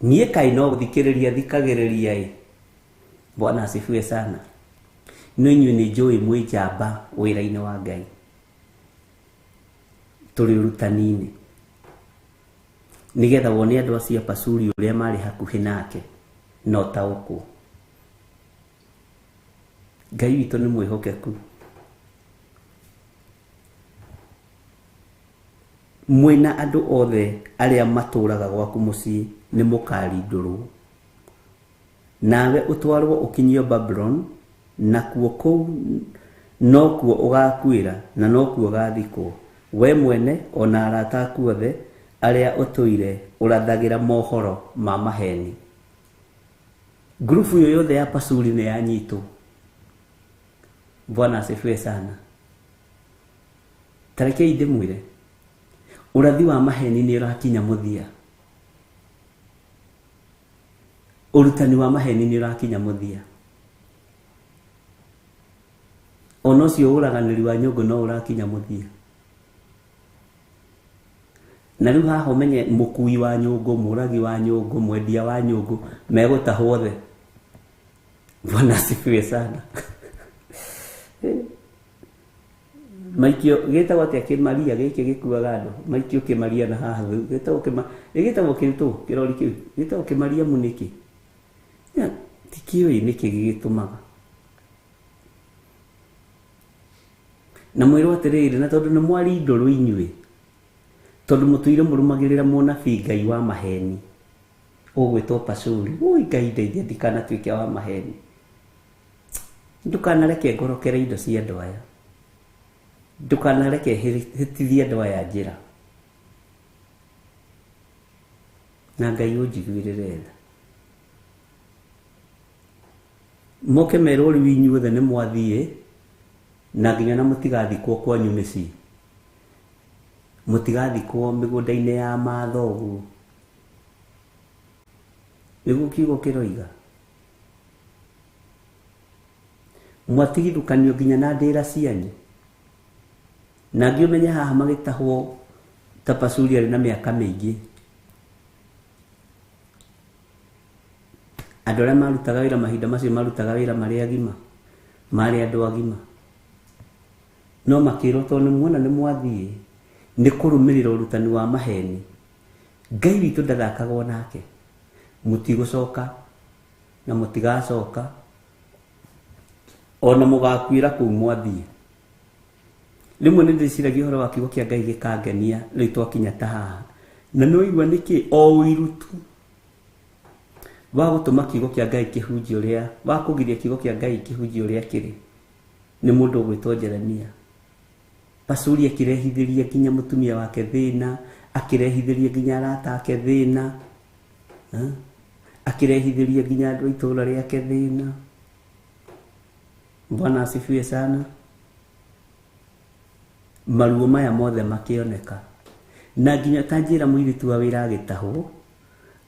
niĩ kaĩ no gũthikĩrĩria thikagĩrĩria ĩ. Bwana asifiwe sana. No inyuĩ nĩ njũĩ mwĩ njamba wĩra-inĩ wa Ngai. Tũrĩ ũrutani-inĩ. Nĩgetha wone andũ acio a Pasuri ũrĩa marĩ hakuhĩ nake na ũtaũkwo. Ngai witũ nĩ mwĩhokeku. Mwĩna andũ othe arĩa matũraga gwaku mũciĩ nĩ mũkarindũrwo. Nawe ũtwarwo ũkinyio Babuloni, nakuo kũu nokuo ũgakuĩra na nokuo ũgathikwo, we mwene ona arata aku othe arĩa ũtũire ũrathagĩra mohoro ma maheni. Ngurubu ĩyo yothe ya Pasuri nĩ yanyitwo. Bwana asifiwe sana. Ta rekei ndĩmwĩre, ũrathi wa maheni nĩ ũrakinya mũthia. Ũrutani wa maheni nĩ ũrakinya mũthia. Ona ũcio ũraganĩri wa nyũngũ no ũrakinya mũthia. Na rĩu haha ũmenye mũkui wa nyũngũ, mũragi wa nyũngũ, mwendia wa nyũngũ megũtahwo othe. Bwana asifiwe sana. Maikio gĩtagwo atĩa kĩmaria gĩkĩ gĩkuaga andũ? Maikio kĩmaria na haha gĩtagwo gĩtagwo kĩtũ kĩrori kĩu gĩtagwo kĩmariamu nĩkĩ? Tikĩũĩ nĩkĩ gĩgĩtũmaga. Na mwĩrwo atĩrĩrĩ, na tondũ nĩ mwari ndũrũ inyuĩ, tondũ mũtũire mũrũmagĩrĩra mũnabii Ngai wa maheni ũgwĩtwo Pashuri. Ui Ngai ndeithia ndikanatuĩke wa maheni, ndukanareke ngorokere indo cia andũ aya, ndukanareke hĩtithie andũ aya njĩra, na Ngai ũnjiguĩrĩre tha. Moke merwo rĩu inyuothe nĩ mwathiĩ, na nginya na mũtigathikwo kwanyu mĩciĩ, mũtigathikwo mĩgũnda-inĩ ya mathoguo. Nĩguo kiugo kĩroiga. Mwatigithũkanio nginya na ndĩra cianyu. Na ngĩ ũmenye haha magĩtahwo ta Pashuri arĩ na mĩaka mĩingĩ. Andũ arĩa marutaga wĩra mahinda macio marutaga wĩra marĩ agima, marĩ andũ agima. No makĩrwo tondũ nĩ muona nĩ mwathiĩ, nĩ kũrũmĩrĩra ũrutani wa maheni. Ngai witũ ndathakagwo nake. Mũtigũcoka na mũtigacoka, ona mũgakuĩra kũu mwathiĩ. Rĩmwe nĩ ndĩciragia ũhoro wa kiugo kĩa Ngai gĩkangenia rĩu twakinya ta haha. Na nĩ waigua nĩkĩ o ũiru tu wa gũtũma kiugo kĩa Ngai kĩhunjie ũrĩa, wa kũgiria kiugo kĩa Ngai kĩhunjie ũrĩa kĩrĩ, nĩ mũndũ ũgwĩtwo Jeremia. Pashuri akĩrehithĩria nginya mũtumia wake thĩna, akĩrehithĩria nginya arata ake thĩna, akĩrehithĩria nginya andũ a itũũra rĩake thĩna. Bwana asifiwe sana. Maruo maya mothe makĩoneka. Na nginya ta njĩra mũirĩtu wa wĩra agĩtahwo,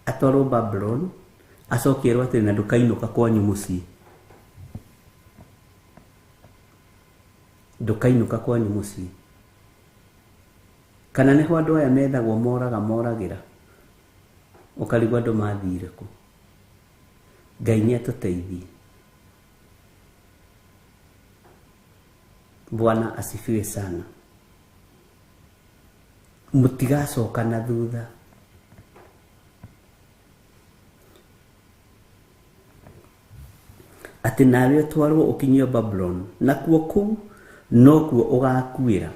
atwarwo Babylon, acoke erwo atĩrĩ, na ndũkainũka kwanyu mũciĩ. Ndũkainũka kwanyu mũciĩ. Kana nĩho andũ aya methagwo moraga moragĩra, ũkarigwo andũ mathire kũ. Ngai nĩ atũteithie. Bwana asifiwe sana. Mũtigacoka na thutha. Atĩ nawe ũtwarwo ũkinyio Babylon, nakuo kũu nokuo ũgakuĩra,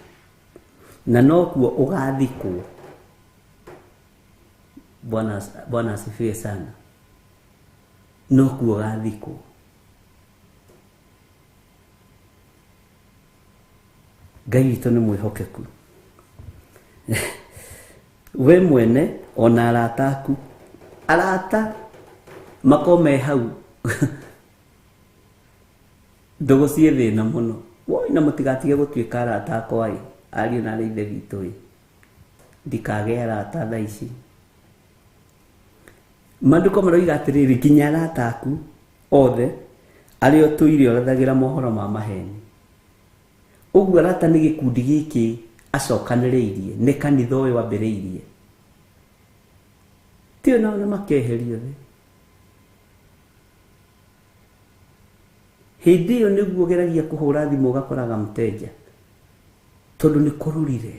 na nokuo ũgathikwo. Bwana asifiwe sana. Nokuo ũgathikwo. Ngai witũ nĩ mwĩhokeku. We mwene ona arata aku, arata makorwo me hau ndũgũ ciĩ thĩna mũno. Woi, na mũtigatige gũtuĩka arata akwa ĩ, ariũ na arĩ ithe witũ ĩ, ndikagĩa arata thaa ici. Maandĩko maroiga atĩrĩrĩ, nginya arata aku othe arĩa ũtũire ũrathagĩra mohoro ma maheni. Ũguo arata nĩ gĩkundi gĩkĩ acokanĩrĩirie, nĩ kanitha ũyũ wambĩrĩirie. Tio nao nĩ makeherio thĩ. Hĩndĩ ĩyo nĩguo ũgeragia kũhũra thimũ ũgakoraga mteja, tondũ nĩ kũrũrire.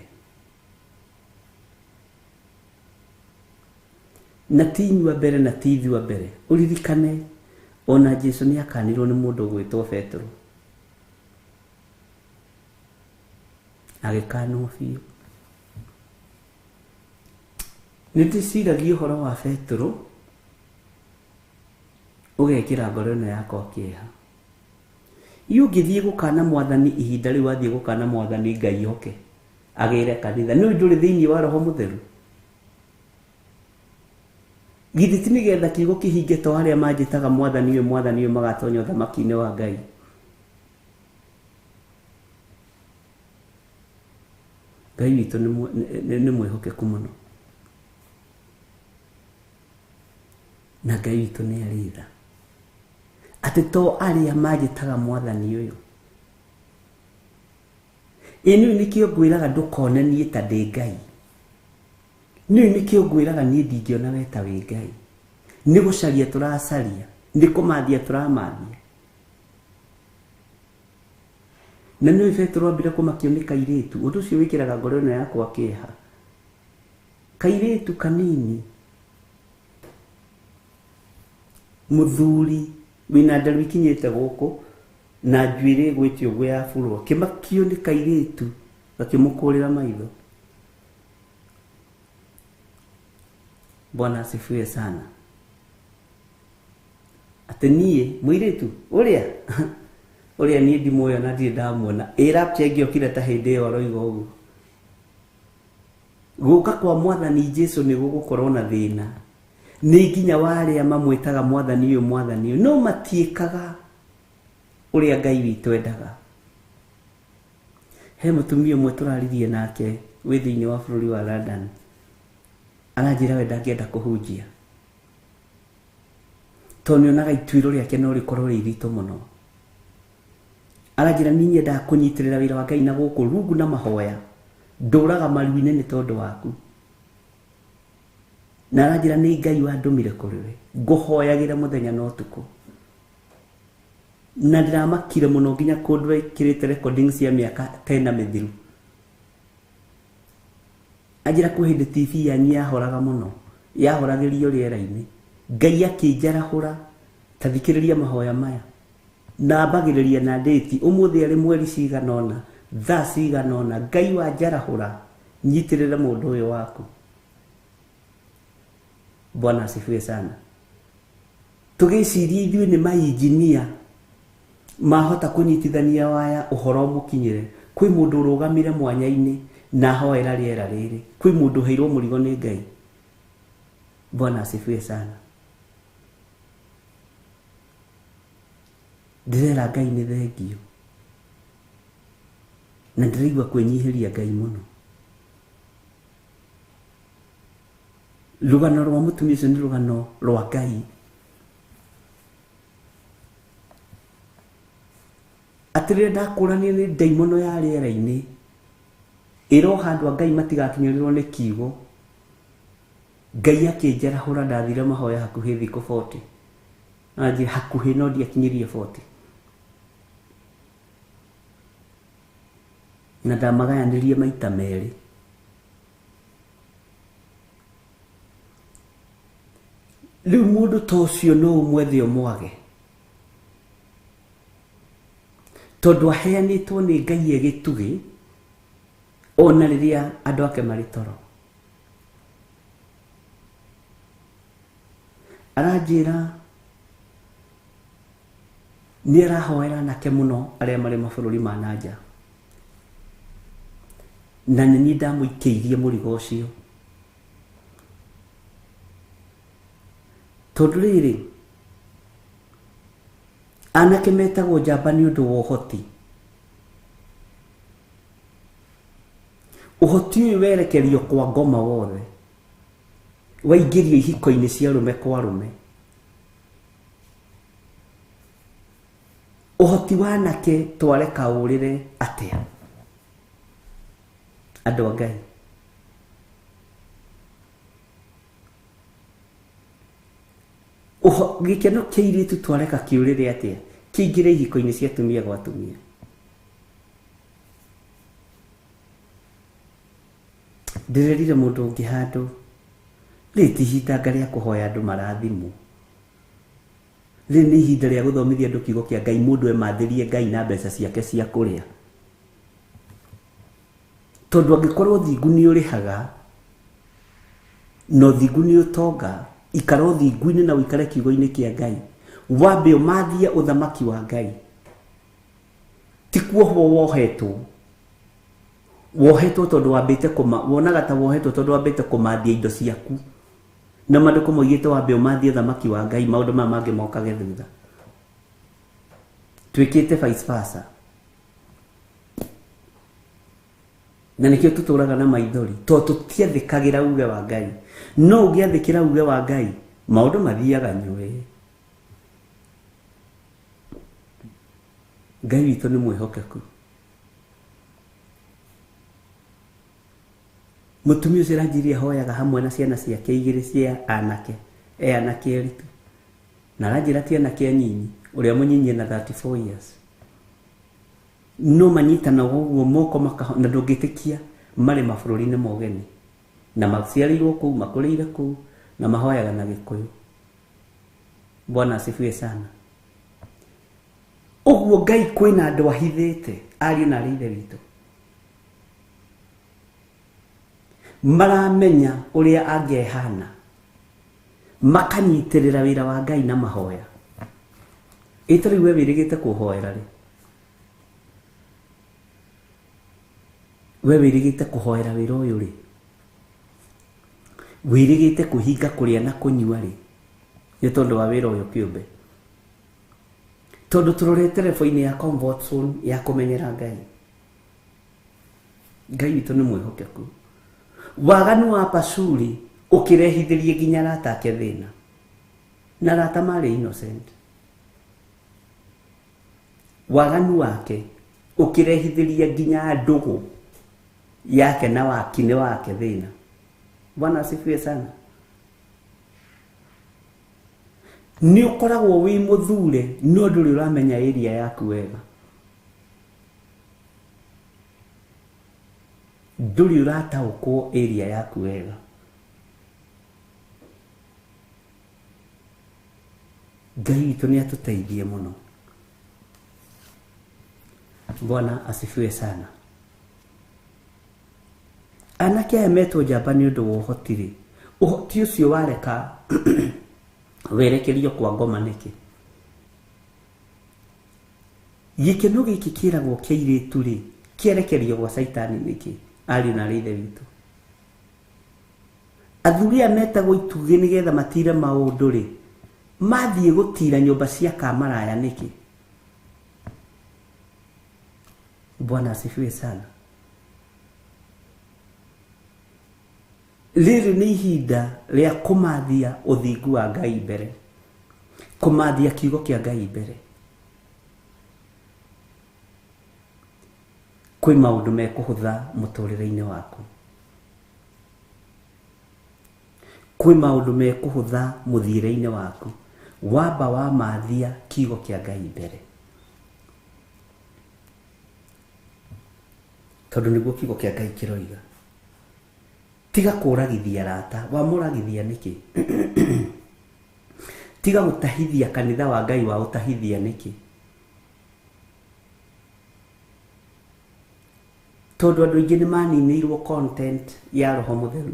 Na ti inyuĩ a mbere na ti ithuĩ a mbere. Ũririkane ona Jesu nĩ akanirwo nĩ mũndũ ũgwĩtwo Petero, agĩkanwo biũ. Nĩ ndĩciragia ũhoro wa Petero, ũgekĩra ngoro ĩno yakwa kĩeha. Iũ ũngĩthiĩ gũkana mwathani ihinda rĩu wathiĩ gũkana mwathani Ngai oke agĩre kanitha, nĩ ndũrĩ thĩinĩ wa Roho Mũtheru. Githĩ ti nĩgetha kiugo kĩhinge to arĩa manjĩtaga mwathani ũyũ, mwathani ũyũ magatonya ũthamaki-inĩ wa Ngai. Ngai witũ nĩ mwĩhokeku mũno, na Ngai witũ nĩ arĩ tha. Atĩ to arĩa manjĩtaga mwathani ũyũ. Ĩ nĩũĩ nĩkĩo ngwĩraga ndũkone niĩ ta ndĩ Ngai. Nĩũĩ nĩkĩo ngwĩraga niĩ ndingĩona we ta wĩ Ngai. Nĩ gũcaria tũracaria, nĩ kũmathia tũramathia. Na nĩũĩ Petero ambire kũmakio nĩ kairĩtu, ũndũ ũcio wĩkĩraga ngoro ĩno yakwa kĩeha. Kairĩtu kanini, mũthuri wĩna nderu ikinyĩte gũkũ, Na njuĩrĩ ĩgwĩte ũguo ya burwo, kĩmakio nĩ kairĩtu gakĩmũkũrĩra maitho. Bwana asifiwe sana. Atĩ niĩ mũirĩtu ũrĩa ũrĩa niĩ ndimũĩ ona ndirĩ ndamuona, ĩ rapture ĩngĩokire ta hĩndĩ ĩyo aroiga ũguo. Gũka kwa mwathani Jesu nĩ gũgũkorwo na thĩna. Nĩ nginya wa arĩa mamwĩtaga mwathani ũyũ mwathani ũyũ, no matiĩkaga ũrĩa Ngai witũ endaga. He mũtumia ũmwe tũraririe nake wĩ thĩinĩ wa bũrũri wa London, aranjĩra we ndangĩenda kũhunjia tondũ nĩonaga ituĩro rĩake no rĩkorwo rĩ iritũ mũno. Aranjĩra niĩ nyendaga kũnyitĩrĩra wĩra wa Ngai na gũkũ rungu na mahoya, ndũraga maru-inĩ nĩ tondũ waku. Na aranjĩra nĩ Ngai wandũmire kũrĩ we, ngũhoyagĩra mũthenya na ũtukũ. Na ndĩramakire mũno nginya kũndũ ekĩrĩte recording cia mĩaka 10 mĩthiru. Anjĩra kwĩ hĩndĩ TV yanyu yahoraga mũno, yahoragĩrio rĩera-inĩ. Ngai akĩnjarahũra, ta thikĩrĩria mahoya maya. Na ambagĩrĩria na ndĩti, ũmũthĩ arĩ mweri cigana ũna, thaa cigana ũna, Ngai wanjarahũra, nyitĩrĩre mũndũ ũyũ waku. Bwana asifiwe sana. Tũgĩciria ithuĩ nĩ mainjinia mahota kũnyitithania waya ũhoro mũkinyĩre. Kwĩ mũndũ ũrũgamire mwanya-inĩ na ahoera rĩera rĩrĩ. Kwĩ mũndũ ũheirwo mũrigo nĩ Ngai. Bwana asifiwe sana. Ndĩrera Ngai nĩ thengio. Na ndĩraigua kwĩnyihĩria Ngai mũno. Rũgano rwa mũtumia ũcio nĩ rũgano rwa Ngai. Atĩ rĩrĩa ndakũranire nĩ ndaimono ya rĩera-inĩ, ĩroha andũ a Ngai matigakinyĩrĩrwo nĩ kiugo. Ngai akĩnjarahũra, ndathire mahoya hakuhĩ thikũ 40. Anjĩra hakuhĩ no ndiakinyirie 40. Na ndamagayanirie maita merĩ. Rĩu mũndũ ta ũcio no ũmwethe ũmwage, tondũ aheanĩtwo nĩ Ngai e gĩtugĩ ona rĩrĩa andũ ake marĩ toro. Aranjĩra nĩ arahoera anake mũno arĩa marĩ mabũrũri ma na nja, na nĩ niĩ ndamũikĩirie mũrigo ũcio. Tondũ rĩrĩ, anake metagwo njamba nĩ ũndũ wa ũhoti. Ũhoti ũyũ werekerio kwa ngoma wothe, waingĩrio ihiko-inĩ cia arũme kwa arũme. Ũhoti wa anake twareka ũrĩre atĩa? Andũ a Ngai, gĩkeno kĩa airĩtu twareka kĩũrĩre atĩa? Kĩingĩre ihiko-inĩ cia atumia gwa atumia. Ndĩrerire mũndũ ũngĩ handũ, rĩrĩ ti ihinda rĩa kũhoya andũ marathimwo. Rĩrĩ nĩ ihinda rĩa gũthomithia andũ kiugo kĩa Ngai, mũndũ emathĩrie Ngai na mbeca ciake cia kũrĩa. Tondũ angĩkorwo ũthingu nĩ ũrĩhaga, na ũthingu nĩ ũtonga, ikara ũthingu-inĩ na ũikare kiugo-inĩ kĩa Ngai. Wambe ũmathie ũthamaki wa Ngai. Ti kuohwo wohetwo. Wohetwo tondũ wambĩte kũma, wonaga ta wohetwo tondũ wambĩte kũmathia indo ciaku. Na maandĩko moigĩte wambe ũmathie ũthamaki wa Ngai, maũndũ maya mangĩ mokage thutha. Twĩkĩte vice versa. Na nĩkĩo tũtũraga na maithori, tondũ tũtiathĩkagĩra uge wa Ngai. No ũngĩathĩkĩra uge wa Ngai, maũndũ mathiaga nyũĩ. Ngai witũ nĩ mwĩhokeku. Mũtumia ũcio aranjĩrire ahoyaga hamwe na ciana ciake igĩrĩ cia anake, e anake erĩ tu. Na aranjĩra ti anake anyinyi, ũrĩa mũnyinyi ena 34 years. No manyitanaga ũguo moko makaho, na ndũngĩtĩkia marĩ mabũrũri-inĩ ma ũgeni. Na maciarĩirwo kũu, makũrĩire kũu, na mahoyaga na Gĩkũyũ. Bwana asifiwe sana. Ũguo Ngai kwĩna andũ ahithĩte ariũ na arĩ ithe witũ maramenya ũrĩa angĩhana makanyitĩrĩra wĩra wa Ngai na mahoya. Ĩ ta rĩu we wĩrĩgĩte kũhoera rĩ, we wĩrĩgĩte kũhoera wĩra ũyũ rĩ, wĩrĩgĩte kũhinga kũrĩa na kũnyua rĩ, nĩ tondũ wa wĩra ũyũ kĩũmbe. Tondũ tũrorete level-inĩ ya comfort zone ya kũmenyera Ngai. Ngai witũ nĩ mwĩhokeku. Waganu wa Pashuri ũkĩrehithĩrie nginya arata ake thĩna, na arata marĩ innocent. Waganu wake ũkĩrehithĩria nginya ndũgũ yake na wakine wake thĩna. Bwana asifiwe sana. Nĩ ũkoragwo wĩ mũthure no ndũrĩ ũramenya area yaku wega. Ndũrĩ ũrataũkwo area yaku wega. Ngai witũ nĩ atũteithie mũno. Bwana asifiwe sana. Anake aya metwo njamba nĩ ũndũ wa ũhoti rĩ, ũhoti ũcio wareka werekerio kwa ngoma nĩkĩ? Gĩkeno gĩkĩ kĩragwo kĩa airĩtu rĩ, kĩerekerio gwa caitani nĩkĩ? Ariũ na arĩ ithe witũ. Athuri aya metagwo itugĩ nĩgetha matire maũndũ rĩ, mathiĩ gũtira nyũmba cia kamaraya nĩkĩ? Bwana asifiwe sana. Rĩrĩ nĩ ihinda rĩa kũmathia ũthingu wa Ngai mbere, kũmathia kiugo kĩa Ngai mbere. Kwĩ maũndũ mekũhũtha mũtũrĩre-inĩ waku, kwĩ maũndũ mekũhũtha mũthiĩre-inĩ waku, wamba wamathia kiugo kĩa Ngai mbere, tondũ nĩguo kiugo kĩa Ngai kĩroiga. Tiga kũragithia arata, wamũragithia nĩkĩ? Tiga gũtahithia kanitha wa Ngai, wa ũtahithia nĩkĩ? Tondũ andũ aingĩ nĩ maninĩirwo content ya Roho Mũtheru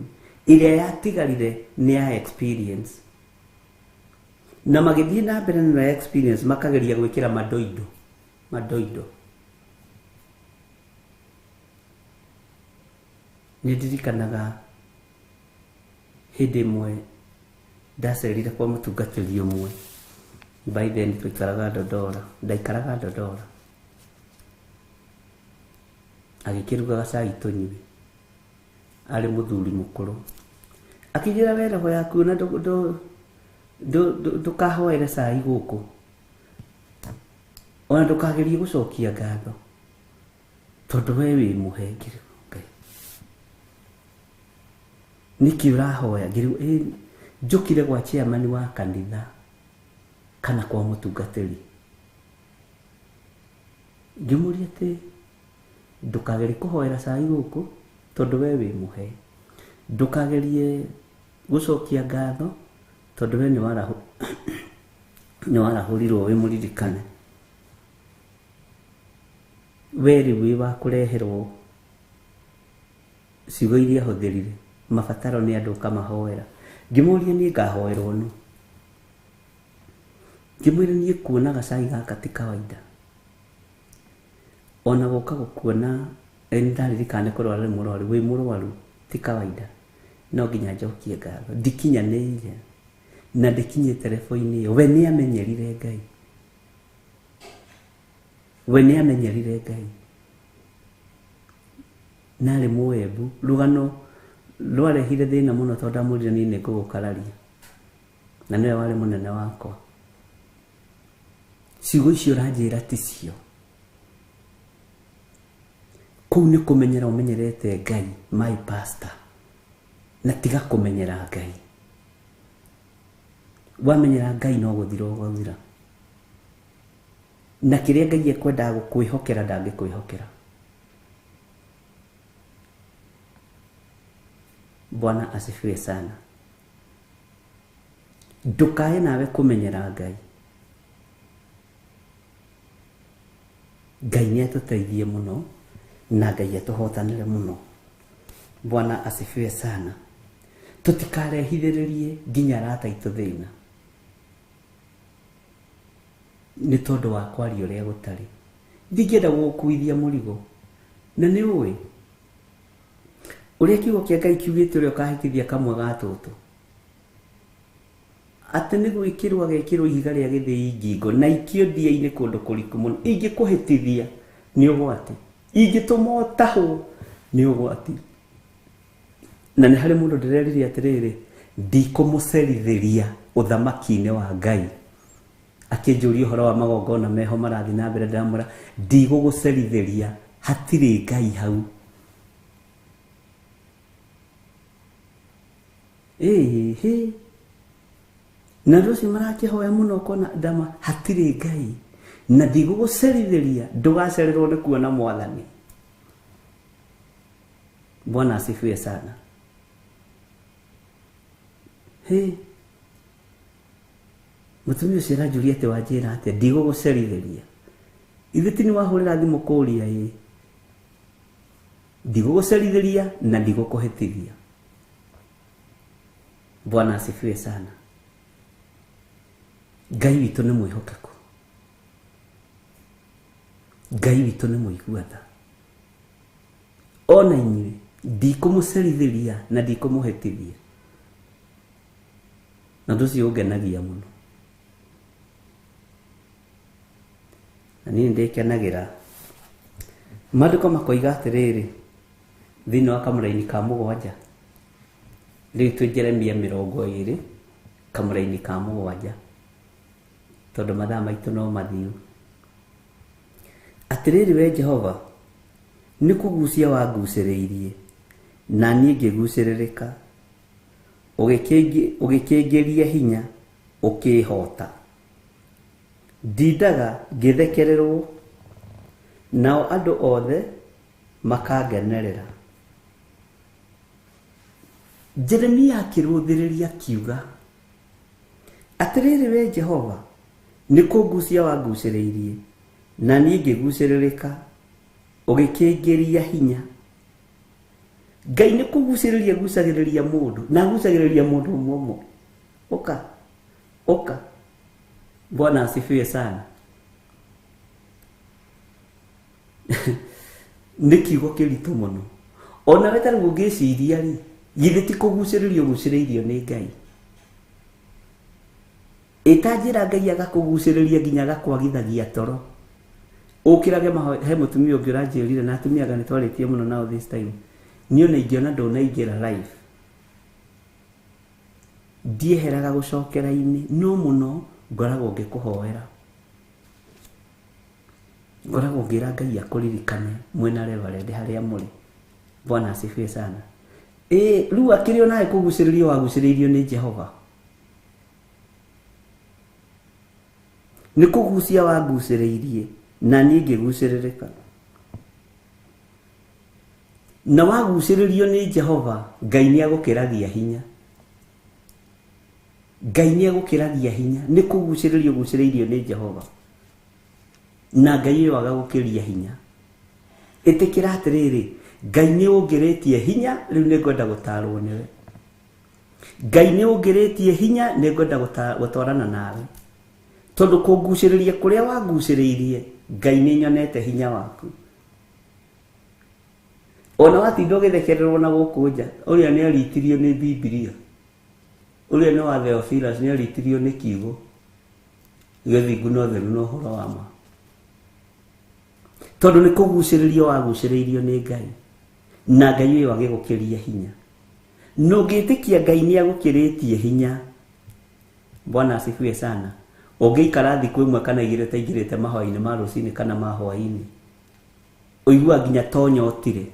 ĩrĩa yatigarire nĩ ya experience, na magĩthiĩ na mbere na experience makageria gwĩkĩra madoido madoido. Nĩ ndirikanaga hĩndĩ ĩmwe ndacerire kwa mũtungatĩri ũmwe. By then twaikaraga Dodora, ndaikaraga Dodora. Agĩkĩruga gacai tũnyue, arĩ mũthuri mũkũrũ. Akĩnjĩra we roho yaku na ndũkahoere cai gũkũ, ona ndũkagerie gũcokia ngatho tondũ we wĩ mũhe. Ngĩrwo Ngai, nĩkĩ ũrahoya? Ngĩrwo ĩ njũkire gwa chairman wa kanitha kana kwa mũtungatĩri. Ngĩmũria atĩ ndũkagerie kũhoera cai gũkũ tondũ we wĩ mũhe, ndũkagerie gũcokia ngatho tondũ we nĩ warahũrirwo wĩ mũririkane. We rĩu wĩ wa kũreherwo ciugo iria ahũthĩrire, mabataro nĩ andũ ũkamahoera. Ngĩmũria niĩ ngahoerwo nũ? Ngĩmwĩra niĩ kuona gacai gaka ti kawaida, ona gũka gũkuona nĩ ndaririkana nĩ kũrwara rĩ mũrwaru, wĩ mũrwaru ti kawaida, no nginya njokie ngatho. Ndikinyanĩire na ndikinyĩte level-inĩ ĩyo. We nĩ amenyerire Ngai, we nĩ amenyerire Ngai narĩ mũembu. Rũgano rwarehire thĩna mũno tondũ ndamwĩrire niĩ nĩ ngũgũkararia, na nĩwe warĩ mũnene wakwa. Ciugo icio ũranjĩra ti cio. Kũu nĩ kũmenyera ũmenyerete Ngai, my pastor, na tiga kũmenyera Ngai. Wamenyera Ngai no gũthira ũgũthira, na kĩrĩa Ngai ekwendaga gũkwĩhokera ndangĩkwĩhokera. Bwana asifiwe sana. Ndũkae nawe kũmenyera Ngai. Ngai nĩ atũteithie mũno na Ngai atũhotanĩre mũno. Bwana asifiwe sana. Tũtikarehithĩrĩrie nginya arata aitũ thĩna nĩ tondũ wa kwaria ũrĩa gũtarĩ. Ndingĩenda gũgũkuithia mũrigo, na nĩ ũĩ ũrĩa kiugo kĩa Ngai kiugĩte ũrĩa ũkahĩtithia kamwe ga tũtũ, atĩ nĩ gwĩkĩrwo agekĩrwo ihiga rĩa gĩthĩi ngingo na ikio ndia-inĩ kũndũ kũriku mũno. Ingĩkũhĩtithia nĩ ũgwati, ingĩtũma ũtahwo nĩ ũgwati. Na nĩ harĩ mũndũ ndĩrerire atĩrĩrĩ, ndikũmũcerithĩria ũthamaki-inĩ wa Ngai. Akĩnjũria ũhoro wa magongona meho marathiĩ na mbere, ndĩramwĩra ndigũgũcerithĩria, hatirĩ Ngai hau. Ĩhĩ, na andũ acio marakĩhoya mũno ũkona ndama hatirĩ Ngai, na ndigũgũcerithĩria, ndũgacererwo nĩ kuona Mwathani. Bwana asifiwe sana. Hĩ, mũtumia ũcio aranjũria atĩ wanjĩra atĩa, ndigũgũcerithĩria. Ithe ti nĩ wahũrĩra thimũ kũũria ĩ, ndigũgũcerithĩria na ndigũkũhĩtithia. Bwana asifiwe sana. Ngai witũ nĩ mwĩhokeku, Ngai witũ nĩ mũigua tha. Ona inyuĩ ndikũmũcerithĩria na ndikũmũhĩtithia, na ũndũ ũcio ũngenagia mũno. Na niĩ nĩndĩkenagĩra. Maandĩko makoiga atĩrĩrĩ thĩinĩ wa kamũraini ka 7, rĩu twĩ Jeremia 20 kamũraini ka 7, tondũ mathaa maitũ no mathiu. Atĩrĩrĩ we Jehova, nĩ kũgucia wangucĩrĩirie, na niĩ ngĩgucĩrĩrĩka, ũgĩkĩngĩria hinya, ũkĩĩhota. Ndindaga ngĩthekererwo, nao andũ othe makangenerera. Jeremia akĩrũthĩrĩria akiuga atĩrĩrĩ we Jehova, nĩ kũngucia wangucĩrĩirie, na niĩ ngĩgucĩrĩrĩka, ũgĩkĩngĩria hinya. Ngai nĩ kũgucĩrĩria gucagĩrĩria mũndũ, na agucagĩrĩria mũndũ ũmwe ũmwe. Ũka, ũka. Bwana asifiwe sana. Nĩ kiugo kĩritũ mũno. Ona we ta rĩu ũngĩciria rĩ, githĩ ti kũgucĩrĩrio ũgucĩrĩirio nĩ Ngai? Ĩtanjĩra Ngai agakũgucĩrĩria nginya agakwagithagia toro. Ũkĩrage mahoya. He mũtumia ũngĩ ũranjĩrire, na atumia anga nĩtwarĩtie mũno nao this time. Niĩ ona ingĩona ndũnaingĩra live, ndieheraga gũcokera-inĩ, no mũno ngoragwo ngĩkũhoera, ngoragwo ngĩra Ngai akũririkane mwĩna Reverend harĩa mũrĩ. Bwana asifiwe sana. Ĩ rĩu akĩrĩ onawe kũgucĩrĩrio wagucĩrĩirio nĩ Jehova, nĩ kũgucia wangucĩrĩirie, na niĩ ngĩgucĩrĩrĩka. Na wagucĩrĩrio nĩ Jehova, Ngai nĩ agũkĩragia hinya. Ngai nĩ agũkĩragia hinya, nĩ kũgucĩrĩrio ũgucĩrĩirio nĩ Jehova, na Ngai ũyũ agagũkĩria hinya. Ĩtĩkĩra atĩrĩrĩ, Ngai nĩ ũngĩrĩtie hinya, rĩu nĩ ngwenda gũtarwo nĩwe. Ngai nĩ ũngĩrĩtie hinya, nĩ ngwenda gũtwarana nawe, tondũ kũngucĩrĩria kũrĩa wangucĩrĩirie, Ngai nĩ nyonete hinya waku. Ona watinda ũgĩthekererwo na gũkũ nja, ũrĩa nĩ aritirio nĩ Bibilia, ũrĩa nĩ wa Theophilus nĩ aritirio nĩ kiugo gĩthingu na ũtheru na ũhoro wa ma, tondũ nĩ kũgucĩrĩrio wagucĩrĩirio nĩ Ngai, na Ngai ũyũ agĩgũkĩria hinya. Na ũngĩtĩkia Ngai nĩ agũkĩrĩtie hinya, Bwana asifiwe sana, ũngĩikara thikũ ĩmwe kana igĩrĩ ũtaingĩrĩte mahoya-inĩ ma rũcinĩ kana ma hwaĩ-inĩ, ũiguaga nginya tonyotire,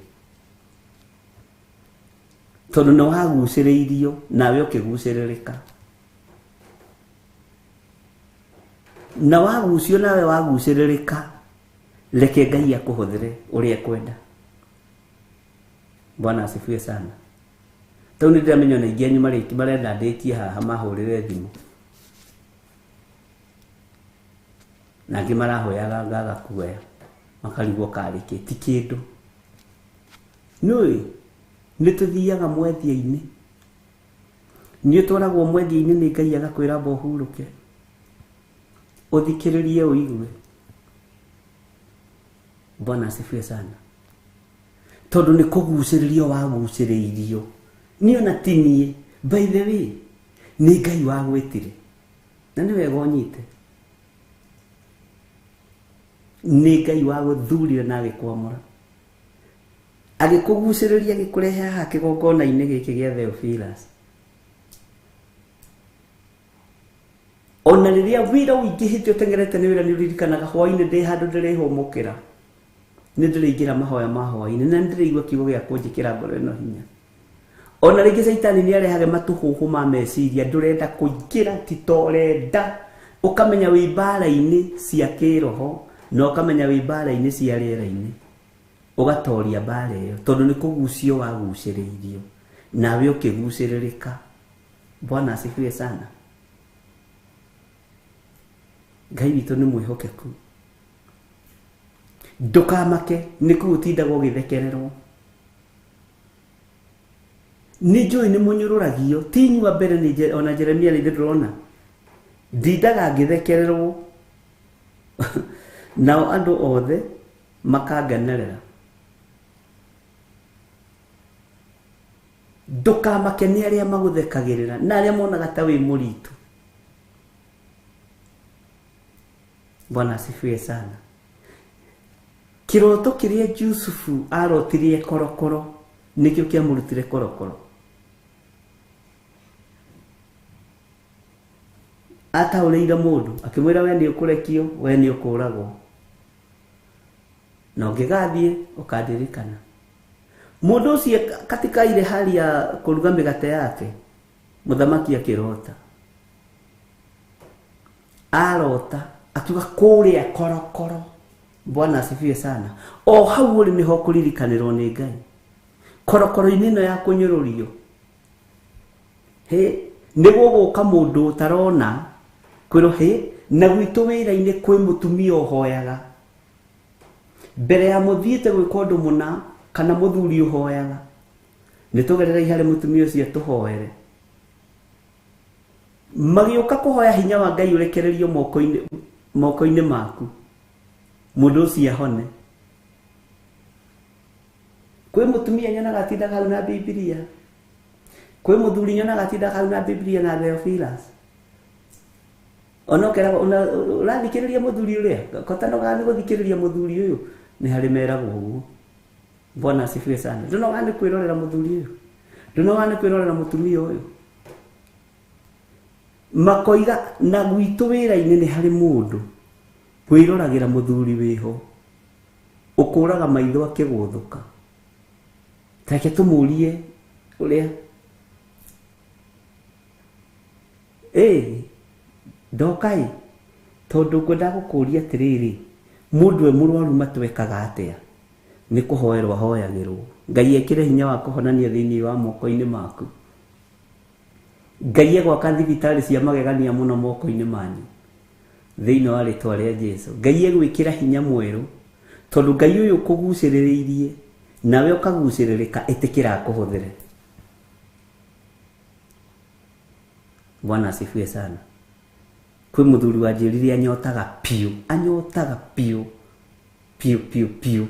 tondũ nĩ wagucĩrĩirio nawe ũkĩgucĩrĩrĩka. Na wagucio nawe wagucĩrĩrĩka, reke Ngai akũhũthĩre ũrĩa ekwenda. Bwana asifiwe sana. Tau nĩ ndĩramenya ona aingĩ anyu marenda ndĩkie haha mahũrĩre thimũ, na angĩ marahoyaga ngaga kuoya. Makarigwo karĩ kĩ, ti kĩndũ. Nĩũĩ nĩ tũthiaga mwethia-inĩ, nĩ ũtwaragwo mwethia-inĩ nĩ Ngai agakwĩra amba ũhurũke, ũthikĩrĩrie ũigue. Bwana asifiwe sana. Tondũ nĩ kũgucĩrĩrio wagucĩrĩirio. Niĩ ona ti niĩ, by the way, nĩ Ngai wagwĩtire. Na nĩ wega ũnyite. Nĩ Ngai wagũthurire na agĩkwamũra. Agĩkũgucĩrĩria agĩkũrehe haha kĩgongona-inĩ gĩkĩ gĩa Theophilus. Ona rĩrĩa wĩra ũingĩhĩte ũteng'erete nĩ wĩra nĩ ũririkanaga hwaĩ-inĩ ndĩ handũ ndĩrĩhũmũkĩra. Nĩ ndĩrĩingĩra mahoya ma hwaĩ-inĩ na nĩ ndĩraigua kiugo gĩa kũnjĩkĩra ngoro ĩno hinya. Ona rĩngĩ caitani nĩ arehage matũhũhũ ma meciria, ndũrenda kũingĩra ti ta ũrenda. Ũkamenya wĩ mbara-inĩ cia kĩroho na ũkamenya wĩ mbara-inĩ cia rĩera-inĩ. Ũgatoria mbara ĩyo tondũ nĩ kũgucio wagucĩrĩirio nawe ũkĩgucĩrĩrĩka. Bwana asifiwe sana. Ngai witũ nĩ mwĩhokeku. Ndũkamake nĩ kũu ũtindaga ũgĩthekererwo. Nĩ njũĩ nĩ mũnyũrũragio, ti inyuĩ a mbere nĩ ona Jeremia nĩ ndĩrona. Ndindaga ngĩthekererwo. Nao andũ othe makangenerera. Ndũkamake nĩ arĩa magũthekagĩrĩra na arĩa monaga ta wĩ mũritũ. Bwana asifiwe sana. Kĩroto kĩrĩa Jusufu arotirie korokoro nĩkĩo kĩamũrutire korokoro. Ataũrĩire mũndũ akĩmwĩra we nĩ ũkũrekio, we nĩ ũkũragwo, na ũngĩgathiĩ ũkandirikana. Mũndũ ũcio katika ile hali ya kũruga mĩgate yake, mũthamaki akĩrota. Arota akiuga kũrĩa korokoro. Bwana asifiwe sana. O hau ũrĩ nĩho kũririkanĩrwo nĩ Ngai. Korokoro-inĩ ĩno ya kũnyũrũrio, hĩ, nĩ gũgũka mũndũ ũtarona kwĩrwo hĩ, na gwitũ wĩra-inĩ kwĩ mũtumia ũhoyaga. Mbere ya mũthiĩte gwĩka ũndũ mũna kana mũthuri ũhoyaga, nĩ tũgererei harĩ mũtumia ũcio tũhoere. Magĩũka kũhoya hinya wa Ngai ũrekererio moko-inĩ maku, mũndũ ũcio ahone. Kwĩ mũtumia nyonaga atindaga hau na Bibilia, kwĩ mũthuri nyonaga atindaga hau na Bibilia na Theophilus. Ona ũkeragwo ũrathikĩrĩria mũthuri ũrĩa, kotanogaga nĩ gũthikĩrĩria mũthuri ũyũ, nĩ harĩ meragwo ũguo. Bwana asifiwe sana. Ndunogaga nĩ kwĩrorera mũthuri ũyũ, ndunogaga nĩ kwĩrorera mũtumia ũyũ. Makoiga na gwitũ wĩra-inĩ nĩ harĩ mũndũ wĩroragĩra mũthuri wĩho, ũkũraga maitho akĩgũthũka. Reke tũmũrie ũrĩa ndokai, tondũ ngwenda gũkũria atĩrĩrĩ, mũndũ e mũrwaru matwekaga atĩa? Nĩ kũhoerwo ahoyagĩrwo. Ngai ekĩre hinya wa kũhonania thĩinĩ wa moko-inĩ maku. Ngai egwaka thibitarĩ cia magegania mũno moko-inĩ manyu thĩinĩ wa rĩtwa rĩa Jesu. Ngai egwĩkĩra hinya mwerũ, tondũ Ngai ũyũ ũkũgucĩrĩrĩirie nawe ũkagucĩrĩrĩka, ĩtĩkĩra akũhũthĩre. Bwana asifiwe sana. Kwĩ mũthuri wanjĩrire anyotaga piũ, anyotaga piũ piũ piũ piũ,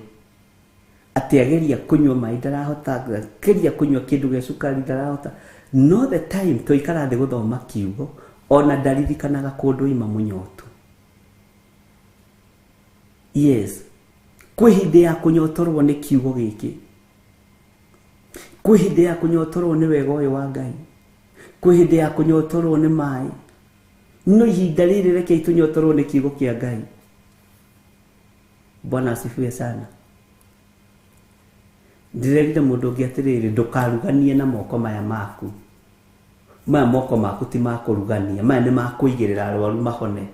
atĩ ageria kũnyua maĩ ndarahota, ageria kũnyua kĩndũ gĩa cukari ndarahota. No the time twaikara thĩ gũthoma kiugo, ona ndaririkanaga kũndũ ima mũnyotu. Yes, kwĩ hĩndĩ ya kũnyotorwo nĩ kiugo gĩkĩ, kwĩ hĩndĩ ya kũnyotorwo nĩ wega ũyũ wa Ngai, kwĩ hĩndĩ ya kũnyotorwo nĩ maĩ. No ihinda rĩrĩ rekei tũnyotorwo nĩ kiugo kĩa Ngai. Bwana asifiwe sana. Ndĩrerire mũndũ ũngĩ atĩrĩrĩ, ndũkaruganie na moko maya maku. Maya moko maku ti ma kũrugania, maya nĩ ma kũigĩrĩra arwaru mahone,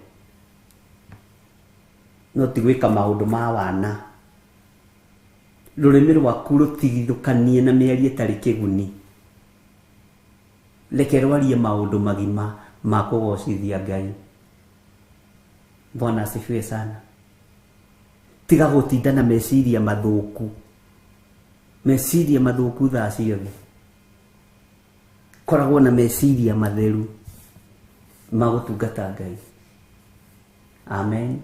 no ti gwĩka maũndũ ma wana. Rũrĩmĩ rwaku rũtigithũkanie na mĩario ĩtarĩ kĩguni. Reke rwarie maũndũ magima ma kũgocithia Ngai. Bwana asifiwe sana. Tiga gũtinda na meciria mathũku, meciria mathũku thaa ciothe. Koragwo na meciria matheru ma gũtungata Ngai. Amen.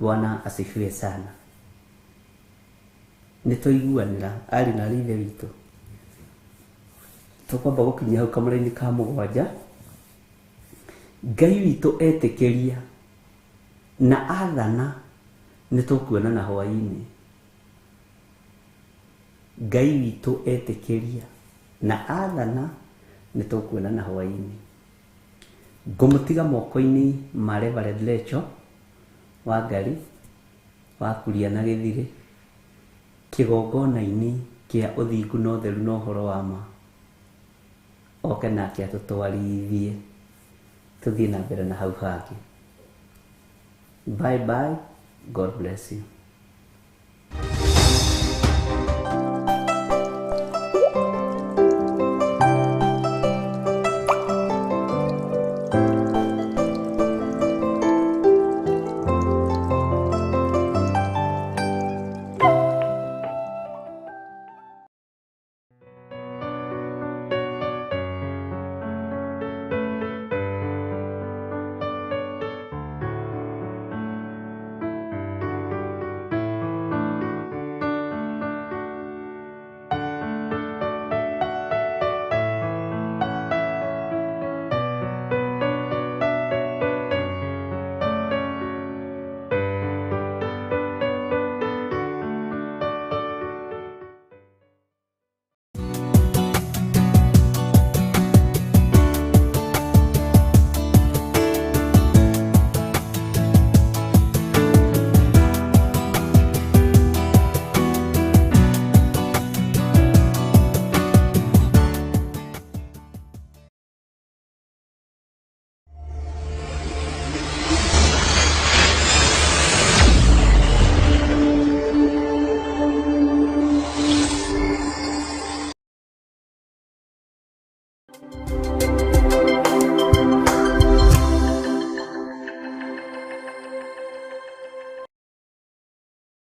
Bwana asifiwe sana. Nĩ twaiguanĩra arĩ na ithe witũ. Tũkwamba gũkinyia hau kamũra-inĩ ka mũgwanja. Ngai witũ etĩkĩria na athana nĩ tũkuonana hwaĩ-inĩ. Ngai witũ etĩkĩria na athana nĩ tũkuonana hwaĩ-inĩ. Ngũmũtiga moko-inĩ ma Reverend Lecho wa Ngari wa Kuria na Gĩthirĩ, kĩgongona-inĩ kĩa ũthingu na ũtheru na ũhoro wa ma. Oke nake atũtwarithie tũthiĩ na mbere na hau hangĩ. Bye bye. God bless you.